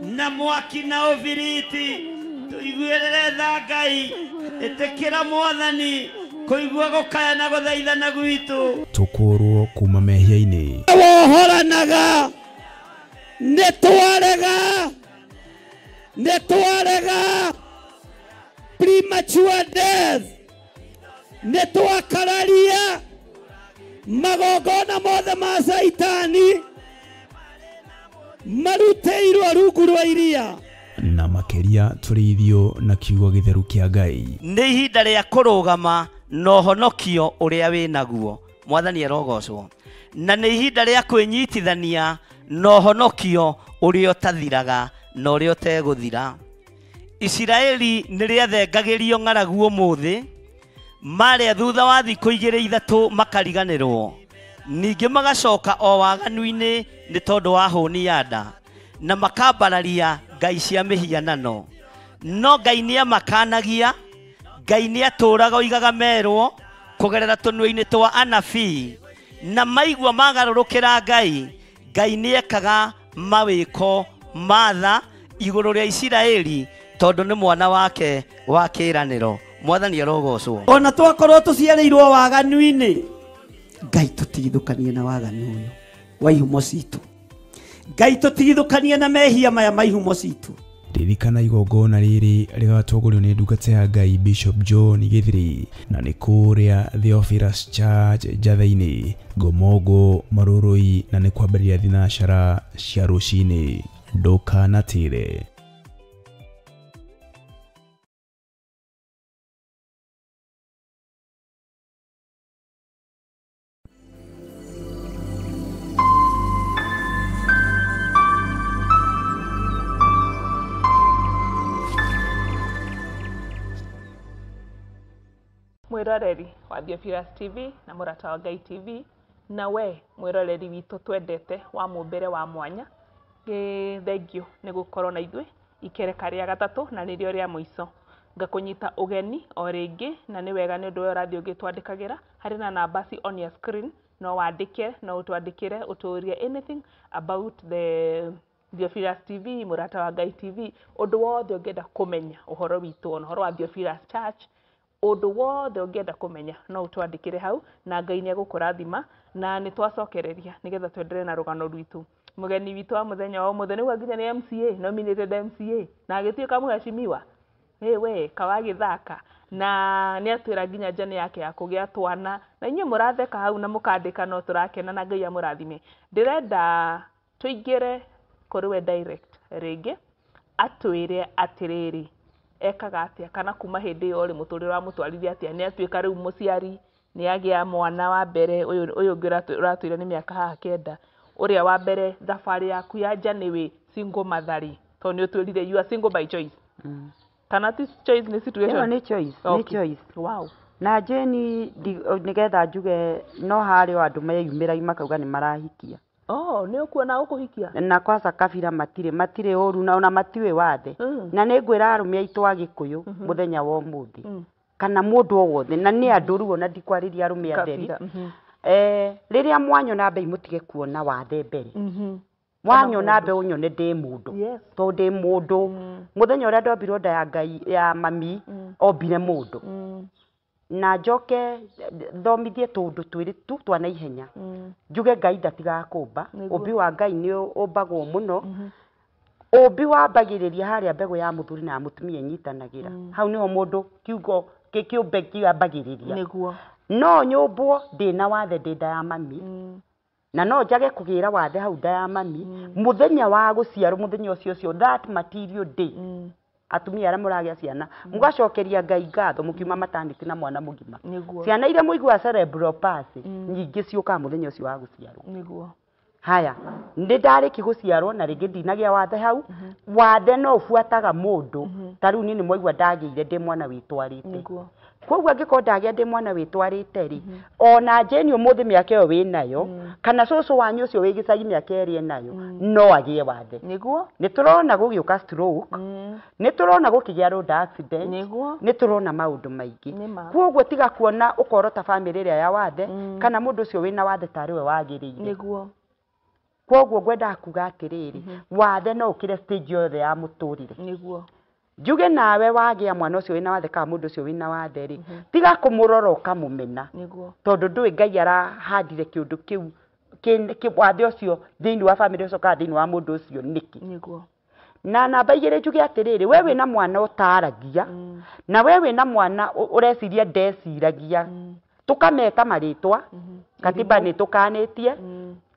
na mwaki na ũbiriti. Tũiguĩrĩre tha Ngai, ĩtĩkĩra Mwathani kũigua gũkaya na gũthaithana gwitũ. Tũkũrwo kuma mehia-inĩ. Wohoranaga nĩ twarega, nĩ twarega premature death, nĩ twakararia magongona mothe ma Caitani marutĩirwo rungu rwa iria. Na makĩria tũrĩithio na kiugo gĩtheru kĩa Ngai. Nĩ ihinda rĩa kũrũgama na ũhonokio ũrĩa wĩnaguo, Mwathani arogocwo. Na nĩ ihinda rĩa kwĩnyitithania na ũhonokio ũrĩa ũtathiraga na ũrĩa ũtegũthira. Isiraeli nĩ rĩathengagĩrio ng'aragu ũmũthĩ, marĩa thutha wa thikũ 2 3 makariganĩrwo, ningĩ magacoka o waganu-inĩ nĩ tondũ wa hũni ya nda, na makambararia ngai cia mĩhianano. No Ngai nĩamakanagia, Ngai nĩatũraga oigaga merwo kũgerera tũnua-inĩ twa anabii, na maigua magarũrũkĩra Ngai, Ngai nĩekaga mawĩko ma tha igũrũ rĩa Isiraeli tondũ nĩ mwana wake wa kĩĩranĩro. Mwathani arogocwo. Ona twakorwo tũciarĩirwo waganu-inĩ, Ngai tũtigithũkanie na waganu ũyũ wa ihumo citũ. Ngai tũtigithũkanie na mehia maya ma ihumo citũ. Ririkana igongona rĩrĩ rĩgatongorio nĩ ndungata ya Ngai Bishop John Githiri, na nĩ kũrĩa Theophilus Church Njatha-inĩ, Ngomongo, Marurui, na nĩ kwambĩrĩria thinacara cia rũcinĩ. Ndũkanatĩre. Mwiroreri wa Theophilus TV na Mũrata wa Ngai TV, na we mwiroreri witũ twendete wa mũmbĩre wa mwanya, thengio nĩ gũkorwo na ithuĩ ikereka rĩa gatatũ na nĩrĩo rĩa mũico. Ngakũnyita ũgeni o rĩngĩ, na nĩ wega nĩ ũndũ we ũrathiĩ ũgĩtwandĩkagĩra. Harĩ na namba ci on your screen, no wandĩke, no ũtwandĩkĩre ũtũrie anything about the Theophilus TV, Mũrata wa Ngai TV, ũndũ wothe ũngĩenda kũmenya ũhoro witũ, ona ũhoro wa Theophilus Church, ũndũ wothe ũngĩenda kũmenya no ũtwandĩkĩre hau, na Ngai nĩ egũkũrathima. Na nĩ twacokereria nĩgetha twendelee na rũgano rwitũ. Mũgeni witũ wa mũthenya wa ũmũthĩ nĩguo nginya nĩ MCA, nominated MCA, na agĩtuĩka mũheshimiwa. We kawagĩthaka, na nĩ atwĩra nginya njane yake ya kũgĩa twana, na inyuĩ mũratheka hau na mũkandĩka, no tũrakena na Ngai amũrathime. Ndĩrenda tũingĩre kũrĩ we direct rĩngĩ, atwĩre atĩrĩrĩ, ekaga atĩa kana kuma hĩndĩ ĩyo rĩ mũtũrĩre wamũtwarithia atĩa nĩ atuĩka rĩu mũciari nĩ agĩa mwana wa mbere ũyũ ũyũ ũngĩ ũratwĩra nĩ mĩaka haha 9 ũrĩa wa mbere thabarĩ yaku ya journey wĩ single mother rĩ tondũ nĩ ũtwĩrire you are single by choice kana ti choice nĩ Ĩyo situation nĩ choice, nĩ Okay. choice. Wow. Na Jane nĩgetha njuge no harĩ o andũ meyumĩragia makauga nĩ marahikia. Oh, nĩ ũkuona ũkũhikia? Na kwanza kabira matirĩ ũru na ona matiũĩ wathe. Na nĩ ngwĩra arũme aitũ a Gĩkũyũ mũthenya wa ũmũthĩ kana mũndũ o wothe na nĩ andũ rĩu ona ndikwarĩria arũme atheri. Kabira. Rĩrĩa mwanyona mbei mũtige kuona wathe mbere. Wanyona mbe ũnyone ndĩ mũndũ. Yes. Tondũ ndĩ mũndũ. Mũthenya ũrĩa ndombirwo nda ya Ngai ya mami ombire mũndũ. Na njoke thomithie tũũndũ twĩrĩ tu twa naihenya. Njuge Ngai ndatigaga kũmba. Ũmbi wa Ngai nĩ ũmbagwo mũno. Ũmbi wambagĩrĩria harĩa mbegũ ya mũthuri na ya mũtumia ĩnyitanagĩra. Hau nĩho mũndũ kiugo kĩũmbe kĩambagĩrĩria. Nĩguo. No nyũmbwo ndĩna wathe ndĩ nda ya mami. Na no njage kũgĩra wathe hau nda ya mami. Mũthenya wa gũciarwo mũthenya ũcio ũcio that material day. Atumia arĩa mũragĩa ciana mũgacokeria Ngai ngatho mũkiuma maternity na mwana mũgima. Nĩguo. Ciana iria mũiguaga cerebral palsy nyingĩ ciũkaga mũthenya ũcio wa gũciarwo. Nĩguo. Haya, nĩ ndarĩki gũciarwo na rĩngĩ ndinagĩa wathe hau. Wathe no ũbuataga mũndũ. Ta rĩu niĩ nĩ mwaigua ndagĩire ndĩ mwana wĩtwarĩte. Nĩguo. Koguo angĩkorwo ndagĩa ndĩ mwana wĩtwarĩte rĩ, ona Jane ũmũthĩ mĩaka ĩyo wĩnayo, kana cũcũ wanyu ũcio wĩ gĩcagi mĩaka ĩrĩa enayo, no agĩe wathe. Nĩguo. Nĩ tũrona gũgĩũka stroke, nĩ tũrona gũkĩgĩa road accident, Nĩguo. nĩ tũrona maũndũ maingĩ. Nĩ ma. Koguo tiga kuona ũkorota bamĩrĩ ĩrĩa ya wathe, kana mũndũ ũcio wĩna wathe tarĩ we wagĩrĩire. Nĩguo. Koguo ngwendaga kuga atĩrĩrĩ, wathe no ũkĩre stage yothe ya mũtũrĩre. Nĩguo. Njuge nawe wagĩa mwana ũcio wĩna wathe kana mũndũ ũcio wĩna wathe rĩ, tiga kũmũrora ũkamũmena. Nĩguo. Tondũ ndũĩ Ngai arahandire kĩũndũ kĩu wathe ũcio thĩinĩ wa bamĩrĩ ũcio kana thĩinĩ wa mũndũ ũcio nĩkĩ. Nĩguo. Na namba 2 njuge atĩrĩrĩ, we wĩna mwana ũtaragia, na we wĩna mwana ũreciria ndeciragia, tũkameta marĩtwa, katiba nĩ tũkanĩtie,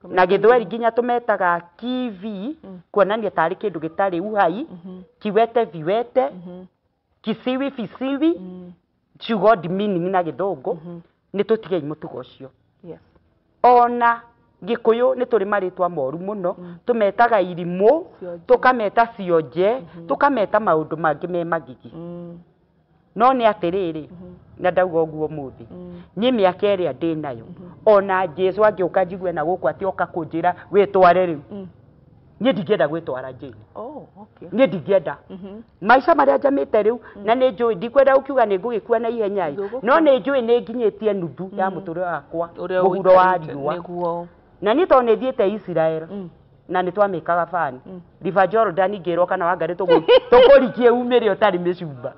na gĩthweri nginya tũmetaga kivi, kuonania tarĩ kĩndũ gĩtarĩ uhai, kiwete viwete, kisiwi fisiwi, ciugo demeaning na gĩthũngũ, nĩ tũtigei mũtugo ũcio. Yes. Ona Gĩkũyũ nĩ tũrĩ marĩtwa moru mũno, tũmetaga irimũ, tũkameta cionje, tũkameta maũndũ mangĩ me magigi. No nĩ atĩrĩrĩ, na ndauga ũguo ũmũthĩ, niĩ mĩaka ĩrĩa ndĩ nayo, ona Jesũ angĩũka njigue na gũkũ atĩ oka kũnjĩra wĩtware rĩu, niĩ ndingĩenda gwĩtwara Jane. Oh, okay. Niĩ ndingĩenda. Maica marĩa njamĩte rĩu, na nĩ njũĩ ndikwenda gũkiuga nĩ ngũgĩkua na ihenya ĩ, no nĩ njũĩ nĩ nginyĩtie nuthu ya mũtũrĩre wakwa mũhuro wa riũa. Nĩguo. Na niĩ tondũ nĩ thiĩte Israel, na nĩ twamĩkaga bani. River Jordan ngĩrwo kana Wangarĩ tũkũrikie umĩre ũtarĩ mĩcumba.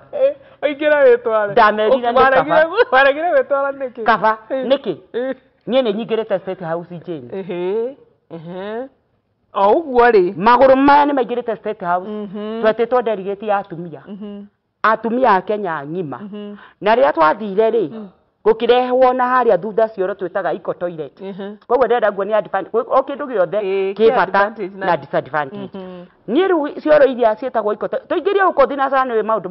Ũingĩre wĩtware. Ndamerire nĩ kaba. Waregire gwĩtwara nĩkĩ? Kaba, nĩkĩ? Niĩ nĩ nyingĩrĩte State House Jane. O ũguo rĩ. Magũrũ maya nĩ maingĩrĩte State House. Twetĩtwo delegate ya atumia. Atumia a Kenya ng'ima. Na rĩrĩa twathire rĩ, gũkĩrehwo na harĩa thutha cioro twĩtaga eco toilet. Koguo ndĩrenda nguonia o kĩndũ gĩothe kĩ bata na disadvantage. Niĩ rĩu cioro iria ciĩtagwo eco toilet, tũingĩrie gũkũ thinacara nĩ maũndũ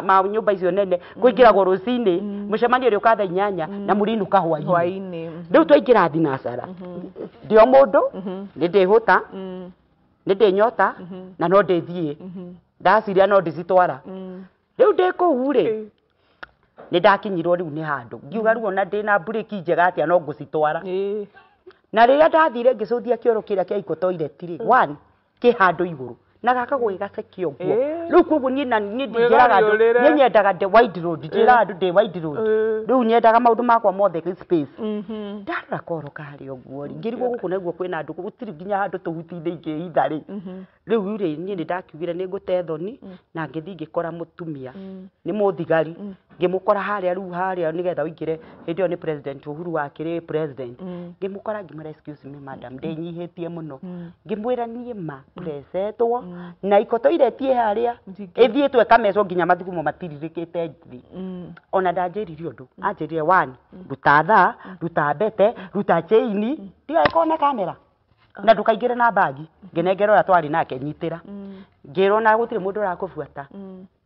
ma nyũmba icio nene, kũingĩragwo rũcinĩ, mũcemanio ũrĩa ũka thaa 8 na mũrinũka hwaĩ-inĩ. Rĩu twaingĩra thinacara, ndĩ o mũndũ, nĩ ndĩhũta, nĩ ndĩnyota, na no ndĩthiĩ. Ndaciria no ndĩcitwara. Rĩu ndĩ kũu rĩ, nĩ ndakinyirwo rĩu nĩ handũ ngiuga rĩu ona ndĩna mburĩki njega atĩa no ngũcitwara. Na rĩrĩa ndathire ngĩcũthia kĩoro kĩrĩa kĩa eco toilet rĩ, one kĩ handũ igũrũ na gaka gũgĩgacekia ũguo. Rĩu koguo niĩ na niĩ ndingĩraga andũ, niĩ nyendaga ndĩ wide road, ndĩraga andũ ndĩ wide road. Rĩu nyendaga maũndũ makwa mothe space. Ndarora koro karĩa ũguo rĩ, ngĩrigwo gũkũ naguo kwĩna andũ, gũtirĩ nginya handũ tũhuti-inĩ ingĩhitha rĩ. Rĩu rĩ, niĩ nĩ ndakiugire nĩ ngũte thoni, na ngĩthiĩ ngĩkora mũtumia, nĩ mũthigari, ngĩmũkora harĩa rĩu harĩa nĩgetha ũingĩre, hĩndĩ ĩyo nĩ President Uhuru wakĩrĩ president. Ngĩmũkora ngĩmwĩra excuse me madam, ndĩnyihĩtie mũno. Ngĩmwĩra niĩ ma presetwo, na eco toilet ĩ harĩa, ĩthiĩtwo ĩkamecwo nginya mathugumo matirirĩkĩte thĩ. Ona ndanjĩrire ũndũ, anjĩrire one, ruta thaa, ruta mbete, ruta chain, ndigagĩkorwo na kamera. Na ndũkaingĩre na bagi. Ngĩnengera ũrĩa twarĩ nake nyitĩra. Ngĩrwo na gũtirĩ mũndũ ũrakũbuata.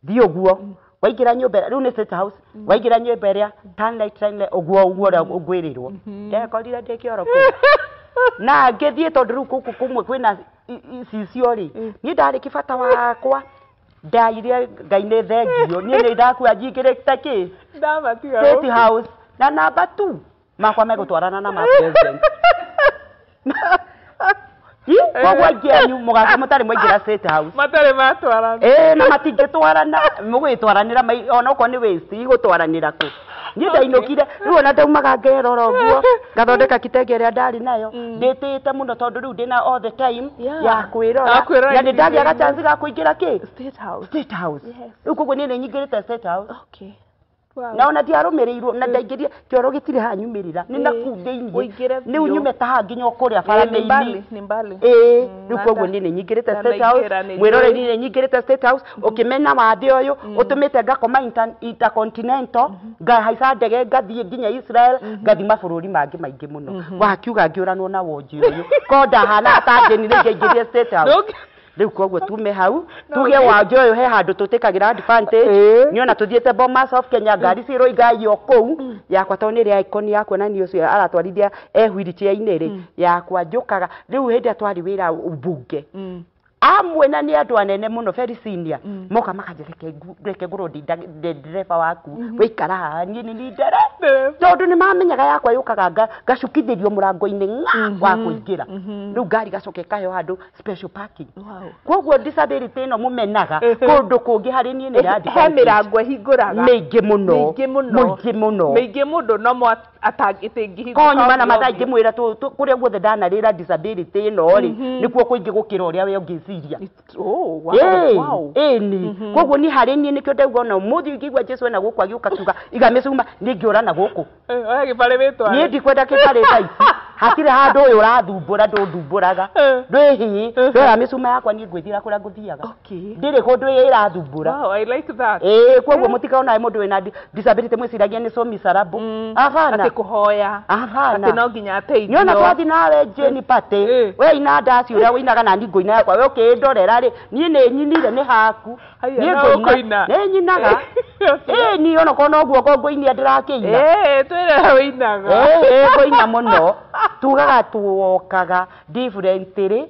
Thiĩ ũguo. Waingĩra nyũmba rĩu nĩ State House. Waingĩra nyũmba ĩrĩa turn right turn left ũguo ũguo ũrĩa ũngwĩrĩrwo. Ndekorire ndĩ kĩoro kũu. Na ngĩthiĩ tondũ rĩu gũkũ kũmwe kwĩna icicio rĩ. Niĩ ndarĩ kĩbata wakwa. Ndaire Ngai nĩ thengio. Niĩ nĩ ndakua njingĩrĩte kĩ? Ndamatiga State House. Na namba 2 makwa megũtwarana na ma president. Koguo aingĩ anyu mũgaka mũtarĩ mwaingĩra State House. Matarĩ matwarana. Ĩĩ na matingĩtwarana, mũgwĩtwaranĩra onokorwo nĩ waste igũtwaranĩra kũ. Niĩ ndainũkire, rĩu ona ndaumaga ngerora ũguo, ngathondeka kitenge ĩrĩa ndarĩ nayo, ndĩtĩĩte mũno tondũ rĩu ndĩna all the time ya kwĩrora. Ya kwĩrora Na nĩ ndagĩaga indo. chance ga kũingĩra kĩ? State House. State House. Yes. Rĩu koguo niĩ nĩ nyingĩrĩte State House. Okay. Wow. Na ona ndiarũmĩrĩirwo na ndaingĩria kĩoro gĩtirĩ hanyumĩrĩra nĩ nakũu thĩiniĩ Ũingĩre rĩu biũ. nyume ta haha nginya o kũrĩa Ĩĩ, nĩ barabara-inĩ. mbali, nĩ mbali. Ĩĩ, rĩu na koguo niĩ nĩ nyingĩrĩte State House, ndanaingĩra nĩ mwĩroreri njũĩ. nĩ nyingĩrĩte State House, ũkĩmena wathe ũyũ ũtũmĩte ngakoma Intercontinental, ngahaica ndege ngathiĩ nginya Israel, ngathiĩ mabũrũri mangĩ maingĩ mũno. Wakiuga ngĩũranwo na wonji ũyũ, ko ndahana ta njeni rĩngĩ aingĩrie State House. Rĩu koguo tume hau tuge wanja ũyũ he handũ tũtĩkagĩra advantage nĩ ona tũthiĩte Bomas of Kenya ngari ciroigaio kũu yakwa tondũ nĩ ĩrĩa icon ya kuonania ũcio aratwarithia e wheelchair-inĩ rĩ yakwa njũkaga rĩu hĩndĩ ĩrĩa twarĩ wĩra mbunge amwe na nĩ andũ anene mũno very senior moka makanja reke ngorwo ndĩ ndereba waku wĩikara haha niĩ nĩ niĩ ndere tondũ nĩ mamenyaga yakwa yũkaga ngacukithĩrio mũrango-inĩ ng'a wa kũingĩra rĩu ngari gacoka ĩkaheo handũ special parking. Koguo disability ĩno mũmenaga kũndũ kũngĩ harĩ niĩ nĩ ya He mĩrango ĩhingũraga mĩingĩ mũno mĩingĩ mũno mĩingĩ mũno mĩingĩ mũndũ no mo atangĩhingũka ko nyuma na ovyo mathaa ovyo. ingĩmwĩra kũrĩa guothe ndanarĩra disability ĩno rĩ nĩkuo kũingĩ gũkĩra ũrĩa we ũngĩciria. Oh, wow, wow. Ĩni koguo niĩ harĩ niĩ nĩkĩo ndauga ona ũmũthĩ ingĩigua Jesũ ena gũkũ agĩũka kiuga iga mĩcuma niĩ ngĩũra na gũkũ. Oya gĩbarĩ wĩtware. Niĩ ndikwenda kĩbarĩ thaa ici hatirĩ handũ ũyũ ũrathumbũra ndũthumbũraga ndwĩhĩ ndoya mĩcuma yakwa niĩ ngwĩthiĩra kũrĩa ngũthiaga ndĩrĩ kũndũ ĩrathumbũra. Wow, I like that. Ĩĩ koguo mũtikaona mũndũ wĩna disability mwĩciragia nĩ so miserable. Hapana. Atĩ kũhoya. Hapana. Atĩ no nginya ateithio. Nĩona twathiĩ nawe Jane Party we ina ndaci ũrĩa wĩinaga na niĩ ngũina yakwa we ũkĩndorera rĩ niĩ nĩ nyinire nĩ haku. Haiya, Niĩ no ngũina ũkũina. nĩ nyinaga. Ĩĩ niĩ onokorwo no guoko ngũinia ndĩrakĩina. Ĩĩ twĩre wĩinaga. Ĩĩ ngũina mũno. Tugaga tuwokaga differently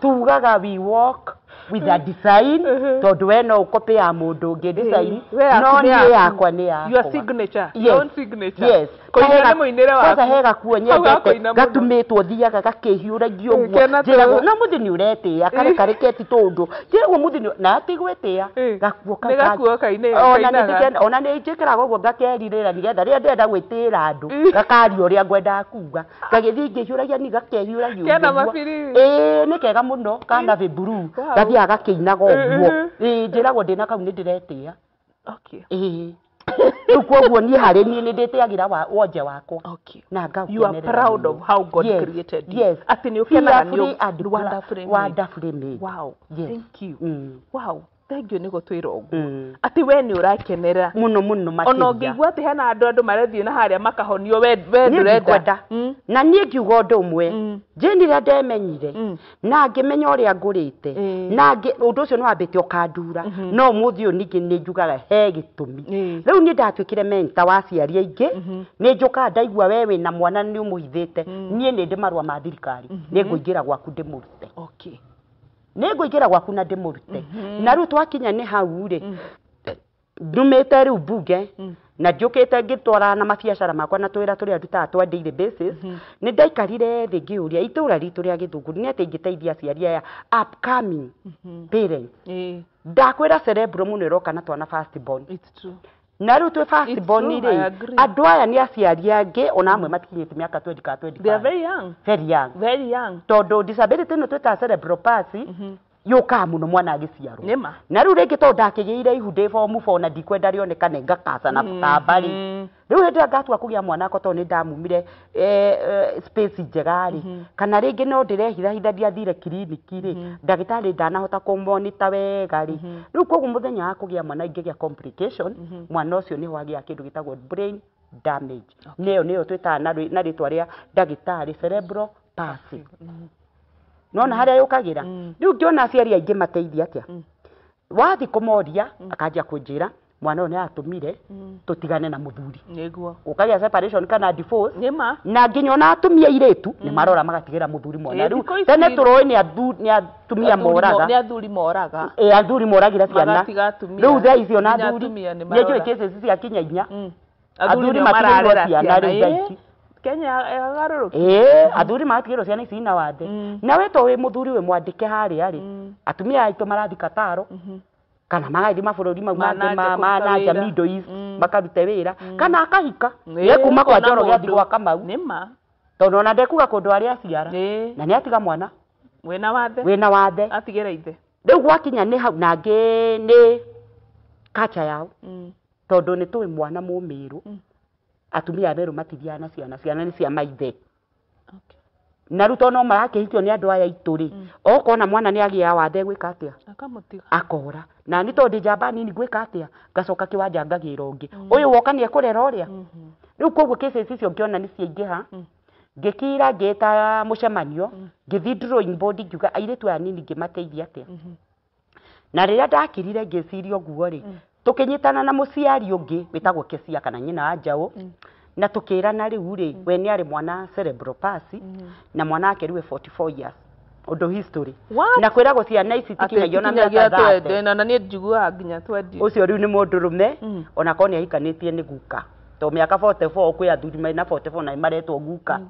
tugaga we walk with a design tondũ we no ũkopi ya mũndũ ũngĩ design no niĩ yakwa nĩ yakwa. Your signature. Yes. Your own signature. Yes. Kũina nĩ mũinĩre waku. Kwanza he gakuo Hau nyendete gakũina mũno. gatumĩtwo thiaga gakĩhiũragio ũguo Kena njĩragwo tũ- no mũthĩ nĩ ũretĩĩa karĩ karĩ keti tũndũ njĩragwo mũthĩ nĩ na ti gwĩtĩĩa gakuo kau Nĩ gakuo kainĩ- ona nĩ kainaga. ona nĩ njĩkĩraga ũguo ngakerirĩra nĩgetha rĩrĩa ndĩrenda gwĩtĩĩra andũ gakaria ũrĩa ngwendaga kuga gagĩthiĩ ngĩhiũragia ni gakehiũragia Kena ũguo. mabiriri. Ĩĩ nĩ kega mũno kana blue Wow. gathiaga gakĩinaga ũguo. Ĩĩ njĩragwo ndĩna kau nĩ ndĩretĩĩa. Okay. Ĩĩ rĩu koguo niĩ harĩ niĩ nĩ ndĩtĩagĩra wonje wakwa na You are ngaukenerera proud mũno. of how God Yes, created you. yes. Atĩ nĩ ũkenaga nĩ Fearfully and wonderfully made. wonderfully made. Wow. Yes. Thank you. Wow. Thank you nĩ gũtwĩra ũguo. Atĩ we nĩ ũrakenera. Mũno mũno Ona makĩria. ũngĩigua atĩ hena andũ marethiĩ na harĩa makahonio we we Niĩ ndũrenda. ndikwenda. Na niĩ ngiuga ũndũ ũmwe Jane rĩrĩa ndemenyire na ngĩmenya ũrĩa ngũrĩte na ũndũ ũcio nĩ wambĩte ũkandura no ũmũthĩ ũyũ ningĩ nĩ njugaga he gĩtũmi rĩu niĩ ndatuĩkire mentor wa aciari aingĩ nĩ njũkaga ndaigua we wĩna mwana nĩ ũmũhithĩte niĩ nĩ ndĩ marũa ma thirikari nĩ ngũingĩra gwaku ndĩmũrute. Okay. Nĩ ngũingĩra gwaku na ndĩmũrute na rĩu twakinya nĩ hau rĩ ndumĩte rĩu mbunge na njũkĩte ngĩtwarana na mabiacara makwa na twĩra tũrĩa ndutaga twa daily basis nĩ ndaikarire thĩ ngĩũria itũra ritũ rĩa Gĩthũngũri nĩ atĩa ingĩteithia aciari aya upcoming parents. Ndakwĩra cerebral mũno ĩroka na twana first born. It's true. Na rĩu twĩ first born true, rĩ I agree. andũ aya nĩ aciari angĩ ona amwe matikinyĩte mĩaka 20 kana 25. They are very young. Very young. Very young. Tondũ disability ĩno twĩtaga cerebral palsy yũkaga mũno mwana agĩciarwo. Nĩma. Na rĩu rĩngĩ tondũ ndakĩgĩire ihu ndĩ form 4 na ndikwenda rĩonekane ngakaca na bũtamba rĩ rĩu hĩndĩ ĩrĩa ngatua kũgĩa mwana akwa tondũ nĩ ndamumire space njega rĩ kana rĩngĩ no ndĩrehithahitha ndiathire kiriniki rĩ ndagĩtarĩ ndanahota kũmonita wega rĩ rĩu koguo mũthenya wa kũgĩa mwana ingĩgĩa complication mwana ũcio nĩho agĩaga kĩndũ gĩtagwo brain damage nĩyo nĩyo twĩtaga na rĩtwa rĩa ndagĩtarĩ cerebral palsy. Nona harĩa yũkagĩra. Rĩu ngĩona aciari aingĩ mateithia atĩa? Wathiĩ kũmoria akanjia kũnjĩra mwana ũyũ nĩ atũmire tũtigane na mũthuri. Nĩguo. Ũkagĩa separation kana divorce. Nĩma. Na nginya ona atumia airĩtu nĩ marora magatigĩra mũthuri mwana. Ĩ, Rĩu thikũ ici- tene tũroĩ nĩ atumia moraga. Nĩ athuri moraga. Ĩ, athuri moragĩra ciana. Magatiga atumia. Rĩu thaa ici ona Nginya athuri atumia nĩ nĩ njũĩ marora. cases cia kinya inya. Athuri Athuri nĩo matigĩirwo mararera ciana rĩu thaa Ĩ, ici. Kenya yagarũrũkire. Ĩĩ, athuri magatigĩrwo ciana ici ina wathe. Na we to wĩ mũthuri wĩ mwandĩke harĩa rĩ, atumia aitũ marathiĩ Kataro kana magathiĩ mabũrũri mau Ma mangĩ na nja ma kũruta na nja wĩra. Middle East makarute wĩra kana akahika Ĩĩ, nĩ kuma kwa ũkona Njoroge athiĩ mũndũ. gwa Kamau Nĩma. tondũ ona ndekuga kũndũ arĩa aciara Ĩĩ. na nĩ atiga mwana Wĩna wathe. wĩna wathe. Atigĩra ithe. Rĩu gwakinya nĩ hau na angĩ nĩ kacha yao tondũ nĩ tũĩ mwana mũmĩrũ atumia a merũ matithiaga na ciana, ciana nĩ cia maithe. Na rĩu tondũ no marakĩhikio nĩ andũ aya aitũ rĩ, okona mwana nĩ agĩa wathe gwĩka atĩa? Akamũtiga. Akora. Na nĩ tondũ ndĩ njamba nini ngwĩka atĩa? Ngacoka kĩwanja ngagĩra ũngĩ. Ũyũ woka nĩ ekũrera ũrĩa? Rĩu koguo cases icio ngĩona nĩ ciaingĩha, ngĩkira ngĩta mũcemanio, ngĩthiĩ drawing board ngiuga airĩtu aya nini ngĩmateithia atĩa? Na rĩrĩa ndakirire ngĩciria ũguo rĩ, tũkĩnyitana na mũciari ũngĩ wĩtagwo Kesia kana nyina wa Njaũ, na tũkĩrana rĩu rĩ, we nĩ arĩ mwana cerebral palsy, na mwana wake rĩu e 44 years ũndũ history. What? Na kwĩragwo ciana ici tikinyagia ona mĩaka 30. Na niĩ njiguaga nginya 20. Ũcio rĩu nĩ mũndũrũme ona korwo nĩ ahikanĩtie nĩ guka to mĩaka 44 kwĩ athuri mena 44 na maretwo guka.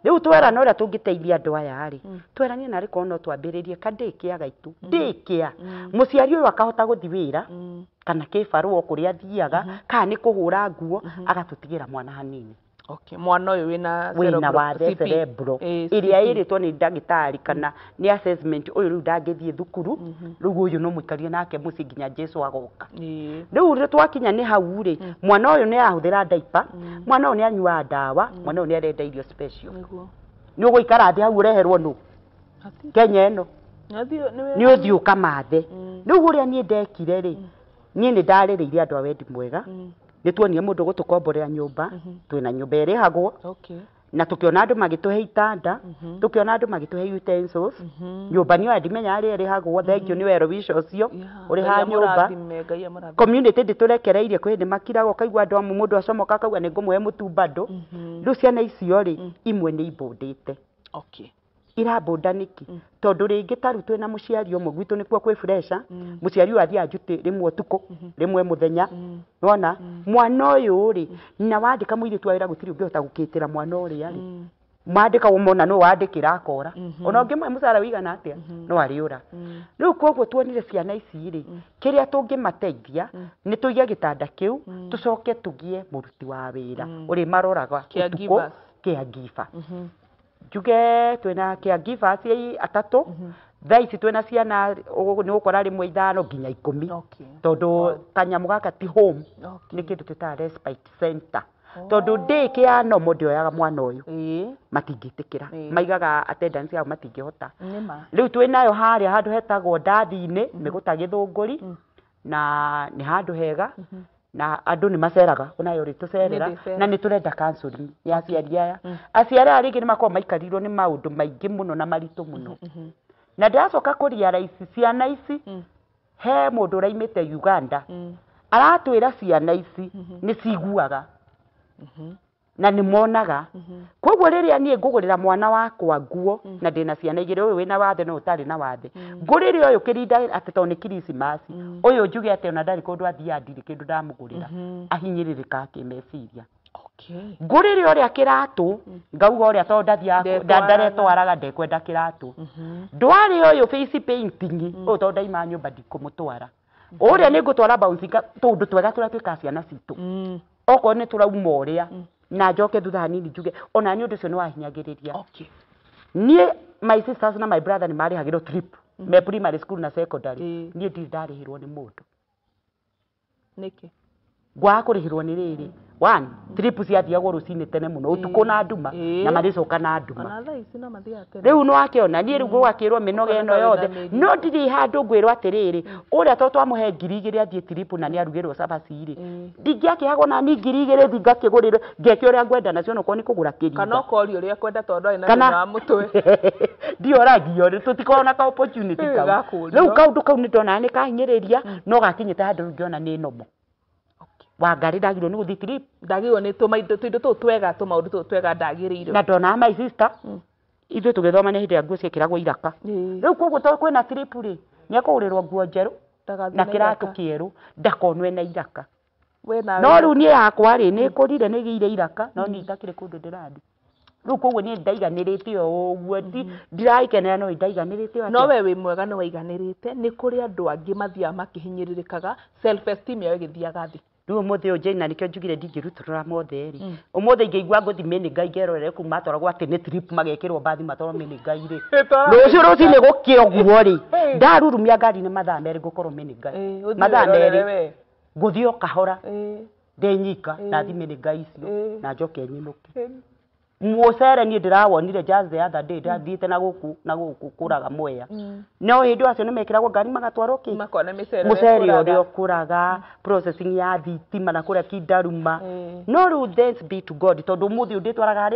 Rĩu twerana ũrĩa tũngĩteithia andũ aya rĩ, tweranie narĩ korwo no twambĩrĩrie ka daycare gaitũ, daycare. Mũciari ũyũ akahota gũthiĩ wĩra kana kĩbarũa kũrĩa athiaga kana nĩ kũhũra nguo agatũtigĩra mwana hanini. Okay, mwana ũyũ wĩna Wĩna cerebral- wathe CP. cerebral Ĩ, ĩrĩa CP. ĩrĩtwo nĩ ndagĩtarĩ kana nĩ assessment ũyũ rĩu ndangĩthiĩ thukuru rĩu ũyũ no mũikarie nake mũciĩ nginya Jesu agoka. Ĩ. Rĩu rĩrĩa twakinya nĩ hau rĩ, mwana ũyũ nĩ arahũthĩra diaper, mwana ũyũ nĩ anyuaga ndawa, mwana ũyũ nĩ arenda irio special. Nĩguo. Nĩ ũgũikara thĩ hau ũreherwo nũ? Kenya ĩno nĩ ũthiĩ ũkamathe. Rĩu ũrĩa niĩ ndekire rĩ, niĩ nĩ ndarĩrĩire andũ a wendi mwega, nĩ tuonire mũndũ gũtũkomborera nyũmba, twĩna nyũmba ĩrĩhagwo, Okay. na tũkĩona andũ magĩtũhe itanda, tũkĩona andũ magĩtũhe utensils, nyũmba nĩyo ndimenya harĩa ĩrĩhagwo, thengiũ nĩ wero wica ũcio ũrĩhaga Ngai nyũmba. amũrathime, Ngai amũrathime. Community ndĩtũrekereirie kwĩ hĩndĩ makiraga ũkaigua andũ amwe mũndũ acomoka akauga nĩ ngũmũhe mũtu bado. Rĩu ciana icio rĩ, imwe nĩ imbũndĩte. Okay. Irabũnda nĩkĩ? Tondũ rĩngĩ ta rĩu twĩna mũciari ũmwe gwitũ nĩkuo kwĩ pressure, mũciari ũyũ athiaga njuti rĩmwe ũtukũ, rĩmwe mũthenya, nĩwona? Mwana ũyũ rĩ, na wandĩka mũirĩtu wa wĩra gũtirĩ ũngĩhota gũkĩtĩra mwana ũrĩa rĩ, mandĩka ũmona no wandĩkĩra akora. Ona ũngĩmũhe mũcara ũigana atĩa, no arĩũra. Rĩu koguo tuonire ciana ici rĩ, kĩrĩa tũngĩmateithia nĩ tũige gĩtanda kĩu, tũcoke tũgĩe mũruti wa wĩra ũrĩ maroraga ũtukũ, Caregivers. caregiver. Njuge twĩna caregivers atatũ, thaa ici twĩna ciana nĩ ũgũkora rĩmwe 5 nginya 10. Okay. Tondũ kanyamũ gaka ti home, nĩ kĩndũ twĩtaga respite center. Tondũ daycare normal ndĩoyaga mwana ũyũ, matingĩtĩkĩra, maigaga attendance yao matingĩhota. Nĩma. Rĩu twĩnayo harĩa handũ hetagwo Ndathi-inĩ, mĩgũta Gĩthũngũri, na nĩ handũ hega, na andũ nĩ maceraga, onayo rĩ tũcerera, Nĩ na nĩ tũrenda counseling ya aciari aya. Aciari aya rĩngĩ nĩ makoragwo maikarirwo nĩ maũndũ maingĩ mũno na maritũ mũno. Na ndĩracoka kũrealize ciana ici, he mũndũ ũraimĩte Uganda, aratwĩra ciana ici nĩ ciguaga na nĩ monaga. Koguo rĩrĩa niĩ ngũgũrĩra mwana wakwa nguo, na ndĩna ciana igĩrĩ, ũyũ wĩna wathe na ũtarĩ na wathe, ngũrĩre ũyũ kĩrinda atĩ tondũ nĩ Christmas, ũyũ njuge atĩ ona ndarĩ kũndũ athiaga ndirĩ kĩndũ ndamũgũrĩra, ahinyĩrĩrĩkaga kĩmeciria. Okay. Ngũrĩre ũrĩa kĩratũ, ngauga ũrĩa tondũ ndathiaga ndaretwaraga ndekwenda kĩratũ. Ndware ũyũ face painting, ũyũ tondũ ndaima nyũmba ndikũmũtwara. Ũrĩa nĩ ngũtwara bouncing tũũndũ twega tũrĩa twĩkaga ciana citũ. Okorwo nĩ tũrauma ũrĩa, na njoke thutha hanini njuge, ona niĩ ũndũ ũcio nĩ wahinyagĩrĩria. Okay. Niĩ my sisters na my brother nĩ marĩhagĩrwo trip, me primary school na secondary. Niĩ ndirĩ ndarĩhĩrwo nĩ mũndũ. Nĩkĩ? Ngwaga kũrĩhĩrwo nĩ rĩrĩ one trip ciathiagwo rũcinĩ tene mũno ũtukũ na nduma na marĩcoka na nduma. Ona thaa ici no mathiaga tene. Rĩu nĩ wakĩona niĩ rĩu gũgakĩrwo mĩnoga ĩno yothe no ndirĩ handũ ngwĩrwo atĩrĩrĩ ũrĩa to twamũhe 2,000 athiĩ trip na nĩ arugĩrwo cabaci rĩ ndingĩakĩhagwo na ni 2,000 thi ngakĩgũrĩrwo ngeke ũrĩa ngwenda nacio onokorwo nĩ kũgũra kĩrimba kana ũkorio ũrĩa kwenda tondũ ndwarĩ na thĩna wa mũtwe ndioragio tũtikoragwo na ka opportunity kau rĩu kaũndũ kau nĩ ndonaga nĩ kahinyĩrĩria no gakinyĩte handũ rĩu ngĩona nĩ normal. Wangari ndagirwo nĩ gũthiĩ trip ndagirwo nĩ tũindo tũu twega tũmaũndũ tũu twega ndagĩrĩirwo na ndonaga my sister ithuĩ tũgĩthoma nĩ hĩndĩ ĩrĩa nguo ciekĩragwo iraka rĩu koguo tondũ kwĩna trip rĩ nĩ ekũgũrĩrwo nguo njerũ na kĩratũ kĩerũ ndakonwe na iraka no rĩu niĩ yakwa rĩ nĩ ĩkũrire nĩ ĩgĩire iraka no niĩ itakĩrĩ kũndũ ndĩrathiĩ rĩu koguo niĩ ndaiganĩrĩte o ũguo ndiragĩkenera no ndaiganĩrĩte. No we wĩ mwega nĩ waiganĩrĩte nĩ kũrĩ andũ angĩ mathiaga makĩhinyĩrĩrĩkaga self esteem yao ĩgĩthiaga thĩ. Rĩu ũmũthĩ ũyũ Jane na nĩkĩo njugire ndingĩrutũrũra mothe rĩ ũmũthĩ ingĩigua ngũthi Mĩnĩngai ngerorere kũu matwaragwo atĩ nĩ trip magekĩrwo mbathi matwarwo Mĩnĩngai rĩ rũciũ rũcinĩ gũkĩa ũguo rĩ ndarurumia ngari nĩ mathaa merĩ ngũkorwo Mĩnĩngai mathaa merĩ ngũthiĩ o kahora ndĩ nyika na thiĩ Mĩnĩngai icio na njoke nyinũke. Mũcere niĩ ndĩrawonire just the other day ndathiĩte na gũkũ kũraga Mwea no hĩndĩ acio nĩ mekĩragwo ngari magatwarwo kĩ mũcere ũrĩa ũkũraga processing ya thitima na kũrĩa Kindaruma no rĩu thanks be to God tondũ ũmũthĩ ũyũ ndĩtwaraga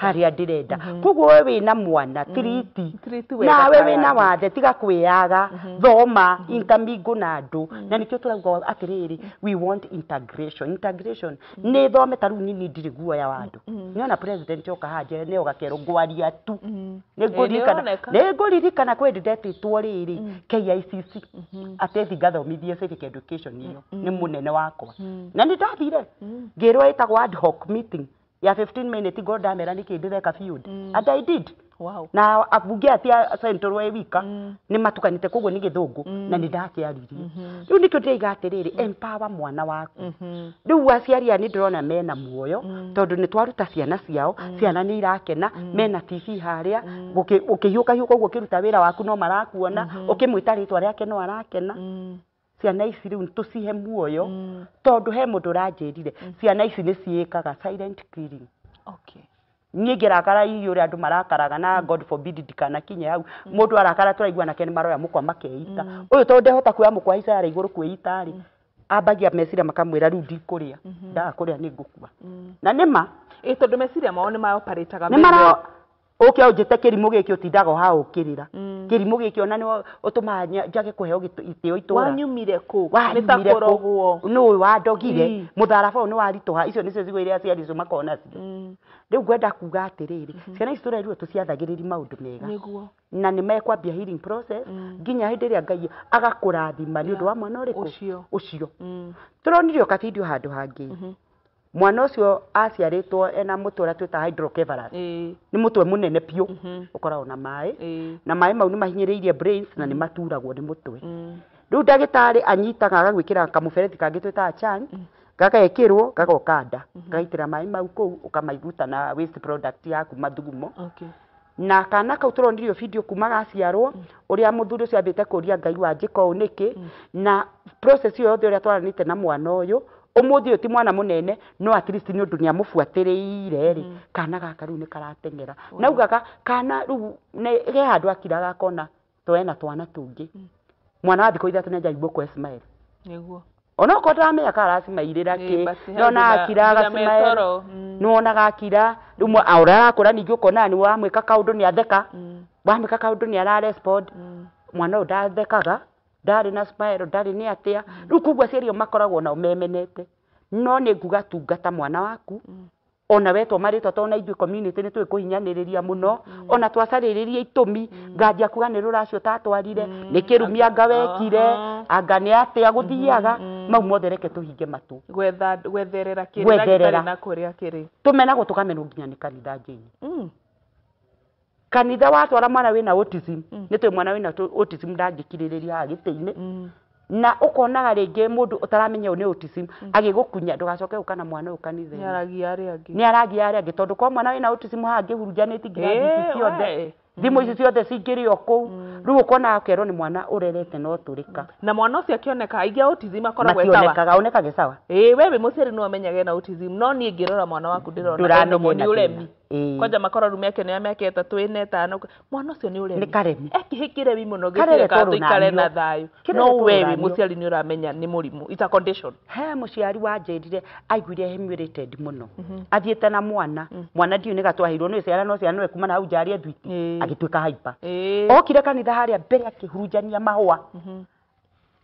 harĩa ndĩrenda koguo we wĩna mwana tiriti nawe wĩna wathe tiga kwĩyaga thoma intermingle na andũ na nĩkĩo tũrauga atĩrĩrĩ we want integration nĩ thome ta rĩu nini ndirĩ guoya wa andũ na president oka haha nĩ ogakerwo ngwaria tu nĩ ngũririkana kwĩ ndetĩtwo rĩrĩ KICC atĩ thi ngathomithie civic education ĩyo nĩ mũnene wakwa na nĩ ndathire ngĩrwo ĩtagwo ad hoc meeting ya 15 minutes ngo ndamera nĩkĩ ndĩreka field and I did. Wow. Na abunge atia central we wika nĩ matukanĩte koguo nĩ gĩthũngũ na nĩ ndakĩaririe rĩu nĩkĩo ndĩraiga atĩrĩrĩ empower mwana waku rĩu aciari aya nĩ ndĩrona mena muoyo tondũ nĩ twaruta ciana ciao ciana nĩ irakena mena TV harĩa ũkĩhiũkahiũka ũguo ũkĩruta wĩra waku no marakuona ũkĩmwĩta rĩtwa rĩake no arakena. Ciana ici rĩu tũcihe muoyo tondũ he mũndũ ũranjĩrire ciana ici nĩ ciĩkaga silent killing. Okay. Niĩ ngĩrakara irio ũrĩa andũ marakaraga na God forbid ndikanakinye hau mũndũ arakara tũraigua nake nĩ maroya mũkwa makeita ũyũ tondũ ndehota kuoya mũkwa haica harĩa igũrũ kwĩita rĩ ambagia meciria makamwĩra rĩu ndikũrĩa ndaga kũrĩa nĩ ngũkua na nĩma tondũ meciria mao nĩ maoparĩtaga nĩ mara ũke ũnjĩte kĩrimũ gĩkĩ ũtindaga o haha ũkĩrĩra kĩrimũ gĩkĩ ona nĩ ũtũmaga njage kũheo gĩtĩo itũra wanyumire kũ nĩ ta kũrogwo nũũ wandogire mũtharaba ũyũ nĩ waritũha icio nĩcio ciugo iria aciari acio makoragwo nacio rĩu ngwenda kuga atĩrĩrĩ ciana ici tũrerirwo tũciathagĩrĩri maũndũ mega na nĩ mekwambia healing process nginya hĩndĩ ĩrĩa Ngai agakũrathima nĩ ũndũ wa mwana ũrĩkũ ũcio tũronire o kabidio handũ hangĩ mwana ũcio aciarĩtwo ena mũtwe ũrĩa twĩtaga hydrocephalus nĩ mũtwe mũnene biũ ũkoragwo na maĩ na maĩ mau nĩ mahinyĩrĩirie brains na nĩ maturagwo nĩ mũtwe rĩu ndagĩtarĩ anyitaga agagwĩkĩra kamũberethi kangĩ twĩtaga chan gagekĩrwo gagoka nda gagaitĩra maĩ mau kũu ũkamaiguta na waste product yaku mathugumo na kana kau tũronirio video kuma gaciarwo ũrĩa mũthuri ũcio ambĩte kũria Ngai wanjĩka ũũ nĩkĩ na process ĩyo yothe ũrĩa twaranĩte na mwana ũyũ ũmũthĩ ũyũ ti mwana mũnene no at least nĩ ũndũ nĩ amũbuatĩrĩire rĩ kana gaka rĩu nĩ karateng'era naugaga kana rĩu he handũ akiraga akona twena twana tũngĩ mwana wa thikũ 3 nĩ anjagia kũ smile nĩguo onokorwo ndaramenya kana aracimairĩra kĩ nĩona akira agacimaĩra nĩwonaga akira rĩu ũrĩa arakũra ningĩ ũkona nĩ wamwĩka kaũndũ nĩ atheka wamwĩka kaũndũ nĩ ararespond mwana ũyũ ndathekaga ndarĩ na smile ndarĩ nĩ atĩa rĩu koguo aciari ao makoragwo nao memenete no nĩ nguga tungata mwana waku ona wetwo marĩtwa tondũ na ithuĩ community nĩ tũĩ kũhinyanĩrĩria mũno ona twacarĩrĩria itũmi nganjia kuga nĩ rũracio ũtatwarire nĩ kĩrumi anga wekire anga nĩ atĩa gũthiaga mau mothe reke tũhinge matũ gwetherera kĩrĩra gĩtarĩ na kũrĩa kĩrĩ tũmenagwo tũkamenwo nginya nĩ kanitha Jane kanitha watwara mwana wĩna autism nĩ tũĩ mwana wĩna autism ndangĩkirĩrĩria haha gĩtĩ-inĩ na ukonaga rĩngĩ mũndũ ũtaramenya ũyũ nĩ autism agĩgũkunya ndũgacoke gũka na mwana ũyũ kanitha-inĩ nĩ aragia arĩa angĩ nĩ aragia arĩa angĩ tondũ kwa mwana wĩna autism haha angĩhurunjanĩtie nginya thiti ciothe Thimũ ici ciothe cingĩrĩ o kũu. Rĩu ũkona akerwo nĩ mwana ũrerete no tũrĩka. Na mwana ũcio akĩoneka aingĩ a autism akoragwo e sawa. Mationekaga, onekage sawa. Ĩĩ, we wĩ mũciari no ũmenyage na autism, no niĩ ngĩrora mwana waku ndĩrona Ndũramenya ena ena nĩ ũremi. thĩna. Ĩĩ. Kwanja makorwo rĩu mĩaka ĩno ya mĩaka 3, 4, 5, mwana ũcio nĩ ũremi. Nĩ karemi. Ekĩhĩ kĩremi mũno Karere gĩtirekaga tũikare na tũrũnanio. thayũ. Kĩrere No we wĩ tũrũnanio. mũciari nĩ ũramenya nĩ mũrimũ. It's a condition. He mũciari wanjĩrire aiguire humiliated mũno. Athiĩte na mwana, mwana ndiũĩ nĩ gatwaheirwo nĩ ciana no ciana nĩwe kuma na hau nja arĩe thwiti, agĩtuĩka hyper. Okire kanitha harĩa mbere akĩhurunjania mahũa.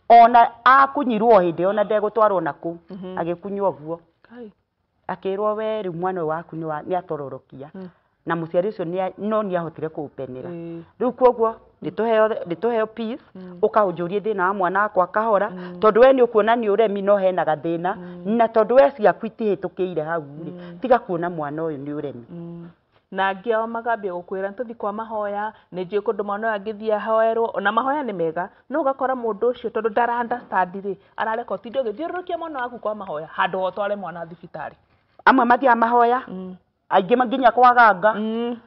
Ona akunyirwo hĩndĩ ona ndegũtwarwo na kũu, agĩkunywo ũguo. Akĩrwo we rĩu mwana ũyũ waku nĩ atororokia. Na mũciari ũcio no nĩ ahotire kũũpenera. Rĩu koguo nĩtũheo peace, ũkaũnjũrie thĩna wa mwana wakwa kahora, tondũ we nĩ ũkuona nĩ ũremi no hena gathĩna, na tondũ we ciaku itihĩtũkĩire hau rĩ, tiga kuona mwana ũyũ nĩ ũremi. Na angĩ ao magambia gũkwĩra nĩtũthiĩ kwa mahoya, nĩ njũĩ kũndũ mwana ũyũ angĩthiĩ ahoerwo, ona mahoya nĩ mega, no ũgakora mũndũ ũcio tondũ ndara understand rĩ, arareka ũtinde ũgĩthiũrũrũkia mwana waku kwa mahoya, handũ ha ũtware mwana thibitarĩ. Amwe mathiaga mahoya, aingĩ nginya kwa ganga,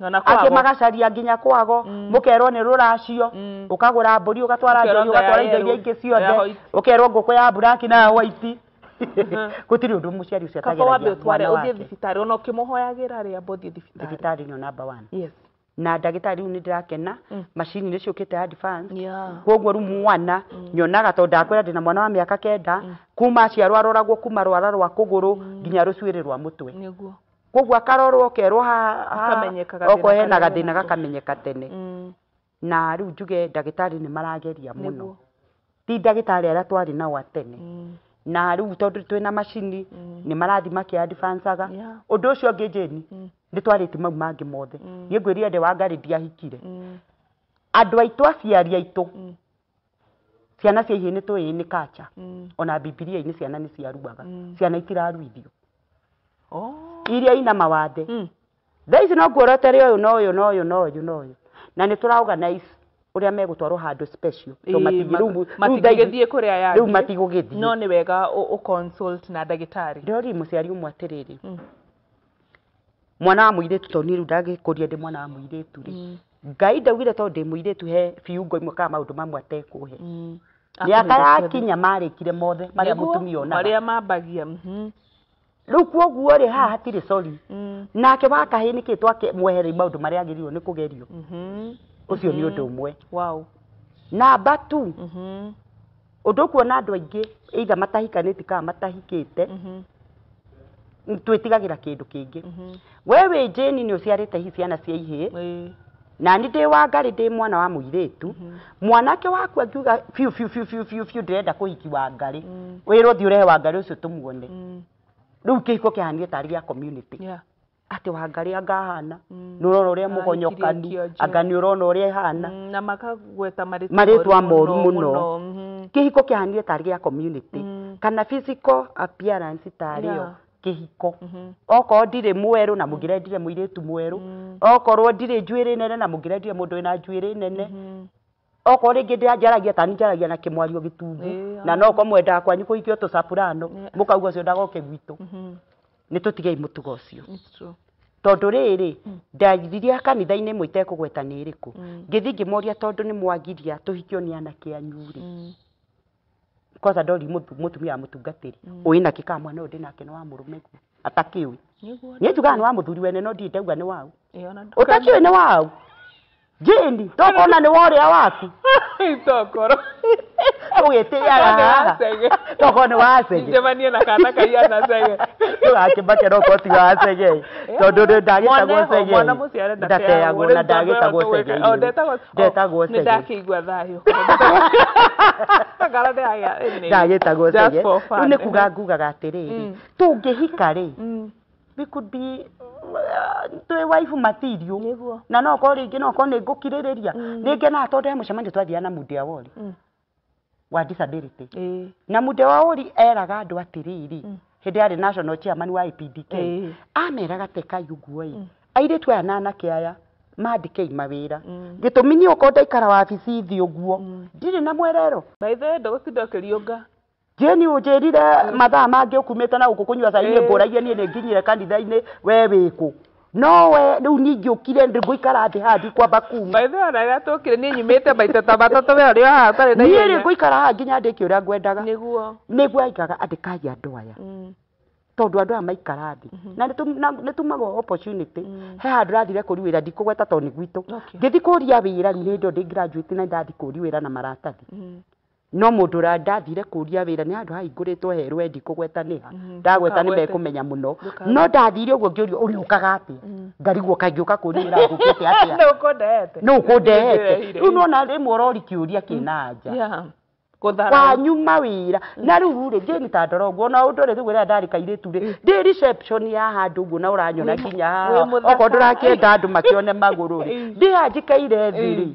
ona angĩ kwago. magacaria nginya kwago, mũkerwo nĩ rũracio, ũkagũra mbũri, ũgatwara Ũkerwo njohi, ũgatwara ya indo iria yellow, ingĩ ya ciothe, white. ũkerwo ngũkũ ya black na ya white. Gũtirĩ ũndũ mũciari ũcio Kaba wambe atageragia ũtware mwana ũthiĩ wake. thibitarĩ, ona ũkĩmũhoyagĩra rĩ, amba ũthiĩ thibitarĩ. Thibitarĩ nĩyo number 1. Yes. Na ndagĩtarĩ rĩu nĩ ndĩrakena, macini nĩ ciũkĩte advance. Yeah. Koguo rĩu mwana nyonaga tondũ ndakwĩra ndĩna mwana wa mĩaka 9, kuma aciarwo aroragwo kuma rwara rwa kũgũrũ nginya rũcuĩrĩ rwa mũtwe. Nĩguo. Koguo akarorwo ũkerwo haha, Gakamenyeka gathĩna okorwo hena karĩa gathĩna nako. gakamenyeka tene. Na rĩu njuge ndagĩtarĩ nĩ marageria mũno. Nĩguo. Ti ndagĩtarĩ arĩa twarĩ nao a tene. Na rĩu tondũ twĩna macini nĩ marathiĩ makĩ-advancaga. Yeah. Ũndũ ũcio ũngĩ Jane, nĩ twarĩtie mau mangĩ mothe. Niĩ ngwĩrire ndĩ wa Ngarĩ ndiahikire. Andũ aitũ aciari aitũ, ciana cia ihĩĩ nĩ tũĩ nĩ kacha. Ona Bibilia-inĩ ciana nĩ ciaruaga. Ciana itiraruithio. Iria ina mawathe. Thaa ici no nguorotere ũyũ na ũyũ na ũyũ na ũyũ na ũyũ. Na nĩ tũra organize ũrĩa megũtwarwo handũ special. To matingĩgĩthiĩ kũrĩa yangĩ. Rĩu matigũgĩthiĩ. No nĩ wega ũ consult na ndagĩtarĩ. Ndĩroririe mũciari ũmwe atĩrĩrĩ, mwana wa mũirĩtu tondũ niĩ rĩu ndangĩkũria ndĩ mwana wa mũirĩtu rĩ, Ngai ndaugire tondũ ndĩ mũirĩtu he biungo imwe kana maũndũ mamwe atekũhe. Mĩaka yakinya marĩkire mothe marĩa mũtumia onaga. Marĩa mambagia. Rĩu koguo rĩ haha hatirĩ sorry. Nake wa kahĩĩ nĩkĩ twake mwehereire maũndũ marĩa agĩrĩirwo nĩ kũgerio. Ũcio nĩ ũndũ ũmwe. Wow. Namba 2. Ũndũ ũkuona andũ aingĩ either matahikanĩtie kana matahikĩte, twĩtigagĩra kĩndũ kĩngĩ. We wĩ Jane nĩ ũciarĩte hihi ciana cia ihĩĩ, na niĩ ndĩ wa Ngarĩ ndĩ mwana wa mũirĩtu, mwanake waku angiuga biũ biũ biũ biũ biũ biũ ndĩrenda kũhiki wa Ngarĩ, wĩrwo thiĩ ũrehe wa Ngarĩ ũcio tũmuone. Rĩu kĩhiko kĩhanire tarĩ gĩa community. Atĩ wa Ngarĩ angahana, nĩ ũrona ũrĩa mũgonyokanu, anga nĩ ũrona ũrĩa ĩhana. Na makagweta marĩtwa moru mũno. Kĩhiko kĩhanire tarĩ gĩa community. Kana physical appearance tarĩ yo kĩhiko. Okorwo ndirĩ mwerũ na mũngĩrendire mũirĩtu mwerũ, okorwo ndirĩ njuĩrĩ nene na mũngĩrendire mũndũ wĩna njuĩrĩ nene, okorwo rĩngĩ ndĩranjaragia tani njaragia na kĩmwario gĩtungu, na no okorwo mwendaga kwanyu kũhikio tũcapurano, mũkauga ũcio ndagoke gwitũ. Nĩ tũtigei mũtugo ũcio. Tondũ rĩrĩ, ndathirie kanitha-inĩ ĩmwe itekũgweta nĩ ĩrĩkũ, ngĩthiĩ ngĩmoria tondũ nĩ mwagiria tũhikio nĩ anake anyu rĩ, kwanza ndori mũtumia wa mũtungatĩri ũĩ nake kana mwana ũyũ ndĩ nake nĩ wa mũrũme guo atakĩũĩ. Niĩ njugaga nĩ wa mũthuri wene no ndirĩ ndauga nĩ waũ. Ũtakĩũĩ nĩ waũ. Jane, tokona nĩ wa ũrĩa waku. Tokoro. Ũgĩtĩaga haha. Tokorwo nĩ wa Cege. Njemanie na kana kaihana Cege. Ndũgakĩmake no korwo ti wa Cege. Tondũ ndagĩtagwo Cege. Mwana mũciare ndateagwo na ndagĩtagwo Cege. Ndetagwo Cege. Nĩ ndakĩigua thayũ. Ndagĩtagwo Cege. Rĩu nĩ kuga ngugaga atĩrĩrĩ, tũngĩhika rĩ, we could be twĩ wife material. Na no korwo rĩngĩ no korwo nĩ ngũkirĩrĩria. Nĩ ngenaga tondũ he mũcemanio twathiaga na Mundia Wori wa disability. Na Mundia wa Wori eraga andũ atĩrĩrĩ, hĩndĩ yarĩ national chairman wa IPDK, ameraga tekai ũguo ĩ, airĩtu aya na anake aya mandĩkei mawĩra. Gĩtũmi niĩ okorwo ndaikara wabici thĩ ũguo, ndirĩ na mwerero. By the way, ndũgũtinda ũkĩriũnga. Jane ũnjĩrire mathaa mangĩ ũkumĩte na gũkũ kũnyua cai, niĩ ngũragia niĩ nĩ nginyire kanitha-inĩ, we wĩkũ? No we rĩu ningĩũkire ngũikara thĩ haha ndikwamba kuma. By the way, ona rĩrĩa tũkire niĩ nyumĩte maita ta matatũ we ũrĩ o haha ũtarĩ na Niĩ rĩ ihenya. ngũikara haha nginya ndĩke ũrĩa ngwendaga. Nĩguo. Nĩguo aigaga andĩkai andũ aya. Tondũ andũ aya maikara thĩ na nĩ tumagwo opportunity. He handũ ndathire kũria wĩra, ndikũgweta tondũ nĩ gwitũ. Ngĩthiĩ kũria wĩra rĩu nĩ ndĩ graduate na ndathiĩ kũria wĩra na maratathi. No mũndũ ũrĩa ndathire kũria wĩra nĩ handũ hahingũrĩtwo herũ we ndikũgweta nĩha. Ndagweta nĩ mekũmenya mũno. No ndathire ũguo ngĩũrio ũrĩũkaga atĩa. Ngarigwo kaingĩũka kũria wĩra ngũkĩte atĩa. Nũ ũkũndehete? Nũ ũkũndehete? Rĩu nĩwona rĩmwe ũroria kĩũria kĩna anja. Wanyuma wĩra na rĩu rĩ Jane ta ndora ũguo na ũndũ rĩ rĩu rĩrĩa ndarĩ kairĩtu rĩ ndĩ reception ya handũ ũguo na ũranyona nginya haha okorwo ndũrakĩenda andũ makĩone magũrũ rĩ ndĩ haha njikaire thĩ rĩ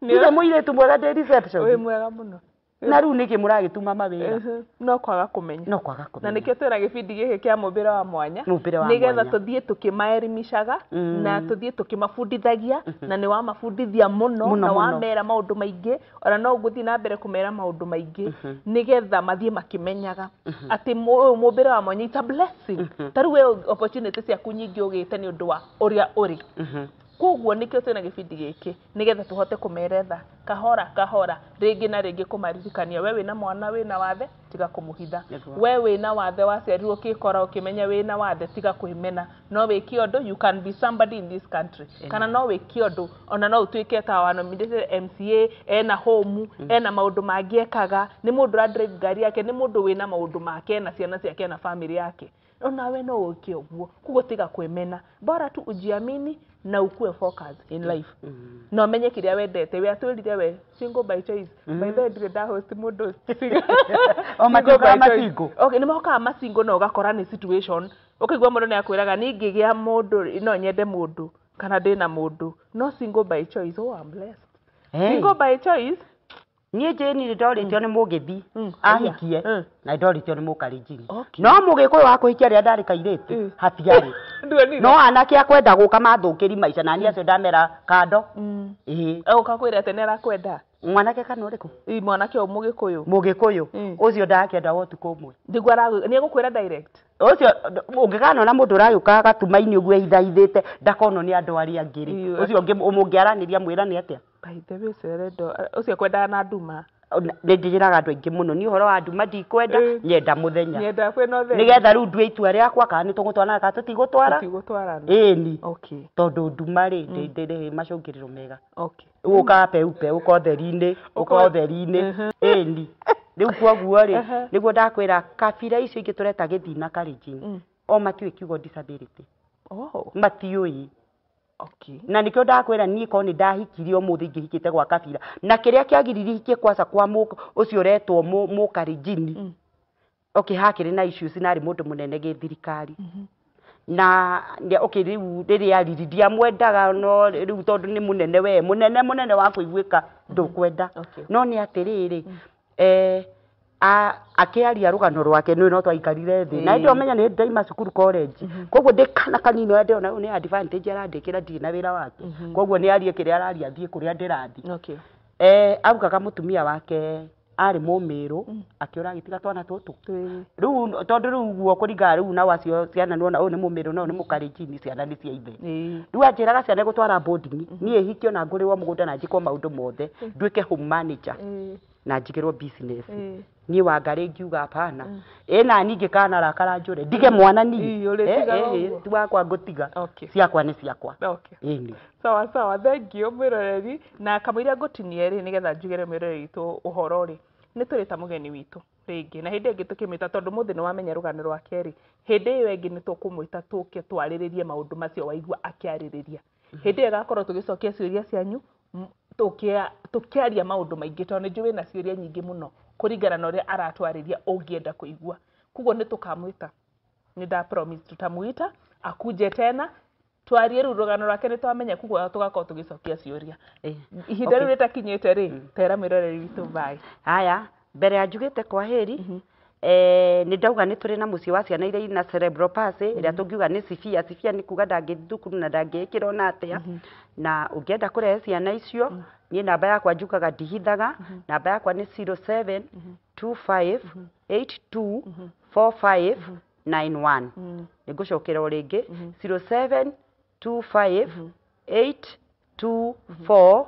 ndirĩ mũirĩtu mwega ndĩ reception. Wĩ mwega mũno. Na rĩu nĩkĩ mũragĩtuma mawĩra? No kwaga kũmenya. No kwaga kũmenya. Na nĩkĩo twĩna gĩbindi gĩkĩ kĩa mũmbĩre wa mwanya. Nĩgetha tũthiĩ tũkĩmaerimishaga na tũthiĩ tũkĩmabundithagia na nĩ wamabundithia mũno na wamera maũndũ maingĩ ona no ngũthiĩ na mbere kũmera maũndũ maingĩ nĩgetha mathiĩ makĩmenyaga atĩ mũmbĩre wa mwanya it's a blessing. Ta rĩu we opportunity ciaku nyingĩ ũgĩte nĩ ũndũ wa ũrĩa ũrĩ. Koguo nĩkĩo twĩna gĩbindi gĩkĩ nĩgetha tũhote kũmeretha kahora kahora rĩngĩ na rĩngĩ kũmaririkania we wĩna mwana wĩna wathe tiga kũmũhitha, we wĩna wathe waciarirwo ũkĩkora ũkĩmenya wĩna wathe tiga kwĩmena, no wĩke ũndũ, you can be somebody in this country, kana no wĩke ũndũ ona no ũtuĩke ta wa nominated MCA, ena home, ena maũndũ mangĩ ekaga, nĩ mũndũ ũra drive ngari yake, nĩ mũndũ wĩna maũndũ make, ena ciana ciake, ena family yake, onawe no wĩke ũguo. Koguo tiga kwĩmena, bora tu ujiamini na ukue focus in life. No menye kĩrĩa wendete, we atwĩrire we single by choice. By the way ndirĩ nda host mũndũ single. O matiũkaga masingle. Okay, nĩ mokaga masingle na ũgakora nĩ situation. Ũkaigua mũndũ nĩ akwĩraga niĩ ingĩgĩa mũndũ no nyende mũndũ kana ndĩna mũndũ, no single by choice, oh I'm blessed. Single by choice. Niĩ Jane nĩ ndorĩtio nĩ mũgĩthi ahikie na ndorĩtio nĩ mũkalenjini. No mũgĩkũyũ wa kũhikia rĩrĩa ndarĩ kairĩtu hatiarĩ. No anake akwenda gũka mathũkĩri maica na niĩ acio ndamera kando. Ĩĩ. Ũka kwĩra atĩ nĩ arakwenda. Mwanake kana ũrĩkũ? Ĩ mwanake ũyũ mũgĩkũyũ. Mũgĩkũyũ. Ũcio ndakĩenda wa ũtukũ ũmwe. Nĩguo nĩ egũkwĩra direct. Ũcio ũngĩkanona mũndũ ũragĩũka gatumainĩ ũguo ehithahithĩte ndakonwo nĩ andũ arĩa angĩ rĩ. Ũcio mũngĩaranĩria mwĩrane atĩa? By the way, ũcio kwendaga na nduma. Nĩ njĩraga andũ aingĩ mũno niĩ ũhoro wa nduma ndikwenda, nyenda mũthenya. Nyenda kwĩna ũtheri. Nĩgetha rĩu ndue itua rĩakwa kana nĩ tũgũtwarana kana tũtigũtwara. Tũtigũtwarana. Ĩni. Okay. Tondũ nduma rĩ ndĩrĩ macũngĩrĩro mega. Okay. Rĩu ũkaga peupe, ũka ũtheri-inĩ, ũka ũtheri-inĩ. Ĩni. Rĩu kwoguo rĩ nĩguo ndakwĩra kabira icio ingĩ tũreta Gĩthii na Kalenjin o matiũĩ kiugo disability. Matiũĩ. Okay. Na nikio ndakwĩra niĩ korwo nĩ ndahikirie ũmũthĩ ingĩhikĩte gwa kabira na kĩrĩa kĩagiririe hikie kwaca kwa ũcio ũretwo mũkalenjini. Okay, hakĩrĩ na issues na arĩ mũndũ mũnene gĩthirikari. Na okay rĩu rĩrĩa riri ndiamwendaga no rĩu tondũ nĩ mũnene we mũnene mũnene wa kũiguĩka ndũkwenda. No nĩ atĩrĩrĩ akĩaria rũgano rwake nĩ no twaikarire thĩ na ndio menya nĩ ndaima cukuru college koguo ndĩ kana kanini ũrĩa ndĩrona nĩ advantage arandĩkĩra ndirĩ na wĩra wake koguo nĩ arie kĩrĩa araria thiĩ kũrĩa ndĩrathiĩ. Okay. Augaga mũtumia wake arĩ mũmĩrũ akĩũra agĩtiga twana tũtũ rĩu tondũ rĩu guo kũringana rĩu na wacio ciana nĩwona ũyũ nĩ mũmĩrũ na ũyũ nĩ mũkalenjini ciana nĩ cia ithe. Rĩu anjĩraga ciana gũtwara boarding niĩ hikio na ngũrĩrwo mũgũnda na njĩkwo maũndũ mothe nduĩke home manager na njigĩrwo business. Niĩ Wangarĩ ngiuga hapana. Ĩna niĩ ngĩkana rakara njũre ndige mwana niĩ ti wakwa ngũtiga ciakwa nĩ ciakwa. Ĩni. Sawa sawa, thank you mwĩroreri. Na kamũira ngũtinie rĩ nĩgetha njugĩre mwĩroreri witũ ũhoro rĩ nĩ tũrĩta mũgeni witũ rĩngĩ na hĩndĩ ĩngĩ tũkĩmwĩta tondũ mũthĩ nĩ wamenya rũgano rwake rĩ hĩndĩ ĩyo ĩngĩ nĩ tũkũmwĩta tũke twarĩrĩrie maũndũ macio waigua akĩarĩrĩria. Hĩndĩ ĩyo ĩgakorwo tũgĩcokia ciũria cianyu tũkĩaria maũndũ maingĩ tondũ nĩ njũĩ wĩna ciũria nyingĩ mũno kũringana na ũrĩa aratwarĩria ũngĩenda kũigua. Koguo nĩ tũkamwĩta, nĩ nda promise tũtamwĩta akuje tena twarie rĩu rũgano rwake nĩ twamenya koguo tũgakorwo tũgĩcokia ciũria. Ihinda rĩu rĩtakinyĩte rĩ tera mwĩroreri witũ bye. Haya, mbere ya njugĩte kwa heri nĩ ndauga nĩ tũrĩ na mũciĩ wa ciana iria ina cerebral palsy ĩrĩa tũngiuga nĩ severe. Severe nĩ kuga ndangĩthiĩ thukuru na ndangĩĩkĩra ona atĩa. Na ũngĩenda kũrehe ciana icio niĩ namba yakwa njugaga ndihithaga. Namba yakwa nĩ 07 25 82 45 91. Nĩ ngũcokera o rĩngĩ 07 25 8 2 4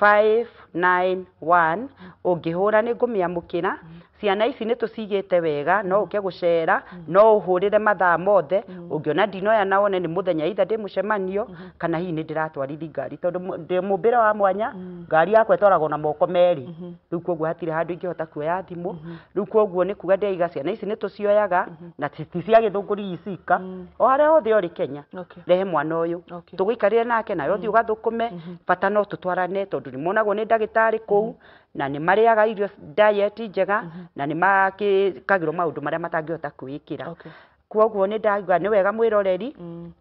5 9 1. Ũngĩhũra nĩ ngũmĩamũkĩra. Ciana ici nĩ tũcigĩte wega, no ũke gũcera, no ũhũrĩre mathaa mothe. Ũngĩona ndinoya na wone nĩ mũthenya either ndĩ mũcemanio kana hihi nĩ ndĩratwarithi ngari, tondũ ndĩ mũmbĩre wa mwanya, ngari yakwa ĩtwaragwo na moko merĩ. Rĩu koguo hatirĩ handũ ingĩhota kuoya thimũ. Rĩu koguo nĩ kuga ndĩraiga ciana ici nĩ tũcioyaga na ti cia Gĩthũngũri icika, o harĩa hothe ũrĩ Kenya. Rehe mwana ũyũ tũgũikarĩre nake, nawe ũthiĩ ũgathũkũme, bata no tũtwarane, tondũ nĩ monagwo nĩ ndagĩtarĩ kũu na nĩ marĩaga irio diet njega na nĩ makĩkagĩrwo maũndũ marĩa matangĩhota kwĩĩkĩra. Koguo nĩ ndauga nĩ wega mwĩroreri,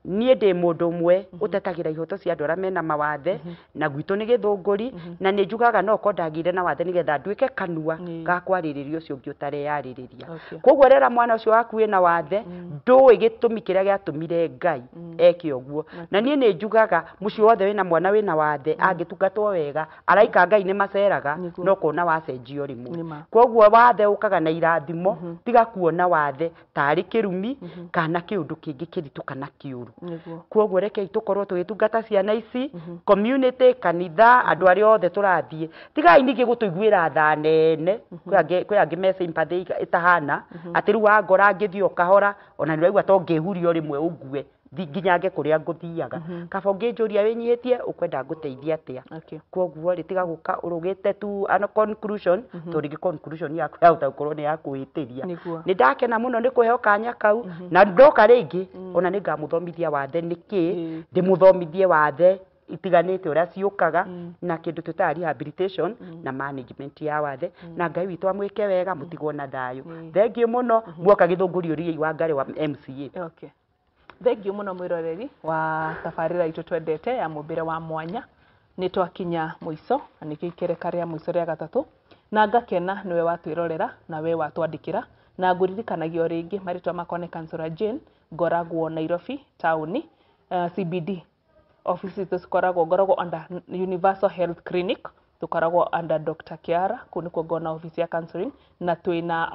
niĩ ndĩ mũndũ ũmwe ũtetagĩra ihoto cia andũ arĩa mena mawathe, na gwitũ nĩ Gĩthũngũri, na nĩ njugaga no korwo ndagĩire na wathe nĩgetha nduĩke kanua ga kwarĩrĩria ũcio ũngĩ ũtareyarĩrĩria. Koguo rera mwana ũcio waku wĩna wathe, ndũĩ gĩtũmi kĩrĩa gĩatũmire Ngai eke ũguo. Na niĩ nĩ njugaga mũciĩ wothe wĩna mwana wĩna wathe angĩtungatwo wega, araika Ngai nĩ maceraga, no kuona wacenjio rĩmwe. Koguo wathe ũkaga na irathimo, tiga kuona wathe tarĩ kĩrumi kana kĩũndũ kĩngĩ kĩritũ kana kĩũru. Koguo rekei tũkorwo tũgĩtungata ciana ici, community, kanitha, andũ arĩa othe tũrathiĩ. Tigai ningĩ gũtũiguĩra tha nene, kwĩ angĩ me sympathy ĩtahana, atĩ rĩu wangora ngĩthiĩ o kahora, ona nĩ ũraigua to ngĩhurio rĩmwe ũngue nginyange kũrĩa ngũthiaga. Kaba ũngĩnjũria wĩnyihĩtie, ũkwenda ngũteithie atĩa. Koguo rĩ, tiga gũka ũrũgĩte tu ano conclusion, tondũ rĩngĩ conclusion yaku yahota gũkorwo nĩ ya kwĩhĩtĩria. Nĩ ndakena mũno nĩ kũheo kanya kau, na ndoka rĩngĩ ona nĩ ngamũthomithia wathe nĩkĩ, ndĩmũthomithie wathe itiganĩte ũrĩa ciũkaga, na kĩndũ twĩtaga rehabilitation na management ya wathe, na Ngai witũ amwĩke wega, mũtigwo na thayũ. Thengiũ mũno, muoka Gĩthũngũri ũriai wa Ngarĩ wa MCA. Thengiũ mũno mwĩroreri wa tabarĩra itũ twendete ya mũmbĩre wa mwanya. Nĩ twakinya mũico, na nĩkĩo ikereka rĩa mũico rĩa gatatũ, na ngakena nĩwe watwĩrorera na we watwandĩkĩra, na ngũririkanagia o rĩngĩ marĩtwa makwa nĩ Councillor Jane, ngoragwo Nairobi taũni, CBD. Office citũ cikoragwo, ngoragwo under Universal Health Clinic, tũkoragwo under Dr. Kiara, kũu nĩkuo ngona office ya counseling, na twĩna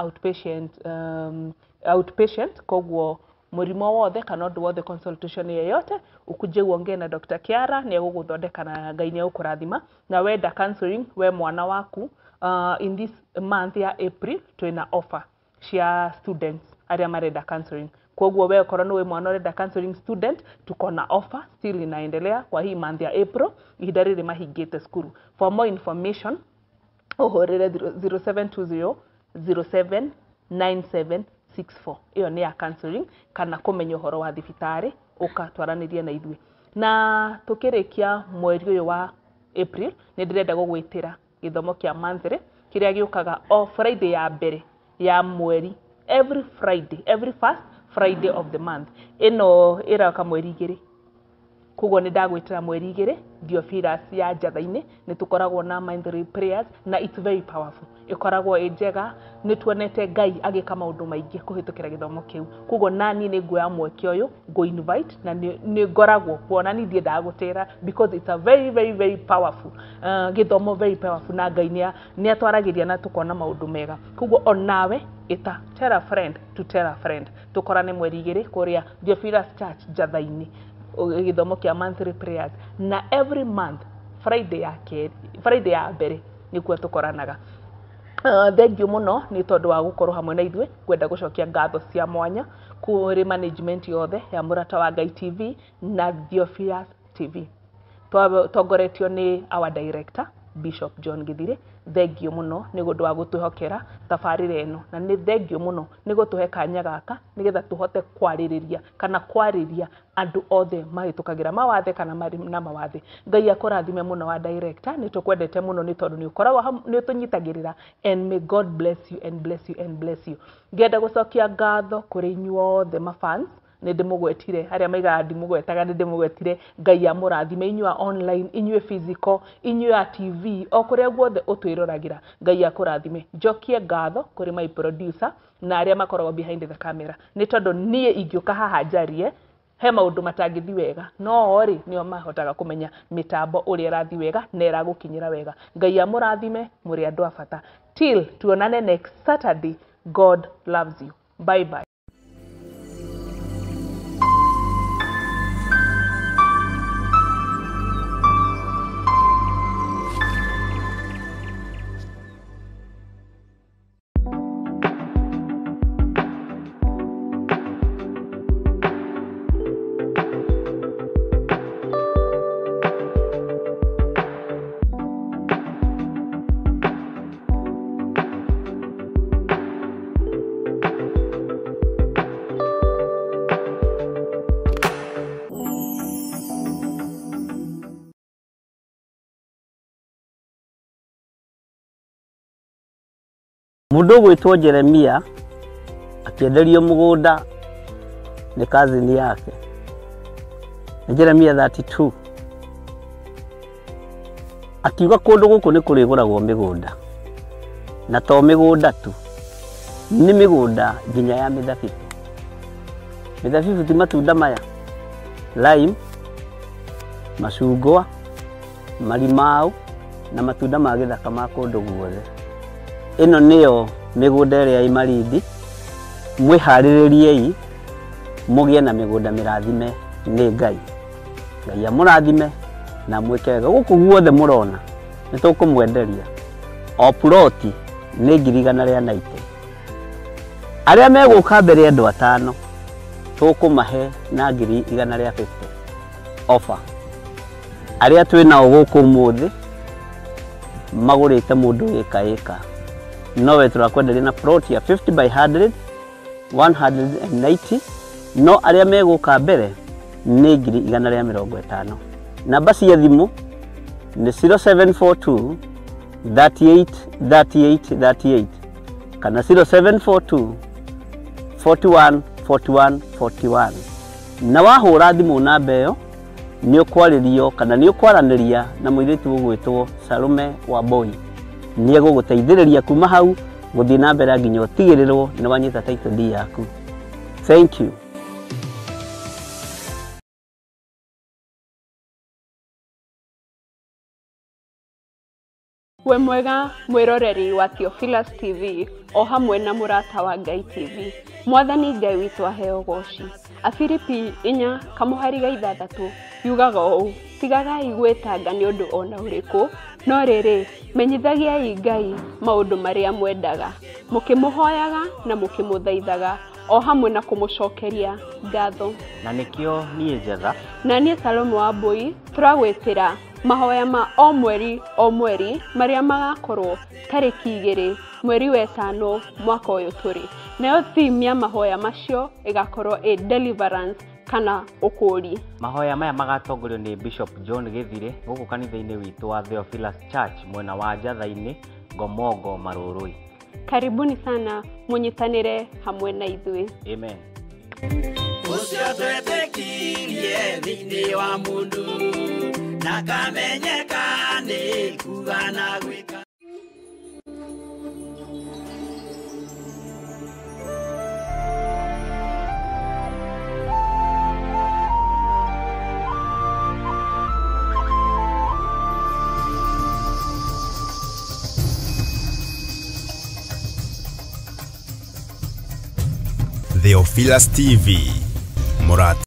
outpatient, koguo mũrimũ wothe kana ũndũ wothe, consultation yeyote, ukuje uongee na Dr. Kiara, nĩ egũgũthondeka na Ngai nĩ egũkũrathima. Na wenda counseling we mwana waku, in this month ya April twĩna offer cia students arĩa marenda counseling. Koguo we okorwo nĩ wĩ mwana ũrenda counseling student, tuko na offer still inaendelea kwa hii month ya April, ihinda rĩrĩ mahingĩte cukuru. For more information ũhũrĩre 0720 07 9764. Ĩyo nĩ ya counseling kana kũmenya ũhoro wa thibitarĩ, ũka twaranĩrie na ithuĩ. Na tũkĩrĩkia mweri ũyũ wa April, nĩ ndĩrenda gũgwĩtĩra gĩthomo kĩa monthly kĩrĩa gĩũkaga o Friday ya mbere ya mweri, every Friday, every first Friday of the month. Ĩno ĩroka mweri 2, koguo nĩ ndagwĩtĩra mweri 2 Theophilus ya Njatha-inĩ, nĩ tũkoragwo na monthly prayers na it's very powerful, ĩkoragwo ĩ njega, nĩ tuonete Ngai agĩka maũndũ maingĩ kũhĩtũkĩra gĩthomo kĩu. Koguo nani nĩ nguoya mweke ũyũ ngũ invite, na nĩ ngoragwo kuo, na niĩ ndiendaga gũtĩra because it's a very very very powerful gĩthomo, very powerful, na Ngai nĩ atwaragĩria na tũkona maũndũ mega. Koguo onawe ĩta, tell a friend to tell a friend, tũkorane mweri 2 kũrĩa Theophilus Church Njatha-inĩ, gĩthomo kĩa monthly prayers, na every month Friday ya kerĩ, Friday ya mbere nĩkuo tũkoranaga. Thengiũ mũno nĩ tondũ wa gũkorwo hamwe na ithuĩ. Ngwenda gũcokia ngatho cia mwanya kũrĩ management yothe ya Mũrata wa Ngai TV na Theophilus TV, tongoretio nĩ our director Bishop John Githire. Thengiũ mũno nĩ ũndũ wa gũtwĩhokera tabarĩra ĩno, na nĩ thengiũ mũno nĩ gũtũhe kanya gaka nĩgetha tũhote kwarĩrĩria kana kwarĩria andũ othe mahĩtũkagĩra mawathe kana marĩ na mawathe. Ngai akũrathime mũno wa director, nĩ tũkwendete mũno nĩ tondũ nĩ ũkoragwo nĩ ũtũnyitagĩrĩra, and may God bless you and bless you and bless you. Ngenda gũcokia ngatho kũrĩ inyuothe mafans, nĩ ndĩmũgwetire, arĩa maigaga ndimũgwetaga nĩ ndĩmũgwetire. Ngai amũrathime inyuĩ a online, inyuĩ physical, inyuĩ a TV, o kũrĩa guothe ũtwĩroragĩra, Ngai akũrathime. Njokie ngatho kũrĩ my producer na arĩa makoragwo behind the camera, nĩ tondũ niĩ ingĩũka haha njarie he maũndũ matangĩthi wega, no rĩ nĩo mahotaga kũmenya mĩtambo ũrĩa ĩrathiĩ wega na ĩragũkinyĩra wega. Ngai amũrathime, mũrĩ andũ a bata. Till tuonane next Saturday, God loves you. Bye bye. Mũndũ ũgwĩtwo Jeremia akĩenderio mũgũnda nĩ kazini yake. Nĩ Jeremia 32. Akiuga kũndũ gũkũ nĩ kũrĩgũragwo mĩgũnda. Na to mĩgũnda tu, nĩ mĩgũnda nginya ya mĩthabibũ. Mĩthabibũ ti matunda maya, lime, macungwa, marimau na matunda ma gĩthaka ma kũndũ guothe. Ĩno nĩyo mĩgũnda ĩrĩa ĩ Malindi. Mwĩharĩrĩriei mũgĩe na mĩgũnda mĩrathime nĩ Ngai. Ngai amũrathime na mwĩke wega. Gũkũ guothe mũrona nĩ tũkũmwenderia o ploti nĩ 190,000. Arĩa megũka mbere andũ atano tũkũmahe na 150,000 offer. Arĩa twĩ nao gũkũ ũmũthĩ magũrĩte mũndũ ĩka ĩka, nowe tũrakwenderia na plot ya 50 by 100 190, no arĩa megũka mbere nĩ 150,000. Namba cia thimũ nĩ 0742 38 38 38 kana 0742 41 41 41. Na wahũra thimũ namba ĩyo nĩ ũkwarĩrio kana nĩ ũkwaranĩria na mũirĩtu ũgwĩtwo Salome Wambui. Nĩ egũgũteithĩrĩria kuma hau gũthiĩ na mbere nginya ũtigĩrĩrwo nĩ wanyita title deed yaku. Thank you. We mwega mwĩroreri wa Theophilus TV o hamwe na Mũrata wa Ngai TV. Mwathani Ngai witũ aheo goci. Afilipi 4:6 yugaga ũũ, tigagai gwĩtanga nĩ ũndũ ona ũrĩkũ, no rĩrĩ menyithagiai Ngai maũndũ marĩa mwendaga, mũkĩmũhoyaga na mũkĩmũthaithaga o hamwe na kũmũcokeria ngatho. Na nĩkĩo niĩ Njetha na niĩ Salome Wambui tũragwĩtĩra mahoya ma o mweri o mweri marĩa magakorwo tarĩki 2 mweri wa 5 mwaka ũyũ tũrĩ. Nayo theme ya mahoya macio ĩgakorwo ĩ deliverance kana ũkũũri. Mahoya maya magatongorio nĩ Bishop John Gĩthire gũkũ kanitha-inĩ witũ wa Theophilus Church mwena wa Njatha-inĩ, Ngomongo, Marũrũi. Karibuni sana mũnyitanĩre hamwe na ithuĩ. Amen. Ũcio twetĩkirie thĩinĩ wa mũndũ na kamenyeka nĩ kuga na gwĩka. Theophilus TV. Mũrata